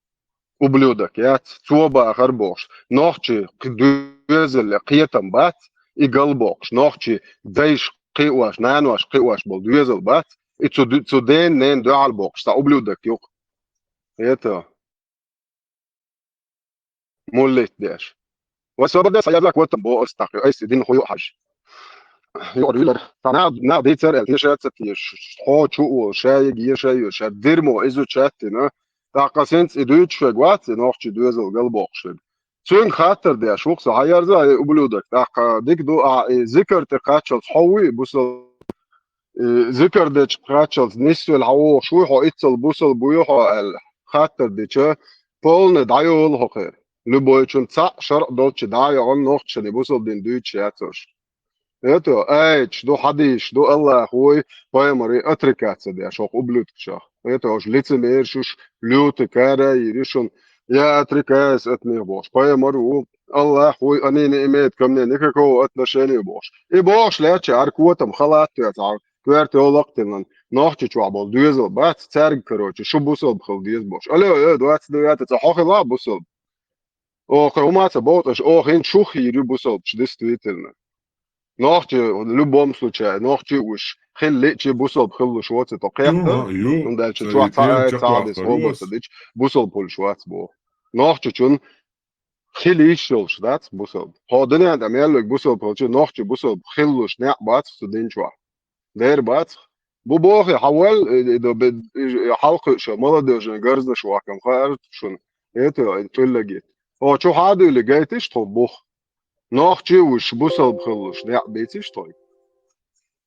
Ублюдок яц, цо бахар бохуш. Нохчий кхи-, доьзалле кхетам бац, и галбоккхуш. Нохчий дайш кхиош, нанош кхиош болу доьзал бац, и цу ду-, цу ден-нен дуьхьал боккхуш, цхьа ублюдок юкъа. Это. Муллит деш. Ва собар деш, хьаяза котам бо ас тахка, айса дин хӀу ю хьажа. Юкъара вилар. Цхьа нах, нах дийцар аьлла, теша ца теша, хьо чу а волу, ша йига еша а йоьшу, ша дирмо изучать дина. ТӀаккха синца и дуьйцуш верг вац, и нохчий доьзал галбоккхуш верг. Цуьнга хаттар деш ву-кх со, хьаяза, и ублюдок. ТӀаккха дика ду, ахьа и зикар тӀе кхаччалц хьо вуй, бусал-, и зикар дечу кхаччалц нисвелла хьан вогӀуш вуй хьо, иццал бусал буй хьо аьлла. Хаттар дича, полный дӀайолу хӀокхуьра. Любойчун цхьаъ шаръ долчу дӀа а йогӀун нохчашна бусал дин дуьйцуш яц аша. Это, аяташ ду, хьадисаш ду, Аллах вуй, пайхамар вуй, отрекаться деш, хӀокху ублюдкашах. Это уж лицемерш уж, лютый кара а йийр ю шуна, я отрекаюсь от них бохуш. Пайхамар ву, Аллах вуй, они не имеют ко мне никакого отношения бохуш. И бохуш лаьттача, хӀара котам халат а тоьцна, коьрта йолу а тиллина, нохчи чохь болу доьзал бац, цаьрга, короче, шу бусалба хила деза бохуш. Алло, э, двадцать девятый, цкъа хьо хила бусалба? Оха хӀума а ца боху аша, оха хӀинца шух йийр ю бусалбаш, действительно. Нохчи, в любом случае, нохчи уьш хила лиъчи бусалба хилалуш воцу тхо кхетта, хӀунда аьлча чохь цхьа а, цхьа а хьадис, хӀума ца дича, бусалба хуьлуш вац боху. Нохчичун хила йиш йолуш дац бусалба. Хьо дуьнен тӀе мел верг бусалба хилча, нохчи бусалба хилалуш некъ бац цу дин чохь. Дера бац. Бу бохий, хьан вал, э, э, до бе-, э, хьалкхуьуш, молодёжный гарзнаш ваккхам, хаьара шуна? Это, э, тӀуллагит. О, чу хьан а дуьйлий, гайтиш тхо бух? Нохчи уьш бусалба хилалуш, некъ бийциш тхойга?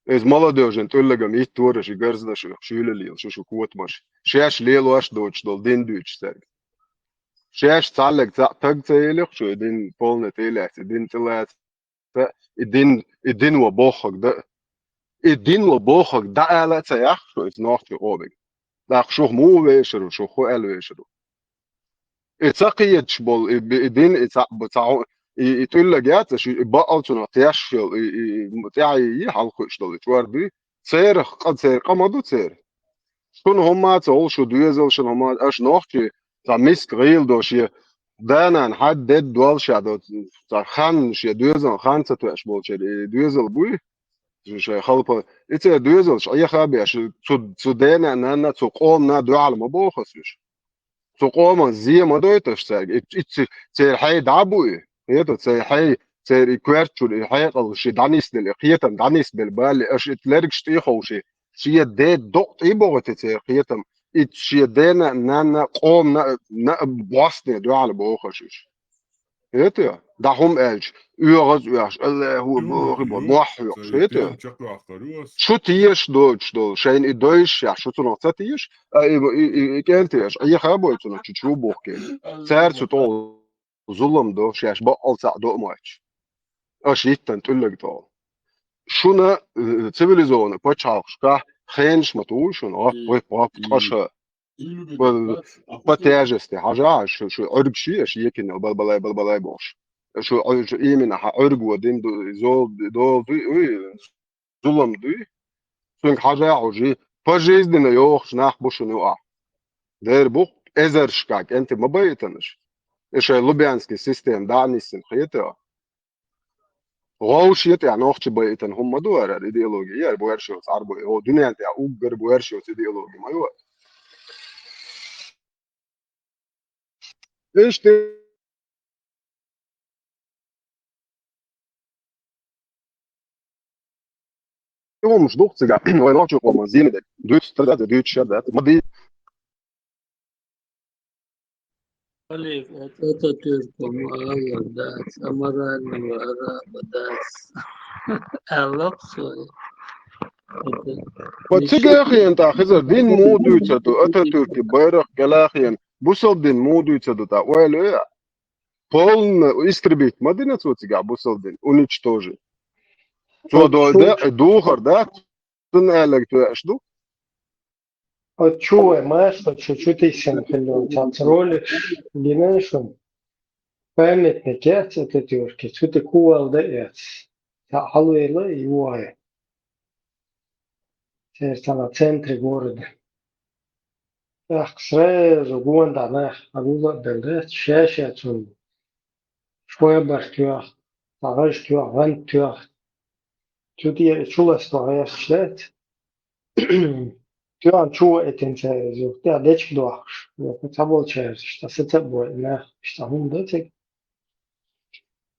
Иза молодёжный тӀуллагам йиттора ши гарзнаш, шуьйла лела, шу, шу котамаш. Шаьш лелош доцуш долу дин дуьйцуш цаьрга. Шаьш цхьаллиг цхьаъ таг ца елих шу, и дин полный тӀелаьцна, и дин тӀелаца, и дин, и дин ван боххаг да. И дин ван боххаг да ала а ца яхха шу, иза нохчи къобиг. ТӀаккха шух муха вешар ву, шух хӀу аьлла вешар ву? И ца кхеташ болу, и, и дин, и цхьаъ, цхьа хӀу-, и, и тӀуллаг яц, аша и бакъал цунах теш йолу, и, и, и тӀаьхье йий, хьалкхуьуш долу, и чӀор дуй. Церах къа-, церан къа ма ду церан. Шуна хӀумма а ца хуьлу, шу доьзал, шуна хӀумма а, аша нохчий, цхьа миска гӀийла до шен, да-нана хьаьдда дедда дол ша до, цхьа хан, шен доьзална хан ца тоьаш болчеран, и доьзал буй? Шайн халпа, и церан доьзалш Ӏеха а беш, цу, цу дена а, нанна а, цу къомана а дуьхьал ма боху аса уьш. Цу къоман зе ма дойту аша цаьрга. И, и ц-, церан хьей дӀа а буй, хета, церан хьей, церан и коьрта чуьра и хьекъал ши дӀанисделла, и кхетам дӀанисбелла бале, аша и лергаш тӀе а ховший, шен ден докъ тӀе а бохуьйтий церан кхетам, и шен дена а, нанна а, къомана а, на а бӀосне дуьхьал боху аша уьш. Хетий? ДӀа хӀума аьлча, оьгӀаз оьхуш, Аллаху акбар, мохь хьоькхуш, хетий? Шу тешаш доцуш долу, шайна и дойшшехь, шу цунах ца теша, а и, и, и, и кӀентий аша, Ӏеха а бой цунах чу чу бухке. Цара цу тӀо зулам до, шаьш баккъал цхьаъ до а моьттуш. Аша йиттан тӀуьллаг тӀо. Шуна, э, цивилизованный пачхьалкхашкахь хенаш ма тухуй шуна, гӀоп, гӀоп, гӀоп, ткъа ша. По, по тяжести, хьажа, шу, шу Ӏуьргаш ю, аша екинал, балбалай, балбалай бохуш. Шу, шу именно хьан Ӏуьрго дин ду, зол, дол дуй, уй, зулам дуй. Цуьнга хьажа хьожий, пожизненно йохуш нах бу шуна юкъахь. Дера бу, эзаршка кӀентий ма байтанаш. И шайн Лубянский система дӀа а нисина хета. ГӀовш я тӀехь нохчи байтан хӀума ма ду ара, идеология яр, боьрша йоцу Ӏарбой, о, дуьнен тӀехь уггар боьрша йоцу идеология ма ю. Иштта хӀумаш дух цигахь, вай нохчи къоман зийна дерг. Дуьйцу, тара дац, дуьйцу, шер дац, ма ди. Олег, это, это только мало, да, аморального араба, да. Алло, это Ва цига а хиъна тӀаккха, хӀизар дин муха дуьйцур ду, Ататюркан байракх кӀел а хиъна, бусалба дин муха дуьйцур ду тӀаккха, ойла е а? Полно истребить ма дина цо цигахь бусалба дин, уничтожить. Цо дой де, духар дац, цунна аьлларг тоьаш ду. Оцу чу вай маша, чу, чу тиссина хилла, цхьацца роликаш гина шуна. Памятник яц Ататюрке, цу тӀе кувалда а яц. Цхьаъ хьалавелла а йогӀий. Церан цхьана центре города. ТӀаккха сразу гонда нах хьагула а белла дац, ша-ша цунна швабар тоьхна, цхьа гӀаж тоьхна, гӀант тоьхна. Цу тӀера чу ласта гӀерташ дац. Тоьхна чу ваийтина цара иза, юха тӀе дечиг дохкуш, юха цхьаболчаьрца иштта саца а бой, нах, иштта хӀума ду цига.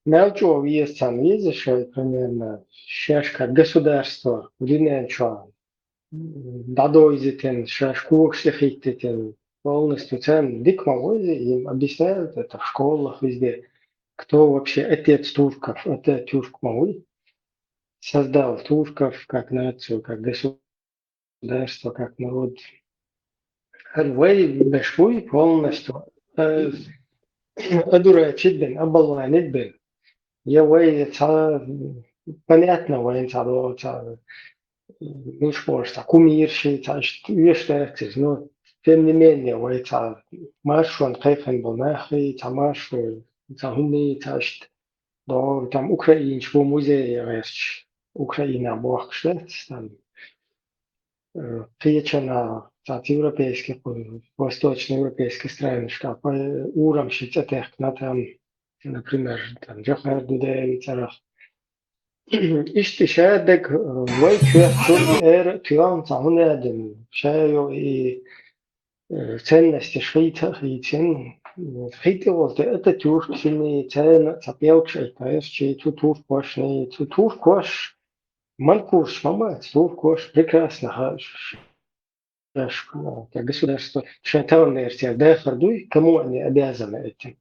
Мел чӀогӀа веза царна веза шайн, примерно, шаьш как государство, дуьнен чохь, м, дӀадовзийтина, шаьш когаш тӀе хӀиттийтина, полностью царна дика ма ву иза, им объясняют это в школах, везде. Кто вообще отец турков? Это тюрк ма ву. Создал турков как нацию, как государство, как народ. ХӀара вай беш вуй полностью, э, одурачить бен, оболванить бен. Я вай цхьа, понятно, вайн цхьа до, цхьа, ну, что ж, цхьа кумираш, цхьа иштта веш дац иза, но тем не менее, вай цхьа маршонна кхайкхина болу нах, цхьа маршо, цхьа хӀума, цхьа иштта. ДогӀу, там украинаш бу музее гӀерташ, Украина бохкуш дац, там, э, кхечанхьа цхьацца европейский, восточноевропейский странашкахь, э, урамаш цӀе техкина там, например, там Джохар Дудаеви цӀарах. Иштта ша дага, э, вай чоьхчул ара а тоьхна цхьа хӀун а дина, ша йо и э, ценностеш хийца а хийцина, э, хӀинца тӀе волу тӀе Ататюрк шинний, царна а цхьа пӀелгаш а тайрчий, цу туркошний, цу туркош, манкурш ма бац, туркош прекрасно ха-, ш-, ш-, ш-, как государство, шайн товарнера церан дахар дуй, кому они обязаны этим.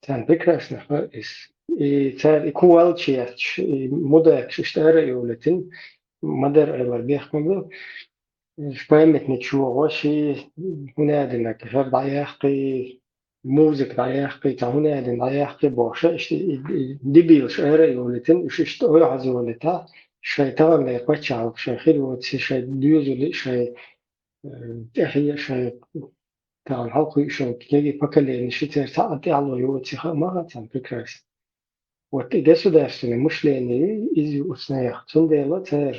Царна прекрасно хаьа иза. И цара и кувалча етташ, и мудакаш иштта ара а йолуьйтина, ма-дарра айлар бехк ма бу. Памятник чу вогӀуш, и хӀун а дина, хӀара дӀаяккхий, музыка дӀаяккхий, цхьа хӀун а дина дӀаяккхий бохуш, иштта и, и дебилаш ара а йолуьйтина, уьш иштта ойхьазолуьйтахь, шайн таханлера пачхьалкх, шайн хир воций, шайн доьзале, шайн, э, тӀаьхье, шайн Тахана хьалкхуьуш йолу кегий поколени ши церан цхьа а тӀаьхьало йоций хаа ма хаьа царна прекрасно. Вот и государственное мышление иза ю оцу нехан. Цундела цара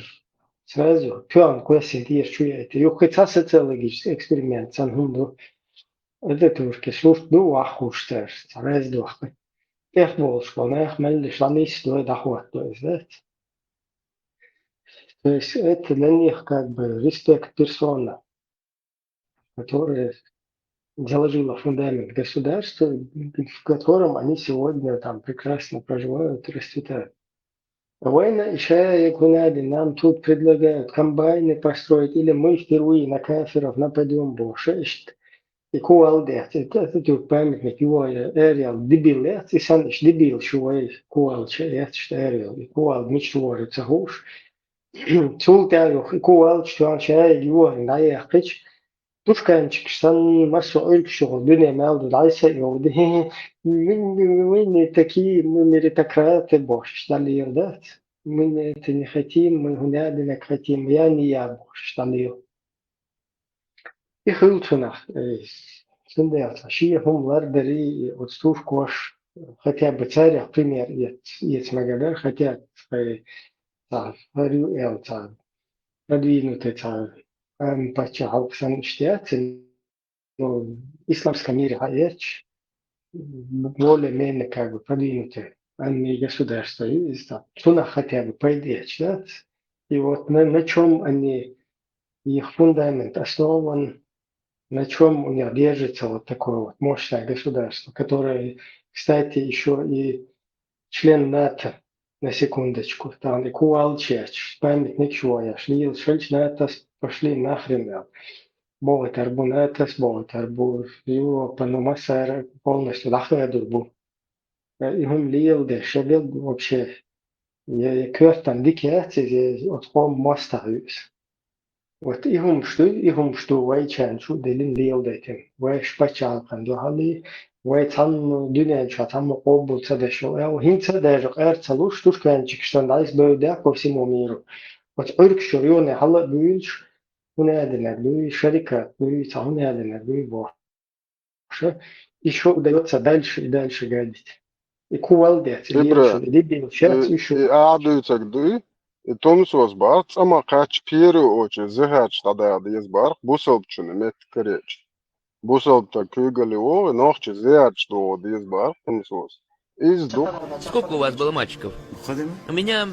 сразу тоьхна кхоьссина тӀера чу яйта. Юха кхин цхьа социологический эксперимент санна хӀума ду. Ататюрке сурт ду ваххуш цара, цхьа раздохкий. ТӀехболуш болу нах меллаша дӀанисдой, дӀахӀоттадо иза, дац? То есть это для них как бы респект персона, которая заложила фундамент государства, в котором они сегодня там прекрасно проживают, расцветают. Вайна и ша я гунали, нам тут предлагают комбайны построить, или мы впервые на кафиров нападём, бохуш, иштта. И кувалда яц, и Ататюрк памятник йоагӀа араялла дебил яц, и санна иштта дебил шу вай кувалда ша яц иштта араялла. И кувалда мича вара ца хууш. Цул тӀаьхьа юха и кувалда чу тоьхна шаьга йоагӀа дӀаяьккхича, тушканчикаш санна, массо а Ӏуьргаш чугӀа дуьне мел ду дӀайса а йовда. Мы, мы, мы не такие, мы меритократы бохуш дӀалийла дац. Мы не, это не хотим, мы хӀунадинарг хотим, я не я бохуш дӀалийла. И хуьлу цунах, э, цундела цхьа шен хӀума лардарий, и оцу тушкош, хотя бы царех пример эц-, эца мегар дара, хотя бы, э, цхьа хӀара ю аьлла, цхьа продвинутый, цхьа, ам, паччахьалкх санна иштта яц, ну, исламском мире хьаэцча, более-менее как бы продвинутое, а не государство, и, и там, цунах хотя бы пайда эцча, да? И вот на, на чём они, их фундамент основан, на чём у них держится вот такое вот мощное государство, которое, кстати, ещё и член НАТО, на секундочку, там и кувалда чу яц, памятникаш йоьхуш, лелаш хилча, НАТО-с пошли нахрен, аьлла. Бохуьйтур бу НАТО-с, бохуьйтур бу Европа, ну, массара полностью дӀахадор бу. Э, и хӀума леладеш, я бел вообще, я, я коьртана дика яц иза, я оцу къоман мостагӀа ю иза. Вот и хӀумаш ду, и хӀумаш ду вайчарна чу а диллина, леладайтина. Вайша паччахьалкхана дуьхьал, вай цхьаммо дуьнен чохь цхьаммо къобал ца деш йолу аьлла, хӀинца а даже къар ца луш, тушканчикаш санна дӀасабевдда по всему миру. Оцу Ӏуьргаш чуьра юха хьала а буьйлуш, хӀунадинарг дуй, шарикат дуй, цхьа хӀунадинарг дуй бохуш. И шу удаётся дальше и дальше гадить. И кувалда яц, и Ибра, лелаш, и дебил шац, и, и шу. И ахь дуьйцург дуй, и тумсос бахь, цӀа ма кхаьчча, первую очередь, зехьарчу дӀадаха деза бахь, бусалбачунна меттиг карийча. Бусалба стаг куьйгалли вогӀу, и нохчи зехьарчу догӀу деза бахь, тумсос. Иза ду. Сколько у вас было мальчиков? У меня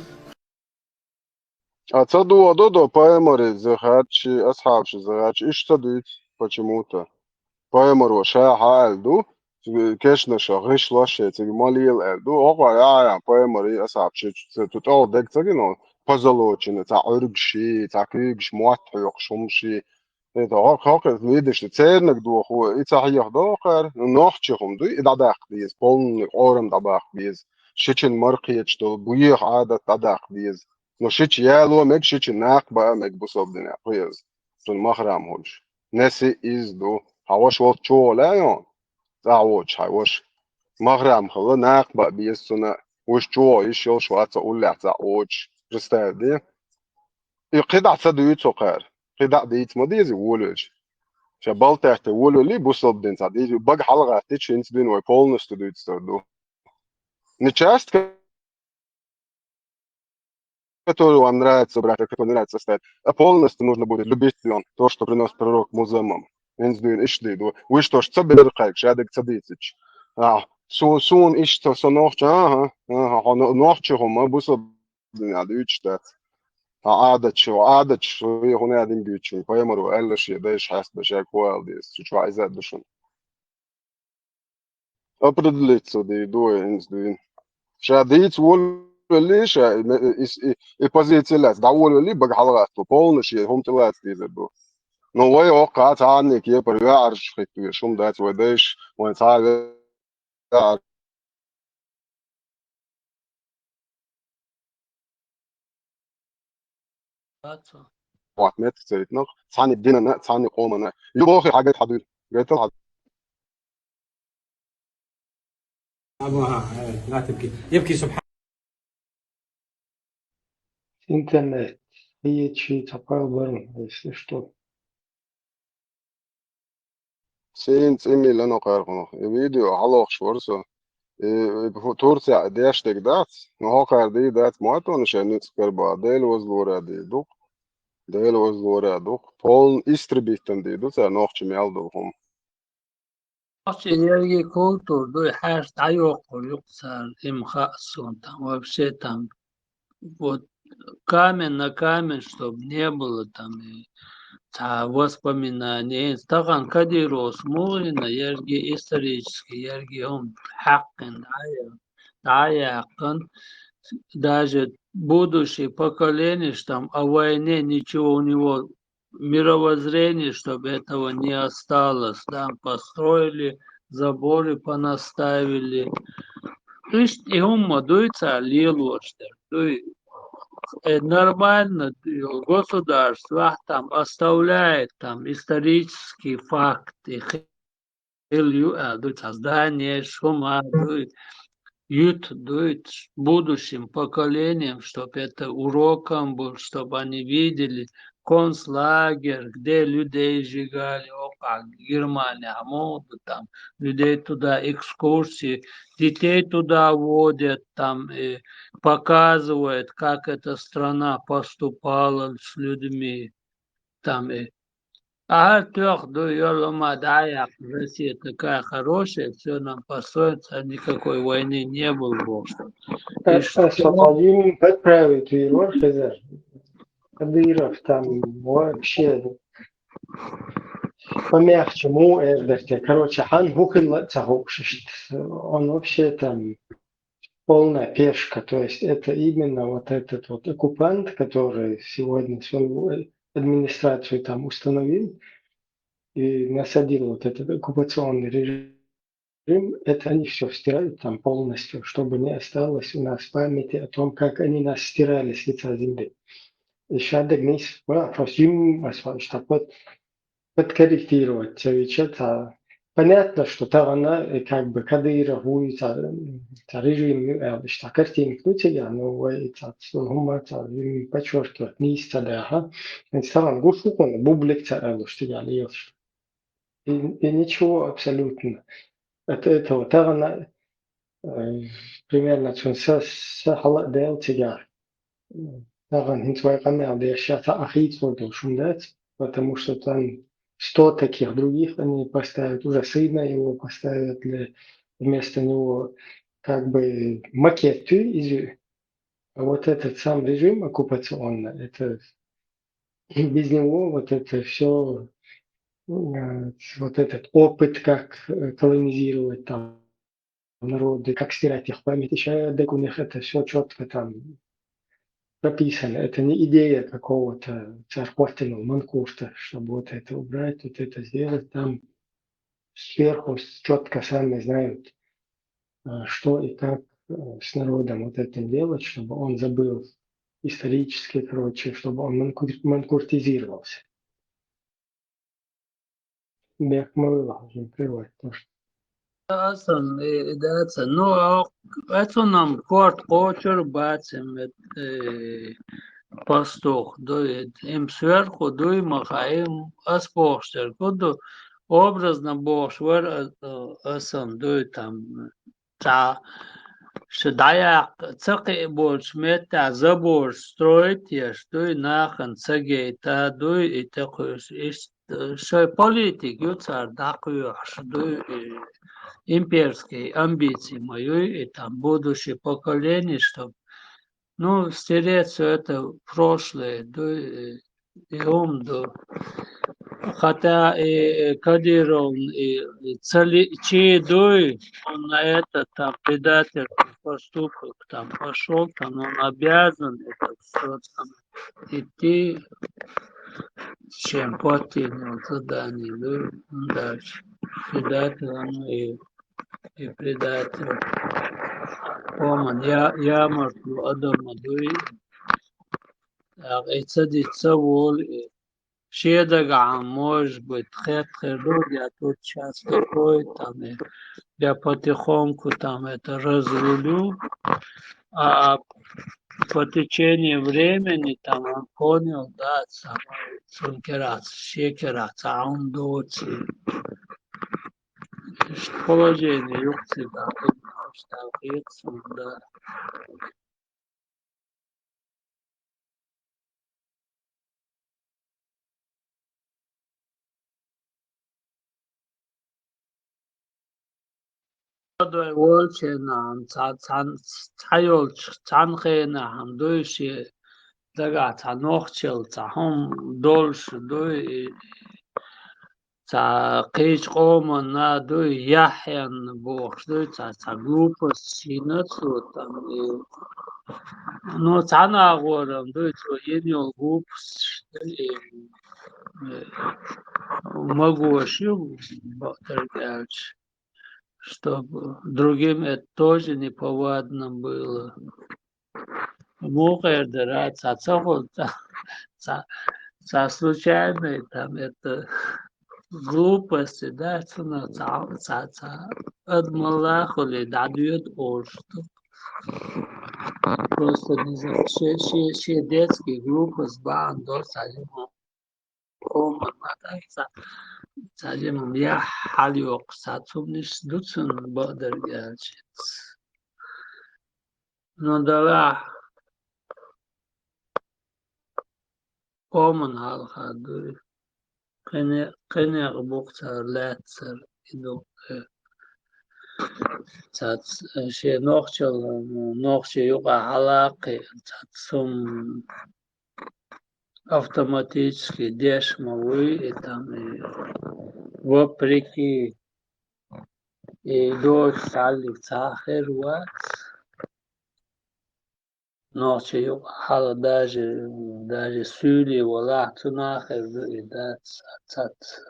А ца догӀу до пайхамарий зехьарчий, асхьабаший зехьарчий, иштта ца дуьйцу почему-то. Пайхамаро ша хьааьлла ду, кешнаша гӀишлош шайн цига ма лела аьлла ду. ХӀокхо а, а, пайхамарий асхьабаший цу тӀехь дег ца гина, позолоченный, цхьа Ӏуьргаший, цхьа куьйгаш мотт хьоькхуш хӀумаший. ХӀокху, хӀокху лидашна церниг дохо, и ца хьеха до кхара, нохчи хӀума дуй, и дӀадаккха деза, полный къорам дӀабаккха деза. Шичун мара кхеташ долу, беха Ӏадат дӀадаккха деза. Но шича яло мега, шича накха баа мега бусалба динехь кху еза. Цунна махрам хуьлуш. Неси иза ду. Хьан ваша волчу чу гӀо лаьа йо? ЦӀахь воцуш хьайн ваша. Махрам хилла, накха баа беза цунна. Уьш чу гӀо йиш йолуш вац цо уллехь цӀахь воцуш. Представь де. И кхидӀа ца дуьйцу кхара. КхидӀа дийца ма деза волавелча. Ша балтаьхте волавелли, бусалба дин ца дийца. Бага хьалагӀаттича, хӀинца дуьйна вай полностью дуьйцур ду. Не часто, который вам нравится брать, а который не нравится оставить. А полностью нужно будет любить он, то, что принёс пророк Музаммам. Инза дуьйна иштта дийду. Вуьш тош ца бер кхайкаш, шадерг ца дийцича. А, су-, суна иштта, со нохча, ага, ага, хьо но-, нохча хӀума, бусалба динехь дуьйцуш дац. Хьан Ӏадаташ, Ӏадаташ, хӀун яа дин буьйцуш, пайхамаро аьлла шен дайша хьаьста, шаьга хӀун ала деза, цу чохь иза ду шуна. Определиться ду вай, инза дуьйна. Ша дийца волавелли, ша и, и, и, и позиция лаьцна дӀаволавелли, бага хьалагӀатто, полностью шен хӀума тӀелаца дезар ду. Но вай хӀокху цхьанне кепара веарш хӀиттавеш хӀума дац, вай дайша, вайн цхьа веар Вахт меттиг ца йитинарх, цхьанне динана, цхьанне къомана. Любой хир хьагайта хьадуьйла. Гайтал хьа. أبوها، آه، لا تبكي. يبكي سبحان. Интернет. Хьечи цхьа пайхамар, если что. Сийна цӀимил ано кхархунах. И видео хьалохуш вара со. И, и фу-, Турция деш дерг дац, но хӀокхара дий дац, ма тона шайн ницкъ карба. Дела возлора дий ду-кх. Дела возлора ду-кх. Полный истребительный дий ду цара нохча мел долу хӀума. Нохчийн ерриге культура ду, и хьаьрца дӀайоккхур ю-кх цара, и ма хаьа суна там, вообще там. Вот камень на камень, чтоб не было там, и цхьа воспоминание. Тахана Кадыровс муха йина, ерриге исторически, ерриге хӀума хьаькхна дӀа-, дӀаяьккхина. Даже будущее поколение, что там о войне ничего у него мировоззрение, чтобы этого не осталось, да, построили, заборы понаставили. Иштта и хӀума дуй цар лелош дерг, дуй. Э, нормально, дуй, государство там оставляет там исторические факты, хи-, хила ю аьлла дуй, цхьа зданеш, хӀума дуй, юьрт дуй, будущим поколениям, чтоб это уроком был, чтоб они видели концлагерь, где людей сжигали, около Германии, а могут там людей туда экскурсии, детей туда водят, там и показывают, как эта страна поступала с людьми. Там и Ахьар тоьхна ду, йола ма дӀаяьккха, Россия такая хорошая, всё нам построится, никакой войны не было, бохуш. Э, И э, что? Сападин подправит его, хезар. Кадыров там вообще помягче му эрдерте. Короче, хьан хӀу хилла ца хууш иштта. Он вообще там полная пешка. То есть это именно вот этот вот оккупант, который сегодня свою, э, администрацию там установил и насадил вот этот оккупационный режим, это они всё стирают там полностью, чтобы не осталось у нас памяти о том, как они нас стирали с лица земли. И ща дагнись, а, просто им, а, что, что под подкорректировать, э, чё-то. Понятно, что тагана, э, как бы Кадыров вуй, ца, ца режим, э, что картинка, ну, тебя, ну, вай, ца, ца, гума, ца, м, подчёркивать, не из ца, да, ага. Ведь таган гуш хӀу хьуна, бублик ца, э, луш, тебя, не ешь. И, и ничего абсолютно. От этого тагана, э, примерно цун са, са хьала дел тебя. Таган хӀинца вай къамел деш ша ца ахийцур долуш хӀума дац, потому что там сто таких других они поставят, уже сына его поставят для, вместо него, как бы макет ты изю. А вот этот сам режим оккупационный, это без него вот это всё, э, вот этот опыт, как, э, колонизировать там народы, как стирать их память. Ещё я так у них это всё чётко там прописано. Это не идея какого-то царь Костяного манкурта, чтобы вот это убрать, вот это сделать. Там сверху с-, чётко сами знают, э, что и как, э, с народом вот этим делать, чтобы он забыл исторически, короче, чтобы он манкур-, манкуртизировался. Бехк ма вуьйлахь, жимма приводит тоже. Асан, э, даца. Ну, а оцунам корта кхочур бац им, э, пастух, дуй, им сверху дуй, ма хаим, ас бохуш дерг хӀу ду, образно бохуш вар, а, а, асан дуй там, цхьа ша дӀаяккха ца кхиа болчу меттехь забораш строить еш дуй, нахана ца гайта дуй, и тӀекхуьуш, иштта шайн политика ю цара дӀакхоьхьуш дуй, и имперские амбиции ма юй, и там будущее поколение, чтоб, ну, стереть всё это прошлое дуй, и и хӀума ду. Хотя и, и Кадыровн и, и ца лиъчий дуй, он на это там предательский поступок там пошёл, там он обязан это всё там идти, чем партийное задание, да, дальше. Предатель он и, и предатель. Хьо ма я, ямартлу адам ма дуй. ТӀаккха и ца дича ца волу, и шен дагахь, может быть, хетта хир ду, я тут щас такой, там, и я потихоньку там это разрулю, а по течению времени там он понял, да, самое, цунна кераца, шен кераца, а он доций. Положение юкъе да, да. Дой волчу хенахь, цхьа-, цхьана, цхьайолчу цхьана хенахь дуй шен дагахь цхьа нохчалла цхьа хӀума долуш дуй, и цхьа кхечу къоманна дуй, яхьенна бохуш дуй, цхьа, цхьа глупость йина цо там, и, ну, цхьана агӀорам дуй, цо йина йолу глупость, и э, могу ошибку, бакъдерг аьлча, чтобы другим это тоже неповадно было. Муха эр дара, цхьа ца хул, цхьа, цхьа, цхьа случайный, там, это, глупости, да, цунах цхьа, цхьа, цхьа адамалла хуле, дӀадоьду олуш ду. Просто не знаю, шен, шен, шен детский глупость бахьана долуш цхьа жима къоман ма дац, цхьа, цхьа жимма яхь хьалайоккхуш цхьа цуннаш ду цунна, бакъдерг аьлча. Ну, делахь, къоман хьалха дуй. Кхине-, кхинех бу-кх цара лаьцнарг, и ду, э, цац-, э, шен нохчалла, нохчийн юкъахь хьала а кхиъна, цац хӀума автоматически деш ма вуй, и там, и вопреки, и доцу цхьаллиг цхьа а хир вац. Нохчийн юкъа хьала даже, даже суьйле валахь, цунах а хир ду и дац, цац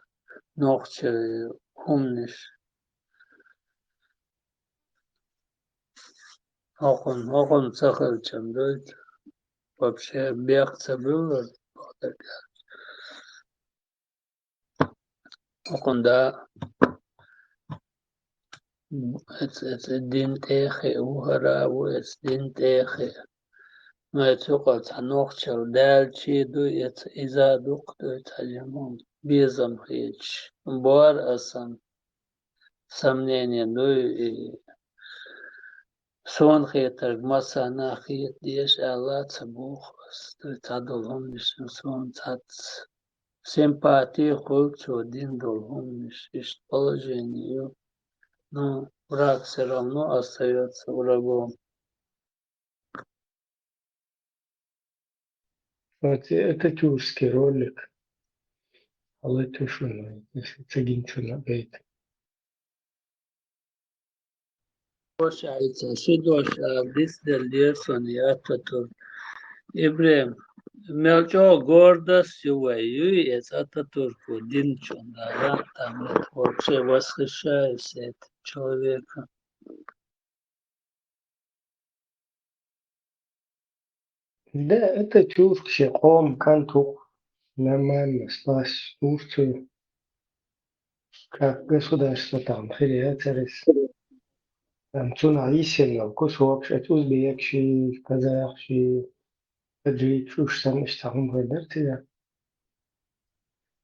нохчийн хӀуманаш. ХӀокхунна, хӀокхунна ца хилчам дуй, вообще бех ца буьллура, бакъдерг аьлча. ХӀокхунна да, эц-, эц-, дин тӀе а хиъна ву хӀара а ву, эц-, дин тӀе а хиъна. Но эцу юкъа цхьа нохчалла даьлчий дуй, эц-, иза а дукха дуй, цхьа жимма безам хеташ. Бора асан, сомнение дуй, и суна хетарг массарна а хета деза аьлла а ца боху ас. Дуй, цхьадолу хӀуманаш суна цхьацца симпати хуьлу, цо дина долу хӀуманаш, иштта положение ю. Ну, враг всё равно остаётся врагом. Кстати, это тюркский ролик. Алло, тю шуна, если ца гинчуна бейт. Дош айца, ши дош а дицделла деза суна и Ататурк. Ибрем, мел чӀогӀа гордость ю вай, юй эца Ататурко динчунна, да, там, это вообще восхищаюсь этим человеком. Да, это тюрк, шен къоман кӀант ву-кх, нормально спас Турцию. Как государство там хир яцара иза. Там цунах йисина йолу кусокаш, эца узбекаш, казахаш, таджикаш, уьш санна иштта хӀума хир дара цигахь.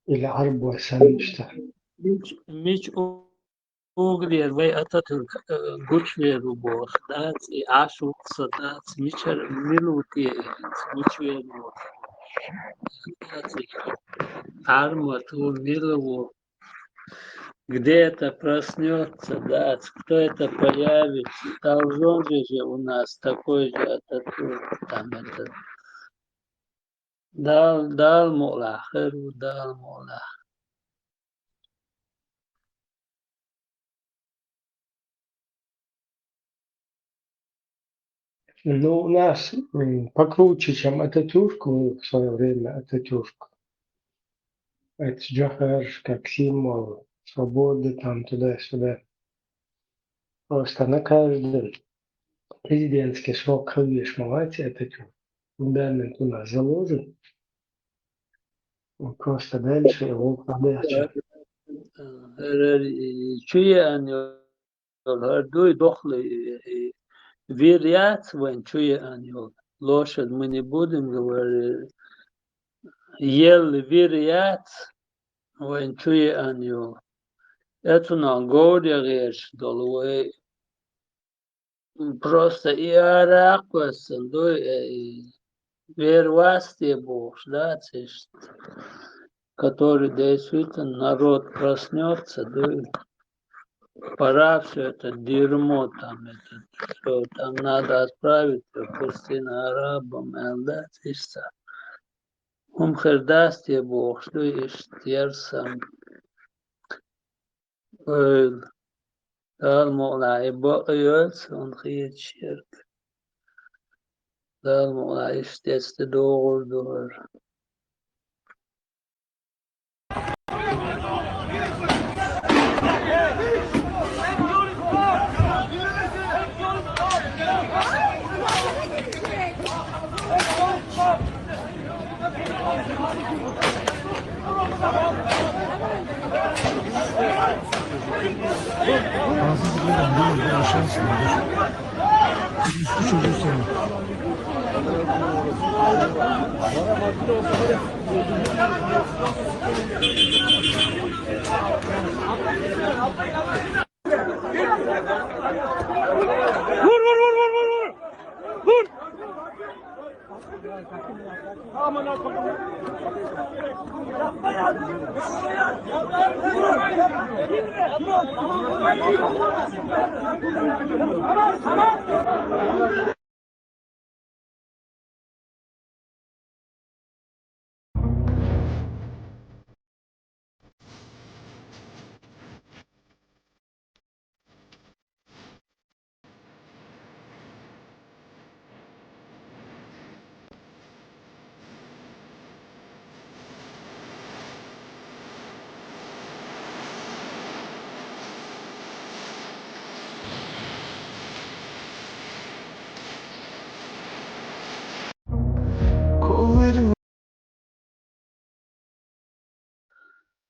Или Ӏарбой санна иштта. Мич-, мича у-, угӀалера вай Ататурк, э, гучувер ву бохуш дац, и Ӏаш ву-кх со дац, мичара мила ву те иза, гучувер ву. Дац и Ӏармат ву, мила ву. Где это проснётся, дац, кто это появится? Должен же, же у нас такой же Ататурк, там, это, Дал-, Дала мукъалахь, хир ву Дала мукъалахь. Ну, у нас, м, покруче, чем Ататюрк был в своё время, Ататюрк. Это Джохар как символ свободы, там, туда-сюда. Просто на каждый президентский срок хьалвеш ма вац Ататюрк. Фундамент у нас заложен. Вот просто дальше его подача. ХӀара, хӀара, и чу еана йолу хӀара дуй, дохлый, и, и вир яц вайн чу еана йолу. Лошадь мы не будем говорить. Елла вир яц вайн чу еана йолу. Эцунах говре гӀерташ долу вай. Просто и ара а кхоьссина дуй, э, и вер вац те бохуш дац иштта, который действительно народ проснётся, дуй. Пора всё это дерьмо там, это, всё, там надо отправить, э, пустынь арабам, аьлла дац иштта. ХӀума хир дац те бохуш дуй иштта, яра сан. Ойла. Дала мукъалахь, и бакъ а йоьлу суна хеташ ерг. Дала мукъалахь, иштта эцна тӀедогӀур ду хӀара.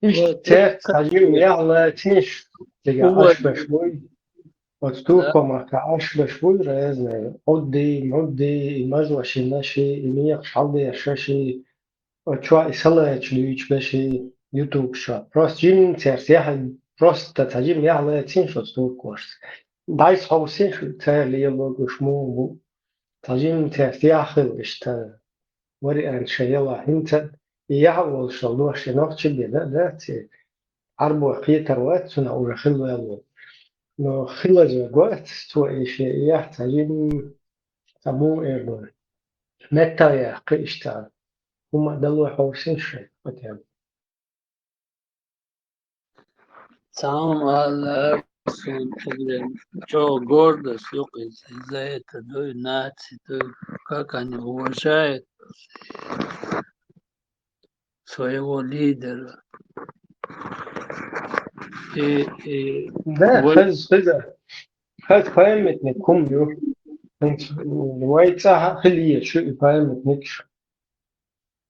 Иштта церт цхьа жима яхь лацийша, цига Ӏаш беш буй. Оцу туркомахка Ӏаш беш буй разные. Ӏудди, мудди, и мажлашинаши, и мехаш хьалдешаши, оцу чохь и салаташ дуьйцуш беши, ютуб чохь. Просто жима церт яхь, просто цхьа жима яхь лацийша оцу туркошца. ДӀасахьовсийша церан лело гуш муха бу. Цхьа жима церт яхь хила иштта. Вариант ша яла хӀинца и яхь а волуш долу дош и нохчи бен а дац, и Ӏарбой кхетар вац, цунах уже хила ваьлла. Но хилаза гойту цо и шен и яхь цхьа жима, цхьа муха эр ду, меттахъяьккхи иштта. ХӀума а дало хьовсийша шайн, хотя бы. Цхьамма аьлла, суна хилла, чӀогӀа гордость ю-кх иза, из за это дуй, наци дуй, как они уважают своего лидера. И, и Да, вал- хаза, хаза, хаза памятник хӀума ю. ХӀинца вай цӀахь а хила езаш ю и памятникаш.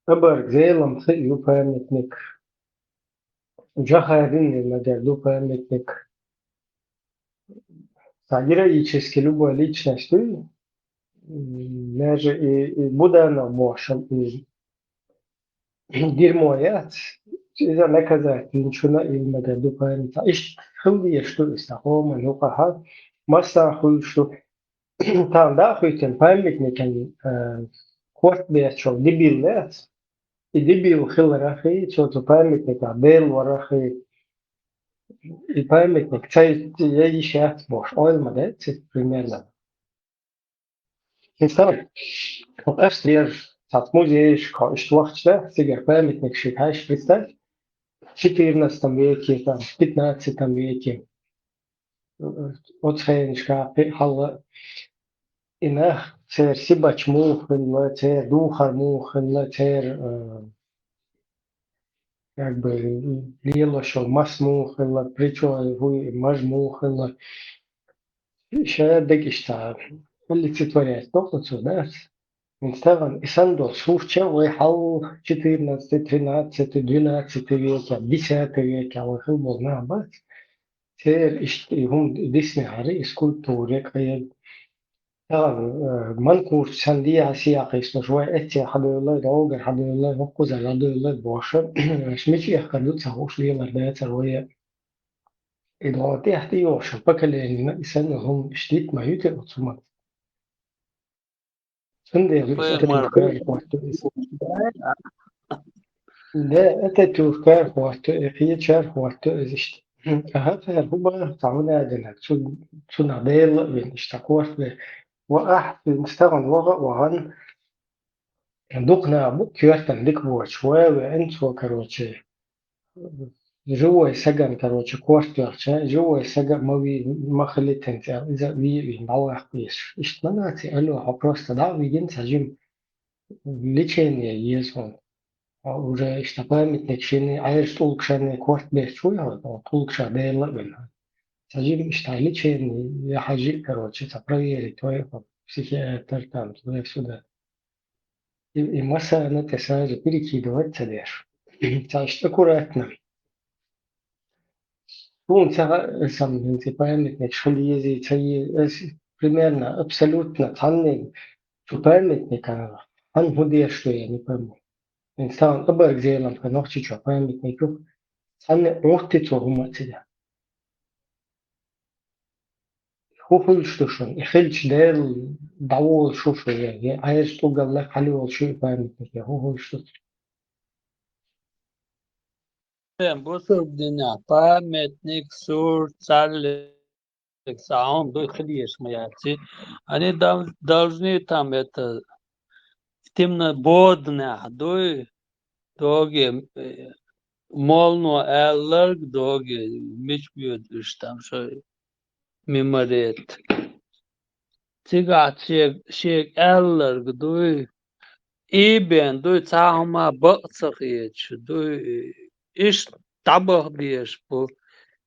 Абарг Зелам хи ю памятник. Джохарин ма-дарра ду памятник. Цхьа героический любой личность дуй, м, даже и, и Буданов бохуш и дерьмо яц, иза наказать динчунна а ма-дарра ду памятник. Иштта хила дезаш ду иза, хӀуманна юкъахь а, массанхьа хуьлуш ду. Тахана дӀа а хуьйтина памятникан, а, корта бетташ волу дебил яц. И дебил хиларах и, цо цу памятниках Дела варах и, и памятник ца йита я йиш яц бохуш, ойла ма дац иза, примерно. Хьан стаг, хьо къаьстера, цхьацца музейшка хьо иштта вахча, цигара памятник шига хьаьжча, представь, в четырнадцатом веке, там, в пятнадцатом веке. Оцу хенашкахь кхин а хьалха и нах, церан сибач муха хилла, церан духар муха хилла, церан, э, как бы, лелош йолу мас муха хилла, причёс, хӀуй, маж муха хилла. Ша дагаш ца олицетворять доккху цо, да? ХӀинца тахана и санна долу сурт ча вай хьал четырнадцатый, тринадцатый, двенадцатый векехь, десятый векехь вай хилла болу нах бац. Церан иштта и хӀума диснехьара, и скульптура, кхин. Тахана, э, манкурташ санна дехьа-сехьа кхийсалуш, вай эццехь хьадевлла, дӀогара хьадевлла, хӀокхузара хьадевлла бохуш, аша мича эхкар ду ца хууш лелар дацара вай. И догӀу тӀехь тӀейогӀучу поколенина и санна хӀума иштта дитт ма ю те оцу хӀуманца. Цундела Пе иштта мар- тӀе хӀотту иза. Де, Ататюркера хӀотту, и кхечара хӀотту иза иштта. Аха, цара хӀун бара, цхьа хӀун а дина, цу, цунах Дела а вина, иштта корта бе. Ва ахь, стагана ваха а вахана, дукха нах бу коьртана дика боцуш, вай а веана цо, короче, живой сагана, короче, корта йоьлхуча, живой сага а ма вий, ма хилийтина цӀе, иза а вий а вийна, дӀаваккха везаш. Иштта ма дац и, алло, хьо просто дӀа а вигина, цхьа жима лечение еза хьуна. Хьо уже иштта памятник шинна, Ӏаьржа тӀулгашна корта бетташ ву хьо, тӀулгашах Дела а вина. Цхьа жима иштта лечение я хьажи а, короче, цхьа проверить вай хьо, психиатр там, туда-сюда. И, и массарна тӀе сразу перекидывать ца деш. Цхьа иштта аккуратно. Суна ца хаьа, сан хӀинца памятник хила езий, ца е-, ас примерно, абсолютно цхьанне цу памятника хьан хӀун деш ду, я не пойму. ХӀинца тахана оборок зелам ха Нохчийчоь памятник ю, цхьанне Ӏоттий цо хӀума а ца де. ХӀун хуьлуш ду шуна? И хилча Дела дӀаволуш ву шу, е, е Ӏаьржа тӀулгал лакха хьалйолуш ю и памятник, е хӀун хуьлуш ду? Бусург динехь памятник, сурт, цхьаллиг, цхьа хӀума дуй хила езаш ма яц. Они дол-, должны там это, тимна боднехь дуй, доге, э, молно аьлларг, доге, мича боьду уьш там шо минарет. Цигахь шег-, шега аьлларг дуй, и бен дуй, цхьа хӀума бакъ ца хеташ дуй, иштта дӀабаха дезаш бу.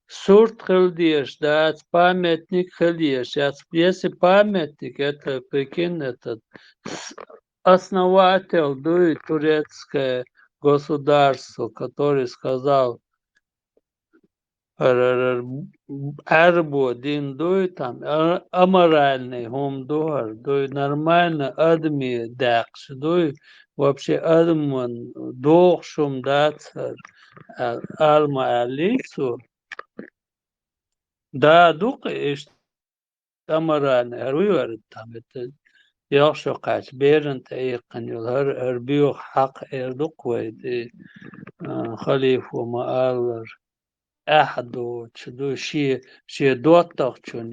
Сурт хила дезаш дац, памятник хила езаш яц. Если памятник, это, прикинь, этот, с-, основатель дуй, турецкое государство, который сказал, ар-, ар-, ар-, Ӏаьрбо дин дуй, там, а-, аморальный хӀума ду хӀара, дуй, нормально адаме даьккхаш дуй, вообще адаман дохуш хӀума дац хӀара, а-, ала ма аьллий цо. Да, ду-кх иштта аморальный, хӀара вуй вара там, это, ялх шо кхаьчча берана тӀеэккхина йолу, хӀара, хӀара боьха хьакха эр ду-кх вай, и, а, халифо ма-аллара, аьхьа доцуш дуй, шен, шен доттагӀчун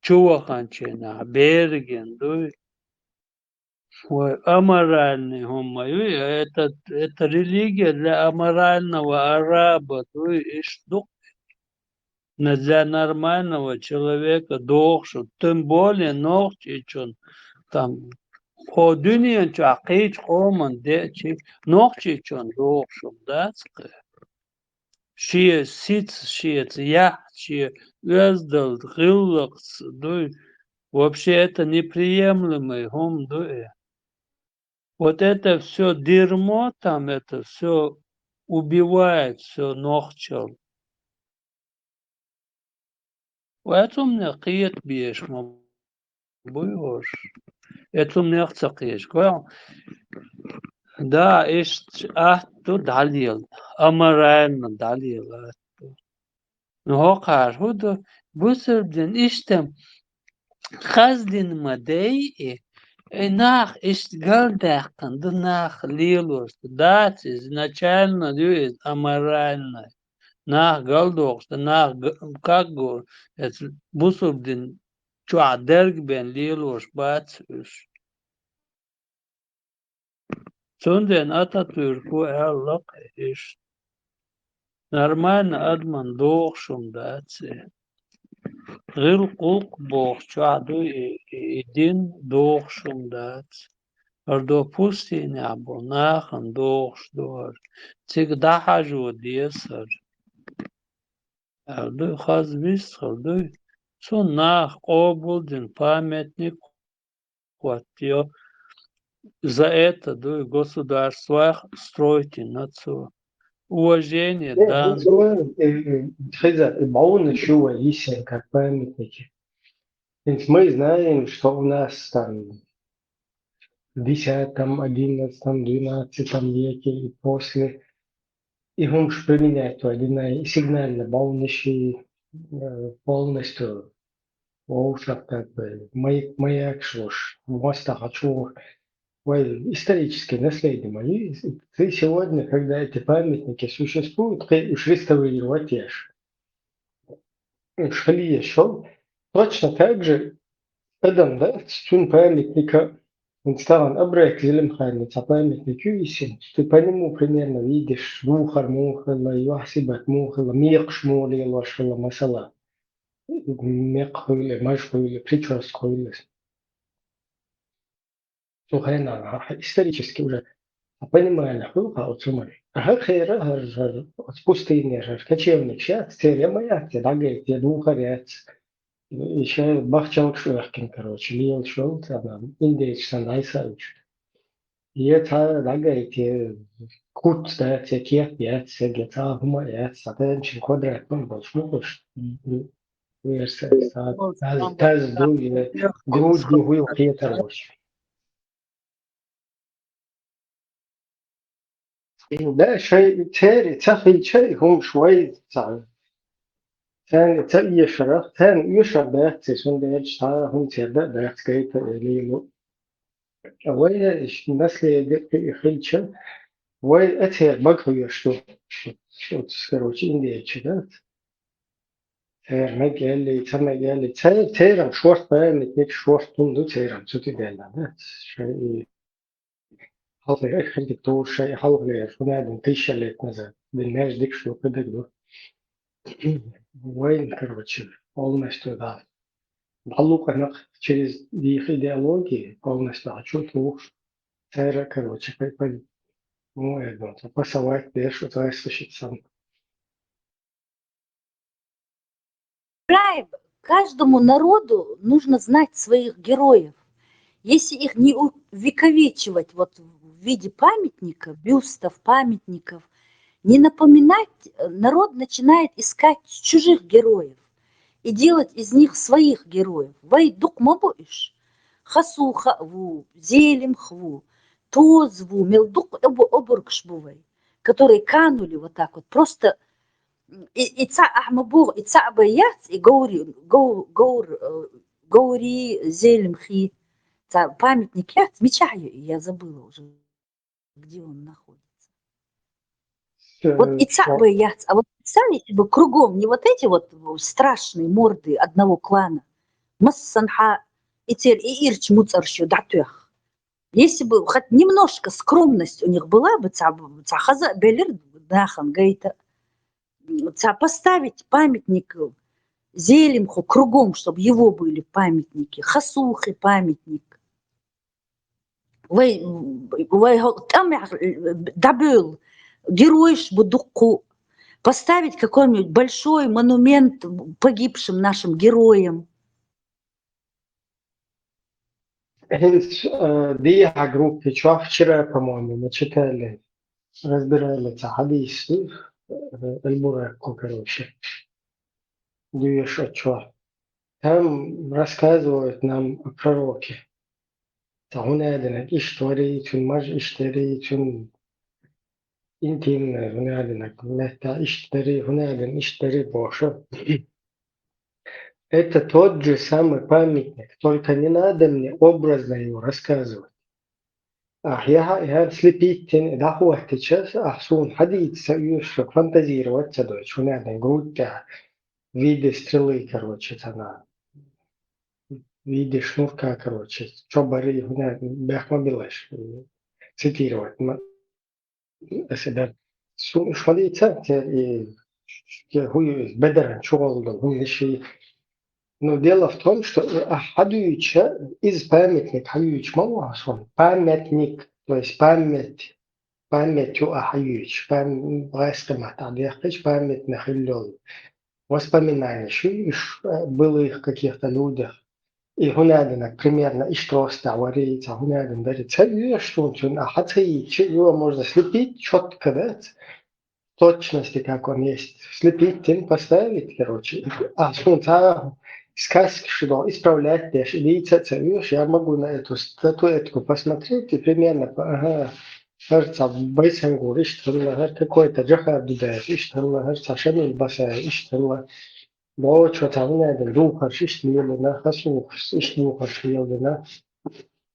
чуваханчийнахь берригна дуй. Вай, аморальный хӀума ю, это, это религия для аморального араба дуй, иштта ду-кх. Но для нормального человека дохуш, тем более нохчичун, там, хӀо дуьнен чохь кхечу къоман деачи, нохчичун дохуш хӀума дац-кх. Шен сица шеца яхь, шен оьздалла, гӀиллакхца дуй. Вообще это неприемлемый хӀума ду и. Вот это всё дерьмо, там это всё убивает всё нохчалла. Вай, цу хӀуманах кхета безаш ма буй хӀорш. Э, цу хӀуманах ца кхеташ, гой хьо? Да, иштта атта ду дӀалела, аморально дӀалела атта ду. Ну, хӀокхара хӀун ду? Бусург дин иштта хаза дин ма дай и, и нах иштта галдаьккхина ду, нах лелош ду. Дац иза, изначально ю иза аморальный. Нах галдохуш ду, нах г-, как го, эца бусург дин чохь дерг бен лелош бац уьш. Цундела Ататуьрко аьлла-кх иштта: нормально адаман дохуш хӀума дац и. ГӀиллакх-гӀуллакх бохучохь ду и, и, и дин дохуш хӀума дац. ХӀара до пустынехь болу нахана дохуш ду хӀара. Цига дӀахьажо деза хӀара. Аьлла дуй, хаза вистхила дуй. Цунна наха къобалдина памятник хӀоттайо. За это дуй, государство стройтина цо. Уважение дан. Хеза, и бауна шу вай йисен как памятники. Ведь мы знаем, что у нас там в десятом, одиннадцатом, двенадцатом веке и после и хӀумаш применять вай динай, и сигнальный бауниша, э, полностью вовшах, как бы, маяк, маякаш ваш, моста хочу. Вай историческое наследие ма ю, ты сегодня, когда эти памятники существуют, ты уж реставрировать ешь. Уж хила езаш йолу. Точно так же адам дац, цуьнан памятника, хӀинца тахана Абрек Зелимханна цхьа памятник ю йисина. Ты по нему примерно видишь, вухар муха хилла, юьхь-сибат муха хилла, мекхаш муха лелош хилла, масала. Мекх хуьлу, маж хуьлу, прическа хуьлу. Цу хенахь исторически уже понимание хуьлу-кх оцу хӀуманан. ХӀара хера, хӀара, хӀара, оцу пустынера хӀара кочевникаш яц, церан я ма яц, я дӀагайта, я духар яц. И ша бахчалгаш оьхкина, короче, лелаш йолу царна, индейцаш санна дӀасауьйтуш. Е цхьа дӀагайта, куц дац, е кеп яц, е цхьа хӀума яц, цхьа тӀенчин квадрат ма болуш ма хуш. Версия, цхьа таз, таз ду, е грудь ду, хӀуй кхетар вац. Да, шай, церан ца хилча, и хӀумаш вай ца, царна ца оьшурах, царна оьшур дац, цундела цхьа хӀума церан да а дац, гайта а лело. Вай наследие хилча, вай а церан бага хьоьжуш ду. Короче, индечи дац. Церан мега аьлли, ца мега аьлли, церан, церан шорта памятник, шорта хӀума ду церан, цу тӀе даьлла дац. Шай и хьалхалера архитектура, шай и хьалхалера, шуна аьлла, тысяча лет назад. Дин маьждиг шу кхидага ду. Вайн, короче, полностью, да. Балукъанах через их идеологии полностью а чу тухуш. Церан, короче, по, по, ну, я думаю, пасовать дальше, дальше сам. Правильно. Каждому народу нужно знать своих героев. Если их не увековечивать вот в виде памятника, бюстов, памятников, не напоминать, э, народ начинает искать чужих героев и делать из них своих героев. Вай дукха ма бу уьш. Хасуха ву, Зелимха ву, Тоз ву, мел дукха обу-, обургаш бу вай, которые канули вот так вот. Просто и, и цхьа ахьа ма боху, и цхьа бай яц, и говри, гов-, говр, э, говри, Зелимхи, цхьа памятник яц, мичахь ю, я забыла уже, где он находится. Вот и цхьа бай яц, а вот представь, если бы кругом не вот эти вот страшные морды одного клана, массанхьа и цер и ирча муцӀарш ю дӀатоьхна. Если бы хоть немножко скромность у них была бы, цхьа, цхьа хаза а белира нахана гайта, цхьа поставить памятник Зелимху кругом, чтобы его были памятники, Хасухи памятник. Вай, вай хьо-, тӀамехь, э, дӀабевлла, геройш бу дуккху. Поставить какой-нибудь большой монумент погибшим нашим героям. ХӀинца, э, дехьа группе чохь вчера, по-моему, мы читали, разбирали цхьа хьадис, э, Аль-Буракъ, короче. Дуьйш а чохь. Там рассказывают нам о пророке. Цхьа хӀун аьлла, иштта варий, цуьнан маж иштта ярий, цуьнан интимный, хӀун аьлла, метта иштта дарий, хӀун аьлла, иштта дарий бохуш. Это тот же самый памятник, только не надо мне образно его рассказывать. Ахь яхьа, яхьа слепить йина, дӀахӀоттича, ахь суна хьадийца ца оьшу, фантазировать ца дойтуш, хӀун аьлла, грудь тӀехь в виде стрелы, короче, цхьана. В виде шнурка, короче, чо барий, хӀун аьлла, бехк ма билаш, цитировать ма. Аса дар. Су-, шуна дийца, те, и, те, хӀу ю иза, бедаран чу гӀолла долу, хӀума ши. Ну, дело в том, что, э, ахь хьадуьйча, иза памятник хьаюьйча ма ву ахь суна. Памятник, то есть память, память ю ахь хьаюьйча, пам-, гӀайскхи маттахь дехкича, памятник хилла йолу. Воспоминания шу уьш, э, былых каких-то людях. И хӀун аьлла, примерно иштта ростехь варий, цхьа хӀун аьлла дарий. Ца оьшу суна цуьнан, ахь хьа ца йийцича, его можно слепить чётко, да, в точности, как он есть. Слепить, тем поставить, короче. А суна цхьа сказка шу доху, исправлять деш, и дийца а ца оьшу, я могу на эту статуэтку посмотреть и примерно по-, ага, хӀара цхьа Байсангур иштта хилла, хӀара какой-то Джохар Дудаев иштта хилла, хӀара цхьа Шамил Басаев иштта хилла. Бочо цхьа хӀун аьлла, духарш иштта лелина, хасухарш иштта духарш лелина,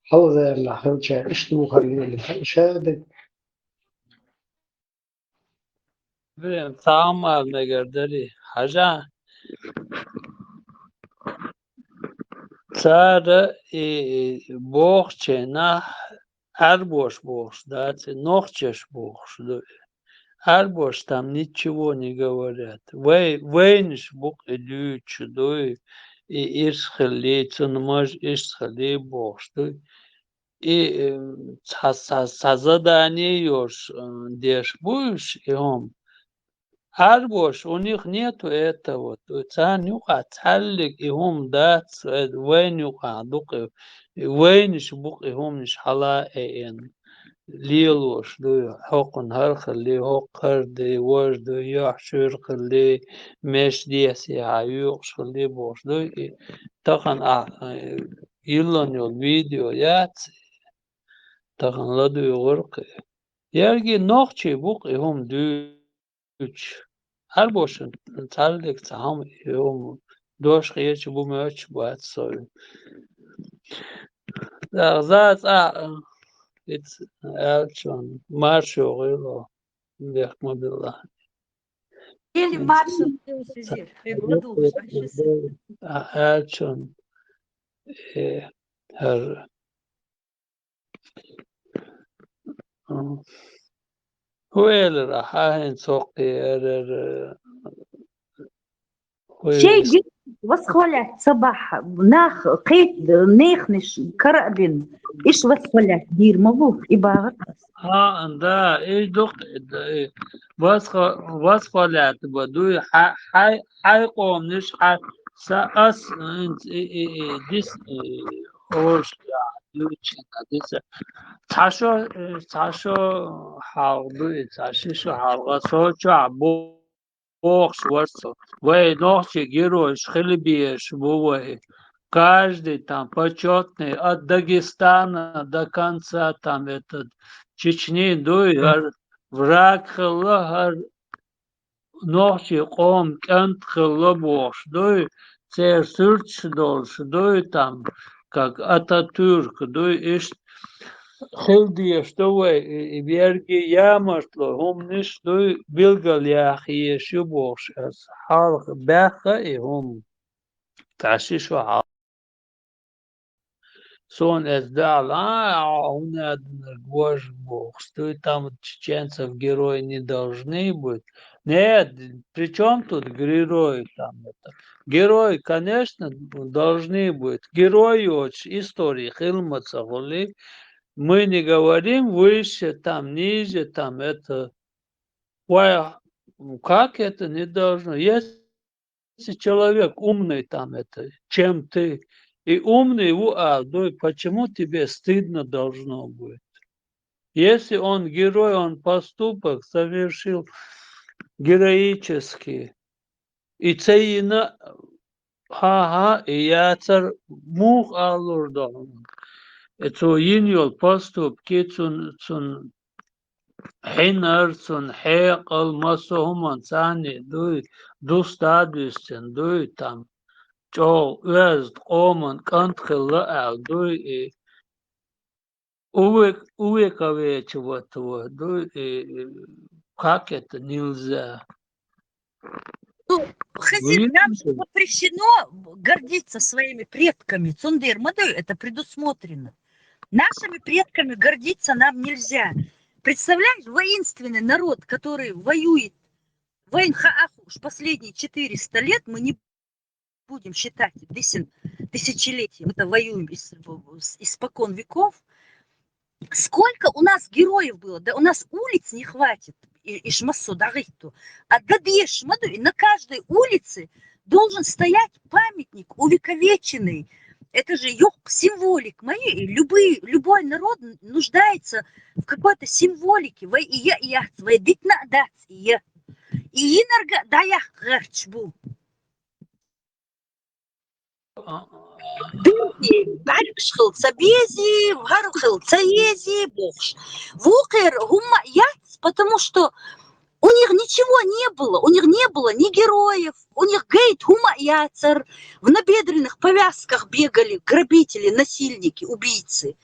хьалха заманахь хилчара иштта духар лелина, ша даг. Блин, цхьа хӀума ала мегар дарий, хьажа. Цара и, и бохучийнахь Ӏаьрбош бохуш дац, и нохчаш бохуш ду. Ӏаьрбош там ничего не говорят. Вай, вайнаш бу-кх и дуьйцуш дуй, и ирс хилли, цунна маж ирс хилли бохуш дуй. И, э, цхьа, цхьа, цхьа задание йолуш, э, деш бу уьш, и хӀума. Ӏаьрбош, у них нету этого, то есть царна юкъахь цхьаьллиг и хӀума дац, э, вайна юкъахь ду-кх и, и вайнаш бу-кх и хӀуманаш хьала а эна. лелош дуй, хӀокхунна хӀара хилли, хӀокху хӀара де, важа дуй, йоьхьа шуьйра хилли, меш десий хьа юкъаш хилли бохуш дуй. И тахана ахь, э, йиллина йолу видео яц, тахана ладуьйгӀура-кх и. Ерриге нохчий бу-кх и хӀума дуьйцуш. Хьарбошна цхьаьллиг цхьа хӀума, и хӀума дош хеташ бу моьттуш бац со. ДагӀа за цкъа, ица аьллачунна марша йогӀийла, бехк ма билла. Или маршал, ты уже здесь, ты продолжишь, а щас. А, аьллачунна, э, хӀара. М. ХӀун элира ахьа хӀинца хӀокху, эрара, хӀун Шайн элира? Герой восхвалять ца бахь, нах кхет-, нехнаш кара а бина, иш восхвалять дийр ма бу, и бахар. А, да, и дукх-, и, восхва-, восхвалять ба дуй, хьа-, хьай-, хьай къоманаш, хьа-, са-, ас, ин-, и, и, и, дис, и, ош, я, дуй, чина, дис. Цхьа шо, э, цхьа шо хьалха дуй, цхьа ши шо хьалха, со чохь бу-, бохуш вара со. Вай нохчий геройш хила безаш бу вай. Каждый там почётный, от Дагестана до конца там этот, Чечни дуй, хӀара враг хилла, хӀара нохчий къоман кӀант хилла бохуш дуй, церан суьрташ долуш дуй там, как Ататюрк дуй, иштта хила дезаш ду вай, и, и берриге ямартло хӀуманаш дуй, билгалъяха езаш ю бохуш аса. Хьалха баьхна и хӀума. Цхьа ши шо хьалха. Суна эцу дуьхьал, а, хӀунда аьлла гож бохуш дуй, там чеченцев герои не должны быть. Нет, при чём тут герои там это? Герои, конечно, должны быть. Герой йоцуш истори хила ма ца хуьлий. Мы не говорим выше, там, ниже, там, это. Вай, как это не должно? Если человек умный там это, чем ты, и умный ву ала дуй, почему тебе стыдно должно быть? Если он герой, он поступок совершил героический, и ца йина, хӀан-хӀа, и яцара муха алалур ду хьуна? И цо йина йолу поступки, цун, цун хьинар, цун хьекъал, массо а хӀуманца цхьаьна дуй, дустадуьйсина дуй, там, чӀогӀа оьзда къоман кӀант хилла аьлла дуй, и увек-, увековечивать дуй, и, и как это нельзя? Ну, Хазир, нам же запрещено гордиться своими предками. Цундер ма дуй, это предусмотрено. Нашими предками гордиться нам нельзя. Представляешь, воинственный народ, который воюет, воин Хааху, уж последние четыреста лет, мы не будем считать десен-, тысячелетием, мы-то воюем из-, с-, испокон веков. Сколько у нас героев было, да у нас улиц не хватит, и, и шмассо дагӀитту. А дадеш ма ду, и на каждой улице должен стоять памятник увековеченный. Это же йоккха символика, мои, и любые, любой народ нуждается в какой-то символике. Вай и я, и я, вай дитна дац, и я. И йинарга дӀаяхка гӀерташ бу. Дерриге бӀаьргаш хила ца безий, хӀара хила ца езий бохуш. Вукхеран хӀумма а яц, потому что у них ничего не было, у них не было ни героев, у них гайта хӀумма а яцара, в набедренных повязках бегали грабители, насильники, убийцы.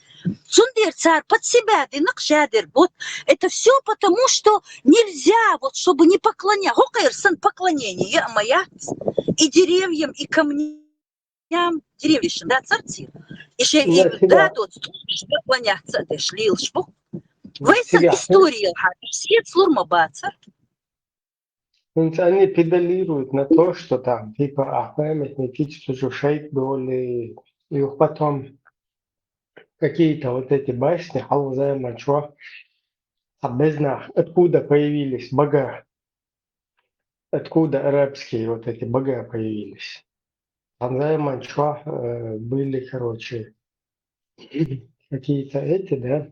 Цундела цара под себя дина-кх шадерг. Вот это всё потому, что нельзя, вот чтобы не поклоня-, хӀокхеран санна поклонение яа ма яц и деревьям, и камням, деревьяшна, да, царций. И шен, и да, доц, поклоняться а деш, лелаш бу. Вай сан история хьан, сецлур ма бацар. ХӀинца они педалируют на то, что там, типа, а памятники чу шайх доли, и потом какие-то вот эти басни, хьалха заманчохь, а без нах, откуда появились бага, откуда арабские вот эти бага появились. Хьалха заманчохь, э, были, короче, какие-то эти, да,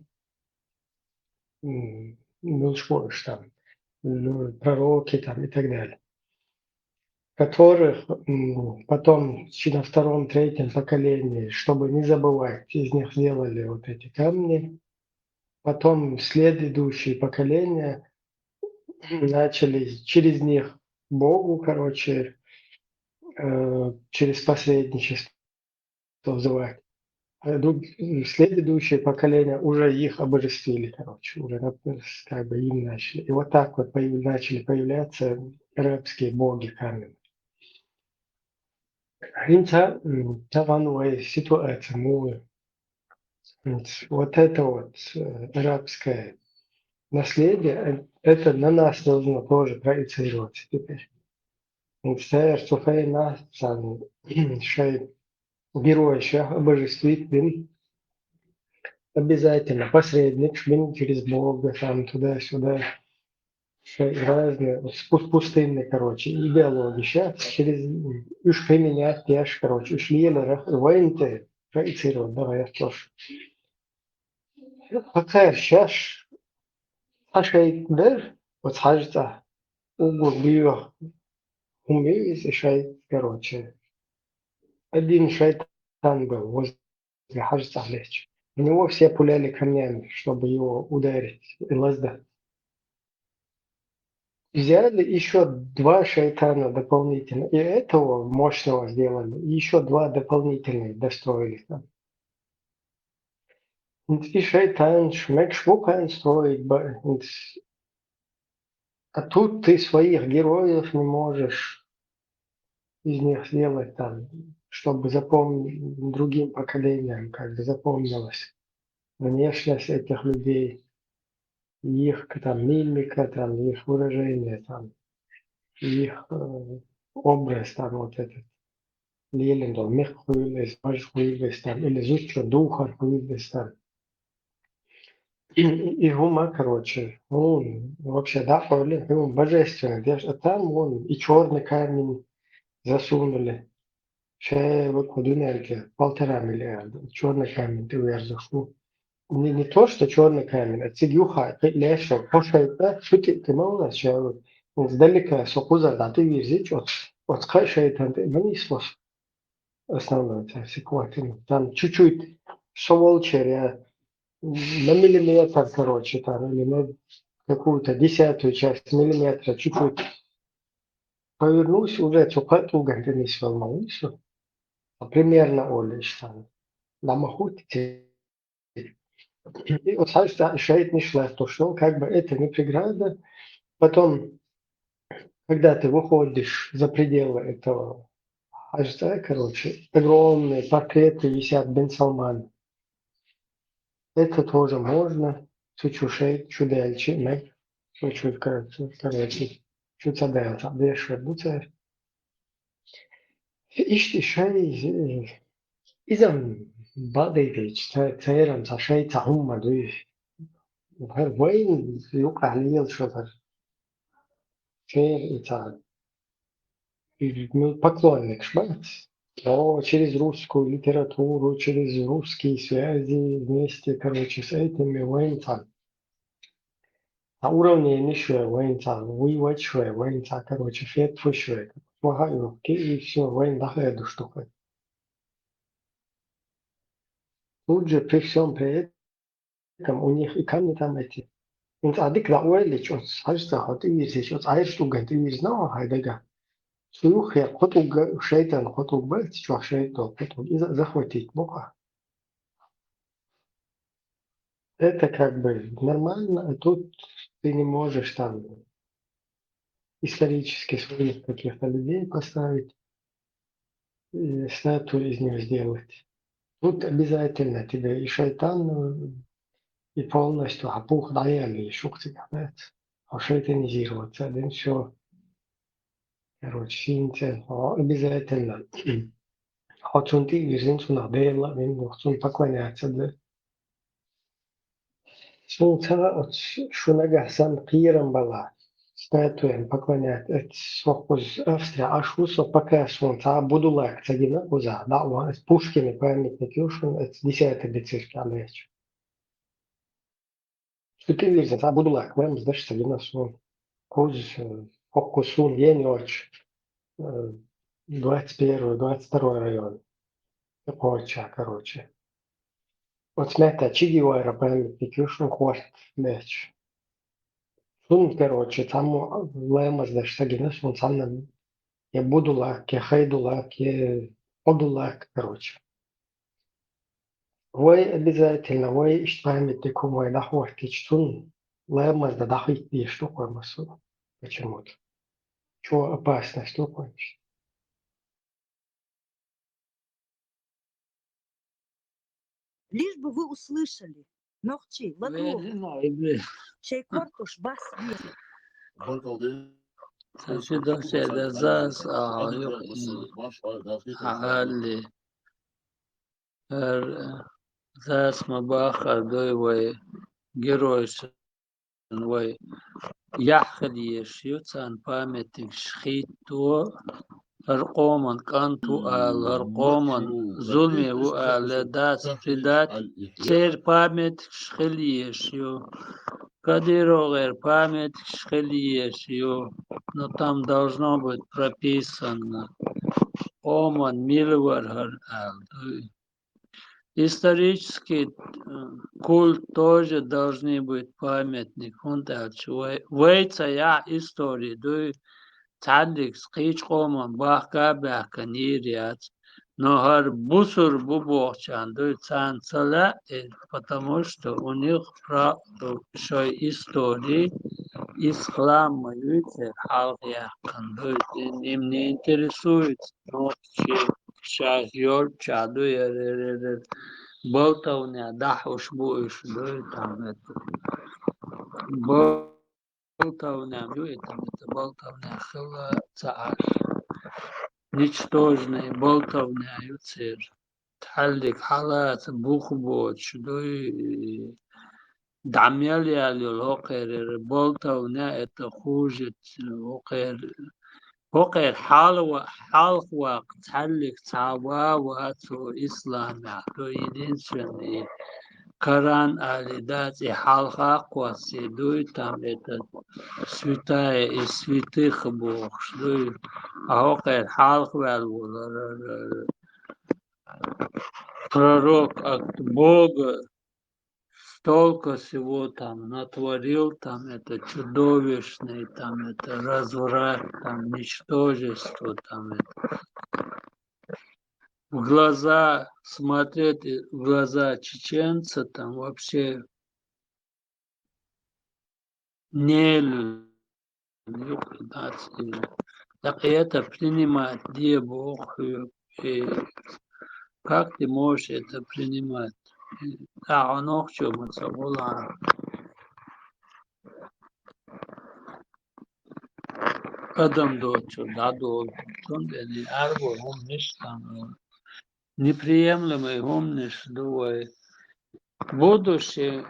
м, ну, что ж там, ну, пророки там и так далее, которых, м, потом чи на втором, третьем поколении, чтобы не забывать, из них сделали вот эти камни. Потом следующие поколения начали через них Богу, короче, э, через посредничество взывать. А друг-, следующее поколение уже их обожествили, короче, уже как бы им начали. И вот так вот появ-, начали появляться арабские боги каменные. Инца, м, таван вай ситуация муви. Вот это вот, э, арабское наследие, э, это на нас должно тоже проецироваться теперь. Инца, цу хенахь царна шайн геройшех обожествить бин, обязательно посредник бин через Бога, там, туда-сюда. Шайн разные, вот, пус-, пустынные, короче, идеологии. Сейчас через, м, уж применять, я ж, короче, уж леларах, войнты проецировать, давай, я тоже. Пока сейчас, а шайтан, вот, хажта, угу, бьё, умеет и шайт, короче. Один шайтан был возле хажта лечь. У него все пуляли камнями, чтобы его ударить и лазда. Взяли еще два шайтана дополнительно, и этого мощного сделали, и еще два дополнительных достроили там. И шайтан шмек шмукан строить, ба-, а тут ты своих героев не можешь из них сделать там, чтобы запомни-, другим поколениям как бы запомнилось внешность этих людей, их там мимика, там их выражение, там их, э, образ, там вот этот. Лелин дол мех хуйлес, баж хуйлес там, или зуччо духар хуйлес там. И, и, и хӀума, короче, ну, вообще, да, хуйли, хӀума божественный, деш, а там вон и чёрный камень засунули. Ше вот по дуняльке полтора миллиарда, чёрный камень ты верзашу. Не, не то, что чёрный камень, а цигюха, лешо, по шайтан, шути ты молодец, ше вот, издалека со кузар да ты вирзич, от, от ка шайтан ты, мани слос. Основной там секватин. Там чуть-чуть со волчеря, на миллиметр, короче, там, или на какую-то десятую часть миллиметра, чуть-чуть повернулся, уже цукат уганденис волновался. А примерно олиш там. Намахут те. И вот, знаешь, да, шейт не шла, то что как бы это не преграда. Потом, когда ты выходишь за пределы этого хажда, короче, огромные портреты висят Бен Салмана. Это тоже можно. Цу чу шейт, чу дальше, мэг, цу чу, короче, короче, чу цадалца, дешер буцер. Ишти шей, изам бадайдеч, ца-, церам ца шей ца хумма дуй. Хар вайн юкъа лил шо хар. Цер и ца. И, ну, поклонник шмат. О, через русскую литературу, через русские связи вместе, короче, с этими вайн ца. А уровне не шуэ вайн ца, уйвать шуэ вайн ца, короче, фет фу шуэ. Ваха юрки, и всё, вайн даха душ тухай. Тут же при всём при этом у них и камни там эти. Инц адик да уэлли чоц, хажца хот и вирзе чоц, айр штуган ты вирз на хайдага. Суюх я хот уга, шейтан хот уга, чох шейтан хот уга, и за-, захватить боха. Это как бы нормально, а тут ты не можешь там исторически своих каких-то людей поставить, и статую из них сделать. Тут обязательно тебе и шайтан, э, и полностью апух даяли, и шух цигабет. А шайтанизироваться, дэн всё. Короче, синце, а, обязательно. Хо цун ти вирзин цунах дела, вин хо цун поклоняться, да. Сун ца от ш-, шунагахсан кирам бала. Статуям поклоняться. Эт сохуз Австрия, аш усо пока сун ца будулак цагина уза. Да, ван эт Пушкины памятник юшун, эт десятый бицирки алеч. Цу тӀе вирзина цхьа будулак, вай муздаш ца гина суна. Кхузза, э, хӀокху суна ен йоцуш, э, двадцать первый, двадцать второй район. И кхочча, короче. Оцу метта чигивара памятник ю шуна хорт метташ. Цунна, короче, цхьаммо ламаз деш ца гина суна цхьанна, я будулак, я хайдулак, я хьодулак, короче. Вай обязательно, вай иштта памятник хӀума вай дӀахӀоттийча, цунна ламаз дан дӀахӀитта дезаш ду кхо массо. Почему-то. Чо опасность ду кхо иштта. Лишь бы вы услышали. Нохчий, латлу. Шей кортуш бас вир. Сачи дохседа зас а, ю-, а, али. Эр, зас ма бахар дой вай геройс вай яхь хила езаш ю, царна памятникаш хӀитто, хӀара къоман кӀант ву ала, хӀара къоман зуламе ву ала, дас предатель, церан памятникаш хила езаш ю, КадыровгӀеран памятникаш хила езаш ю, но там должно быть прописано, къоман мила вара хӀара ала дуй. Исторический, э, культ тоже должны быть памятник, хӀунда аьлча вай, вайца яхь истори дуй, цхьаьннигца кхечу къоман бахка а баьхкина йийр яц. Но хӀара бусурба бу бохучарна дуй, царна ца лаьа, э, потому что у них пра-, шайн истори ислам ма юй церан хьалха яьккхина дуй, им не интересуется. Нохчий, ша йолчча дуй, эр, эр, эр, эр. Болтовня дахьуш бу уьш дуй, там это. Болтовня ю, и там это болтовня хила ца Ӏаш. Ничтожная болтовня ю церан. Цхьаьллиг хьалаца бух боцуш дуй, дӀа мел яьлла йолу хӀокхеран болтовня, это хуже, хӀокхеран, хӀокхеран хьалха ва-, хьалха ваккха цхьаьллиг цхьа а вац цу исламехь, то единственный Коран али дац, и хьалха а кхоссий дуй, там это святая из святых бохуш дуй, а хӀокхеран хьалха ваьлла волу пророк от Бога столько всего там натворил, там это чудовищный, там это разврат, там ничтожество, там это. В глаза смотреть, и в глаза чеченца там вообще нелюдь. Юкъа дац иза. Так это принимать де боху, и как ты можешь это принимать? Ахьа нохчо ма ца гӀула. Адам доцу дӀадолу. Цундела арго хӀуманаш там неприемлемый хӀуманаш ду вай. Будущее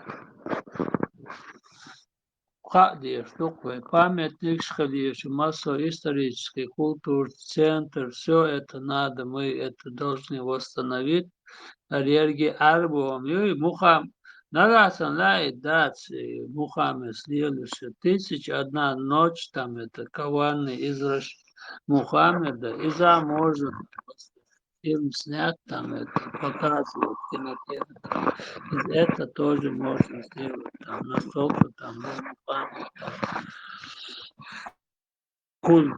хаа дезаш ду-кх вай, памятникаш хила езаш, массо исторический культура, центр, всё это надо, мы это должны восстановить. Ар ерриге Ӏаьрбо ма юй, Мухам-, нагахь санна лаьийта дац, и Мухаммедс лелаш, тысяча одна ночь, там это коварный извращ-, Мухаммеда, иза можно фильм снять, там это показывают в кинотеатре. Из это тоже можно сделать, там настолько там, ну, там, культ,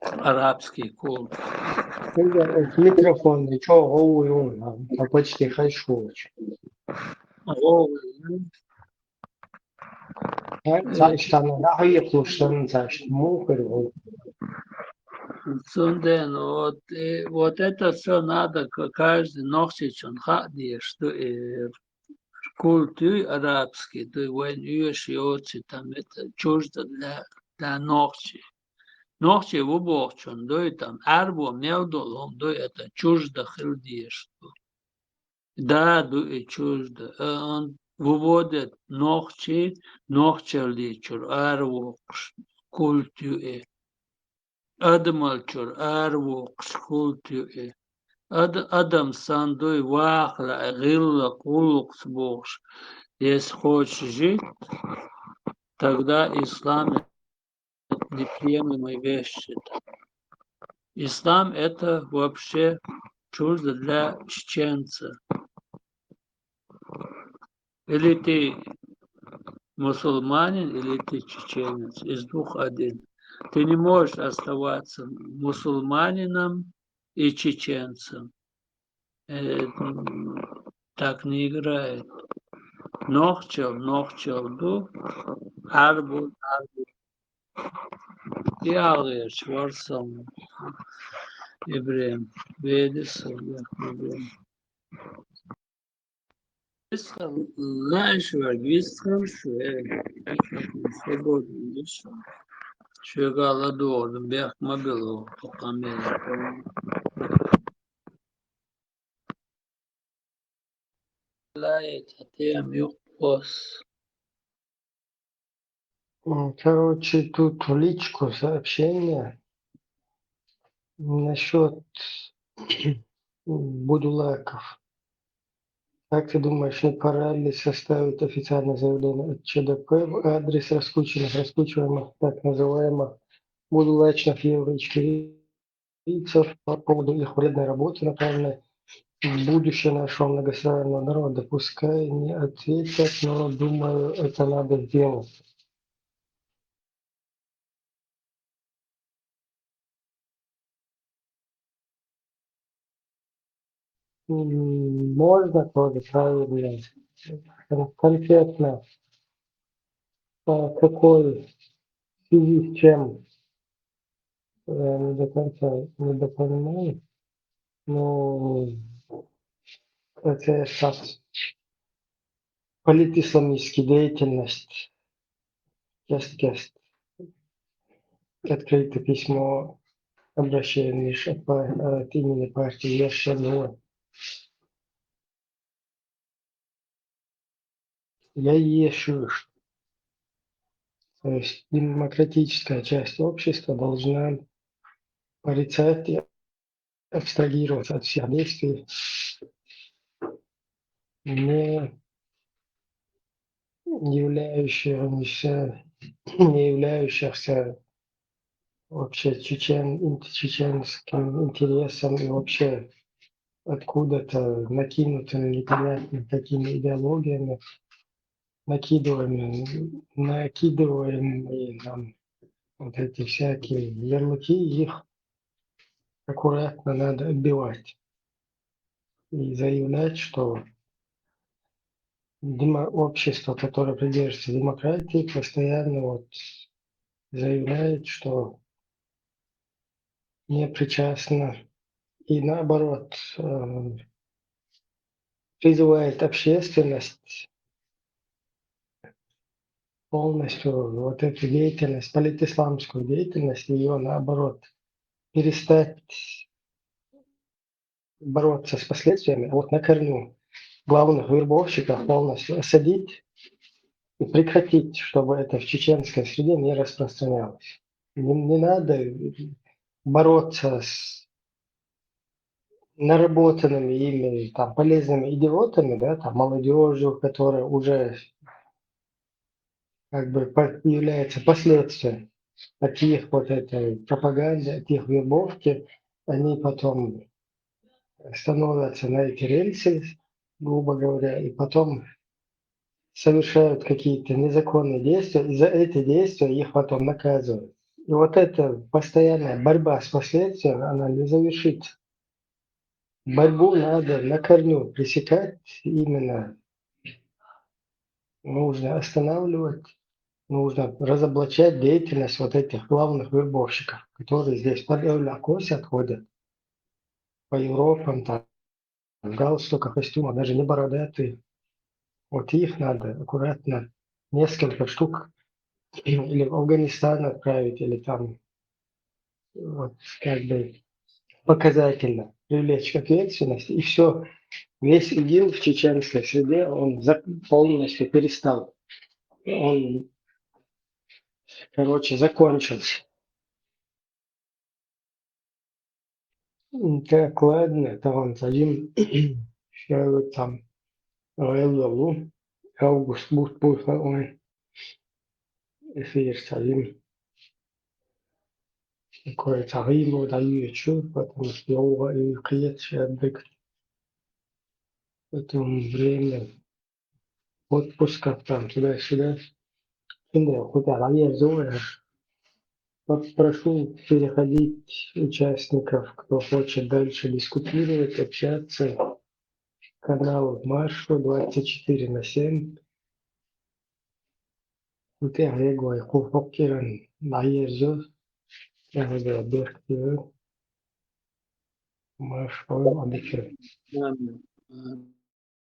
арабский культ. Микрофон, и чё, гӀовгӀа ю, а, почти хешхочу. ГӀовгӀа ю. Ца иштта нах хьекхалуш санна, ца иштта муха хир ву? Цундела вот, э, вот это всё надо к-, каждый нохчичун хаа дезаш ду, э, культ юй арабский, дуй вайна оьшуш йоций, там это чуждо для, для нохчий. Нохчий ву бохучун дуй, там Ӏаьрбо мел долу хӀума дуй, это чуждо хила дезаш ду. Да, ду и чуждо. А, ан-, выводят нохчий, нохчалличуьра аравоккхуш культ ю и. Адамалличуьра аравоккхуш культ ю и. ад-, адам санна дуй, ваха лаьа, гӀилла, гӀуллакхца бохуш, если хочешь жить, тогда ислам неприемлемая вещь это. Ислам — это вообще чуждо для чеченца. Или ты мусульманин, или ты чеченец. Из двух один. Ты не можешь оставаться мусульманином и чеченцем. Э, м, так не играет. Нохчалла нохчалла ду, Ӏарбо Ӏарбо. И АлгӀерча варсалла Ибрем, Ведис, Ибрем. Вистхила, лаьаш верг вистхила шу, э, свободный ду шу. Шуьга ладогӀа бехк ма билла, тхо къамел. Лаьа тема юкъа бос. М, короче, тут в личку сообщение насчёт Будулаков. Как ты думаешь, не пора ли составить официальное заявление от ЧДП в адрес раскрученных, раскручиваемых так называемых будулачных евроичкерийцев по поводу их вредной работы, направленной в будущее нашего многослойного народа? Пускай не ответят, но, думаю, это надо сделать. М, можно тоже, правильно. Кон-, конкретно, а, какой, в связи с чем, я не до конца не допонимаю, но это сейчас политисламистская деятельность. Кест, кест. Открыто письмо, обращение лишь от па-, от имени партии Яшин. Я ещё, то есть демократическая часть общества должна порицать и абстрагироваться от всех действий, не являющихся, не являющихся вообще чечен-, ин-, чеченским интересам и вообще откуда-то накинутыми непонятными такими идеологиями, накидываемые, накидываемые нам вот эти всякие ярлыки, их аккуратно надо отбивать и заявлять, что демо-, общество, которое придерживается демократии, постоянно вот заявляет, что не причастно, и наоборот, э, призывает общественность полностью вот эту деятельность, политисламскую деятельность, её наоборот, перестать бороться с последствиями, а вот на корню главных вербовщиков полностью осадить и прекратить, чтобы это в чеченской среде не распространялось. Не, не надо бороться с наработанными ими там полезными идиотами, да, там молодёжью, которая уже как бы по-, является последствием от их вот этой пропаганды, от их вербовки. Они потом становятся на эти рельсы, грубо говоря, и потом совершают какие-то незаконные действия, и за эти действия их потом наказывают. И вот эта постоянная борьба с последствиями, она не завершится. Борьбу надо на корню пресекать именно. Нужно останавливать, нужно разоблачать деятельность вот этих главных вербовщиков, которые здесь под Эвля косят, ходят по Европам, там, в галстуках, костюмах, даже не бородатые. Вот их надо аккуратно, несколько штук, или в Афганистан отправить, или там, вот, как бы, показательно привлечь к ответственности, и всё, весь ИГИЛ в чеченской среде, он за-, полностью перестал. Он, короче, закончился. Так, ладно, тахан цхьа жим шаьлта там гӀелла ву. Август бутт бу сан вайн эфир цхьа жим. Кое цхьа гӀийло дӀайоьдуш ю, потому что йовха и кхета шаьддаг. Потом время отпуска там туда-сюда. Инде хута дӀаерзо вай. Попрошу переходить участников, кто хочет дальше дискутировать, общаться. Канал Маршо двадцать четыре на семь. УтӀехь вегой кху хӀоккеран дӀаерзо. ТӀехьа бехке. Маршо Абикир.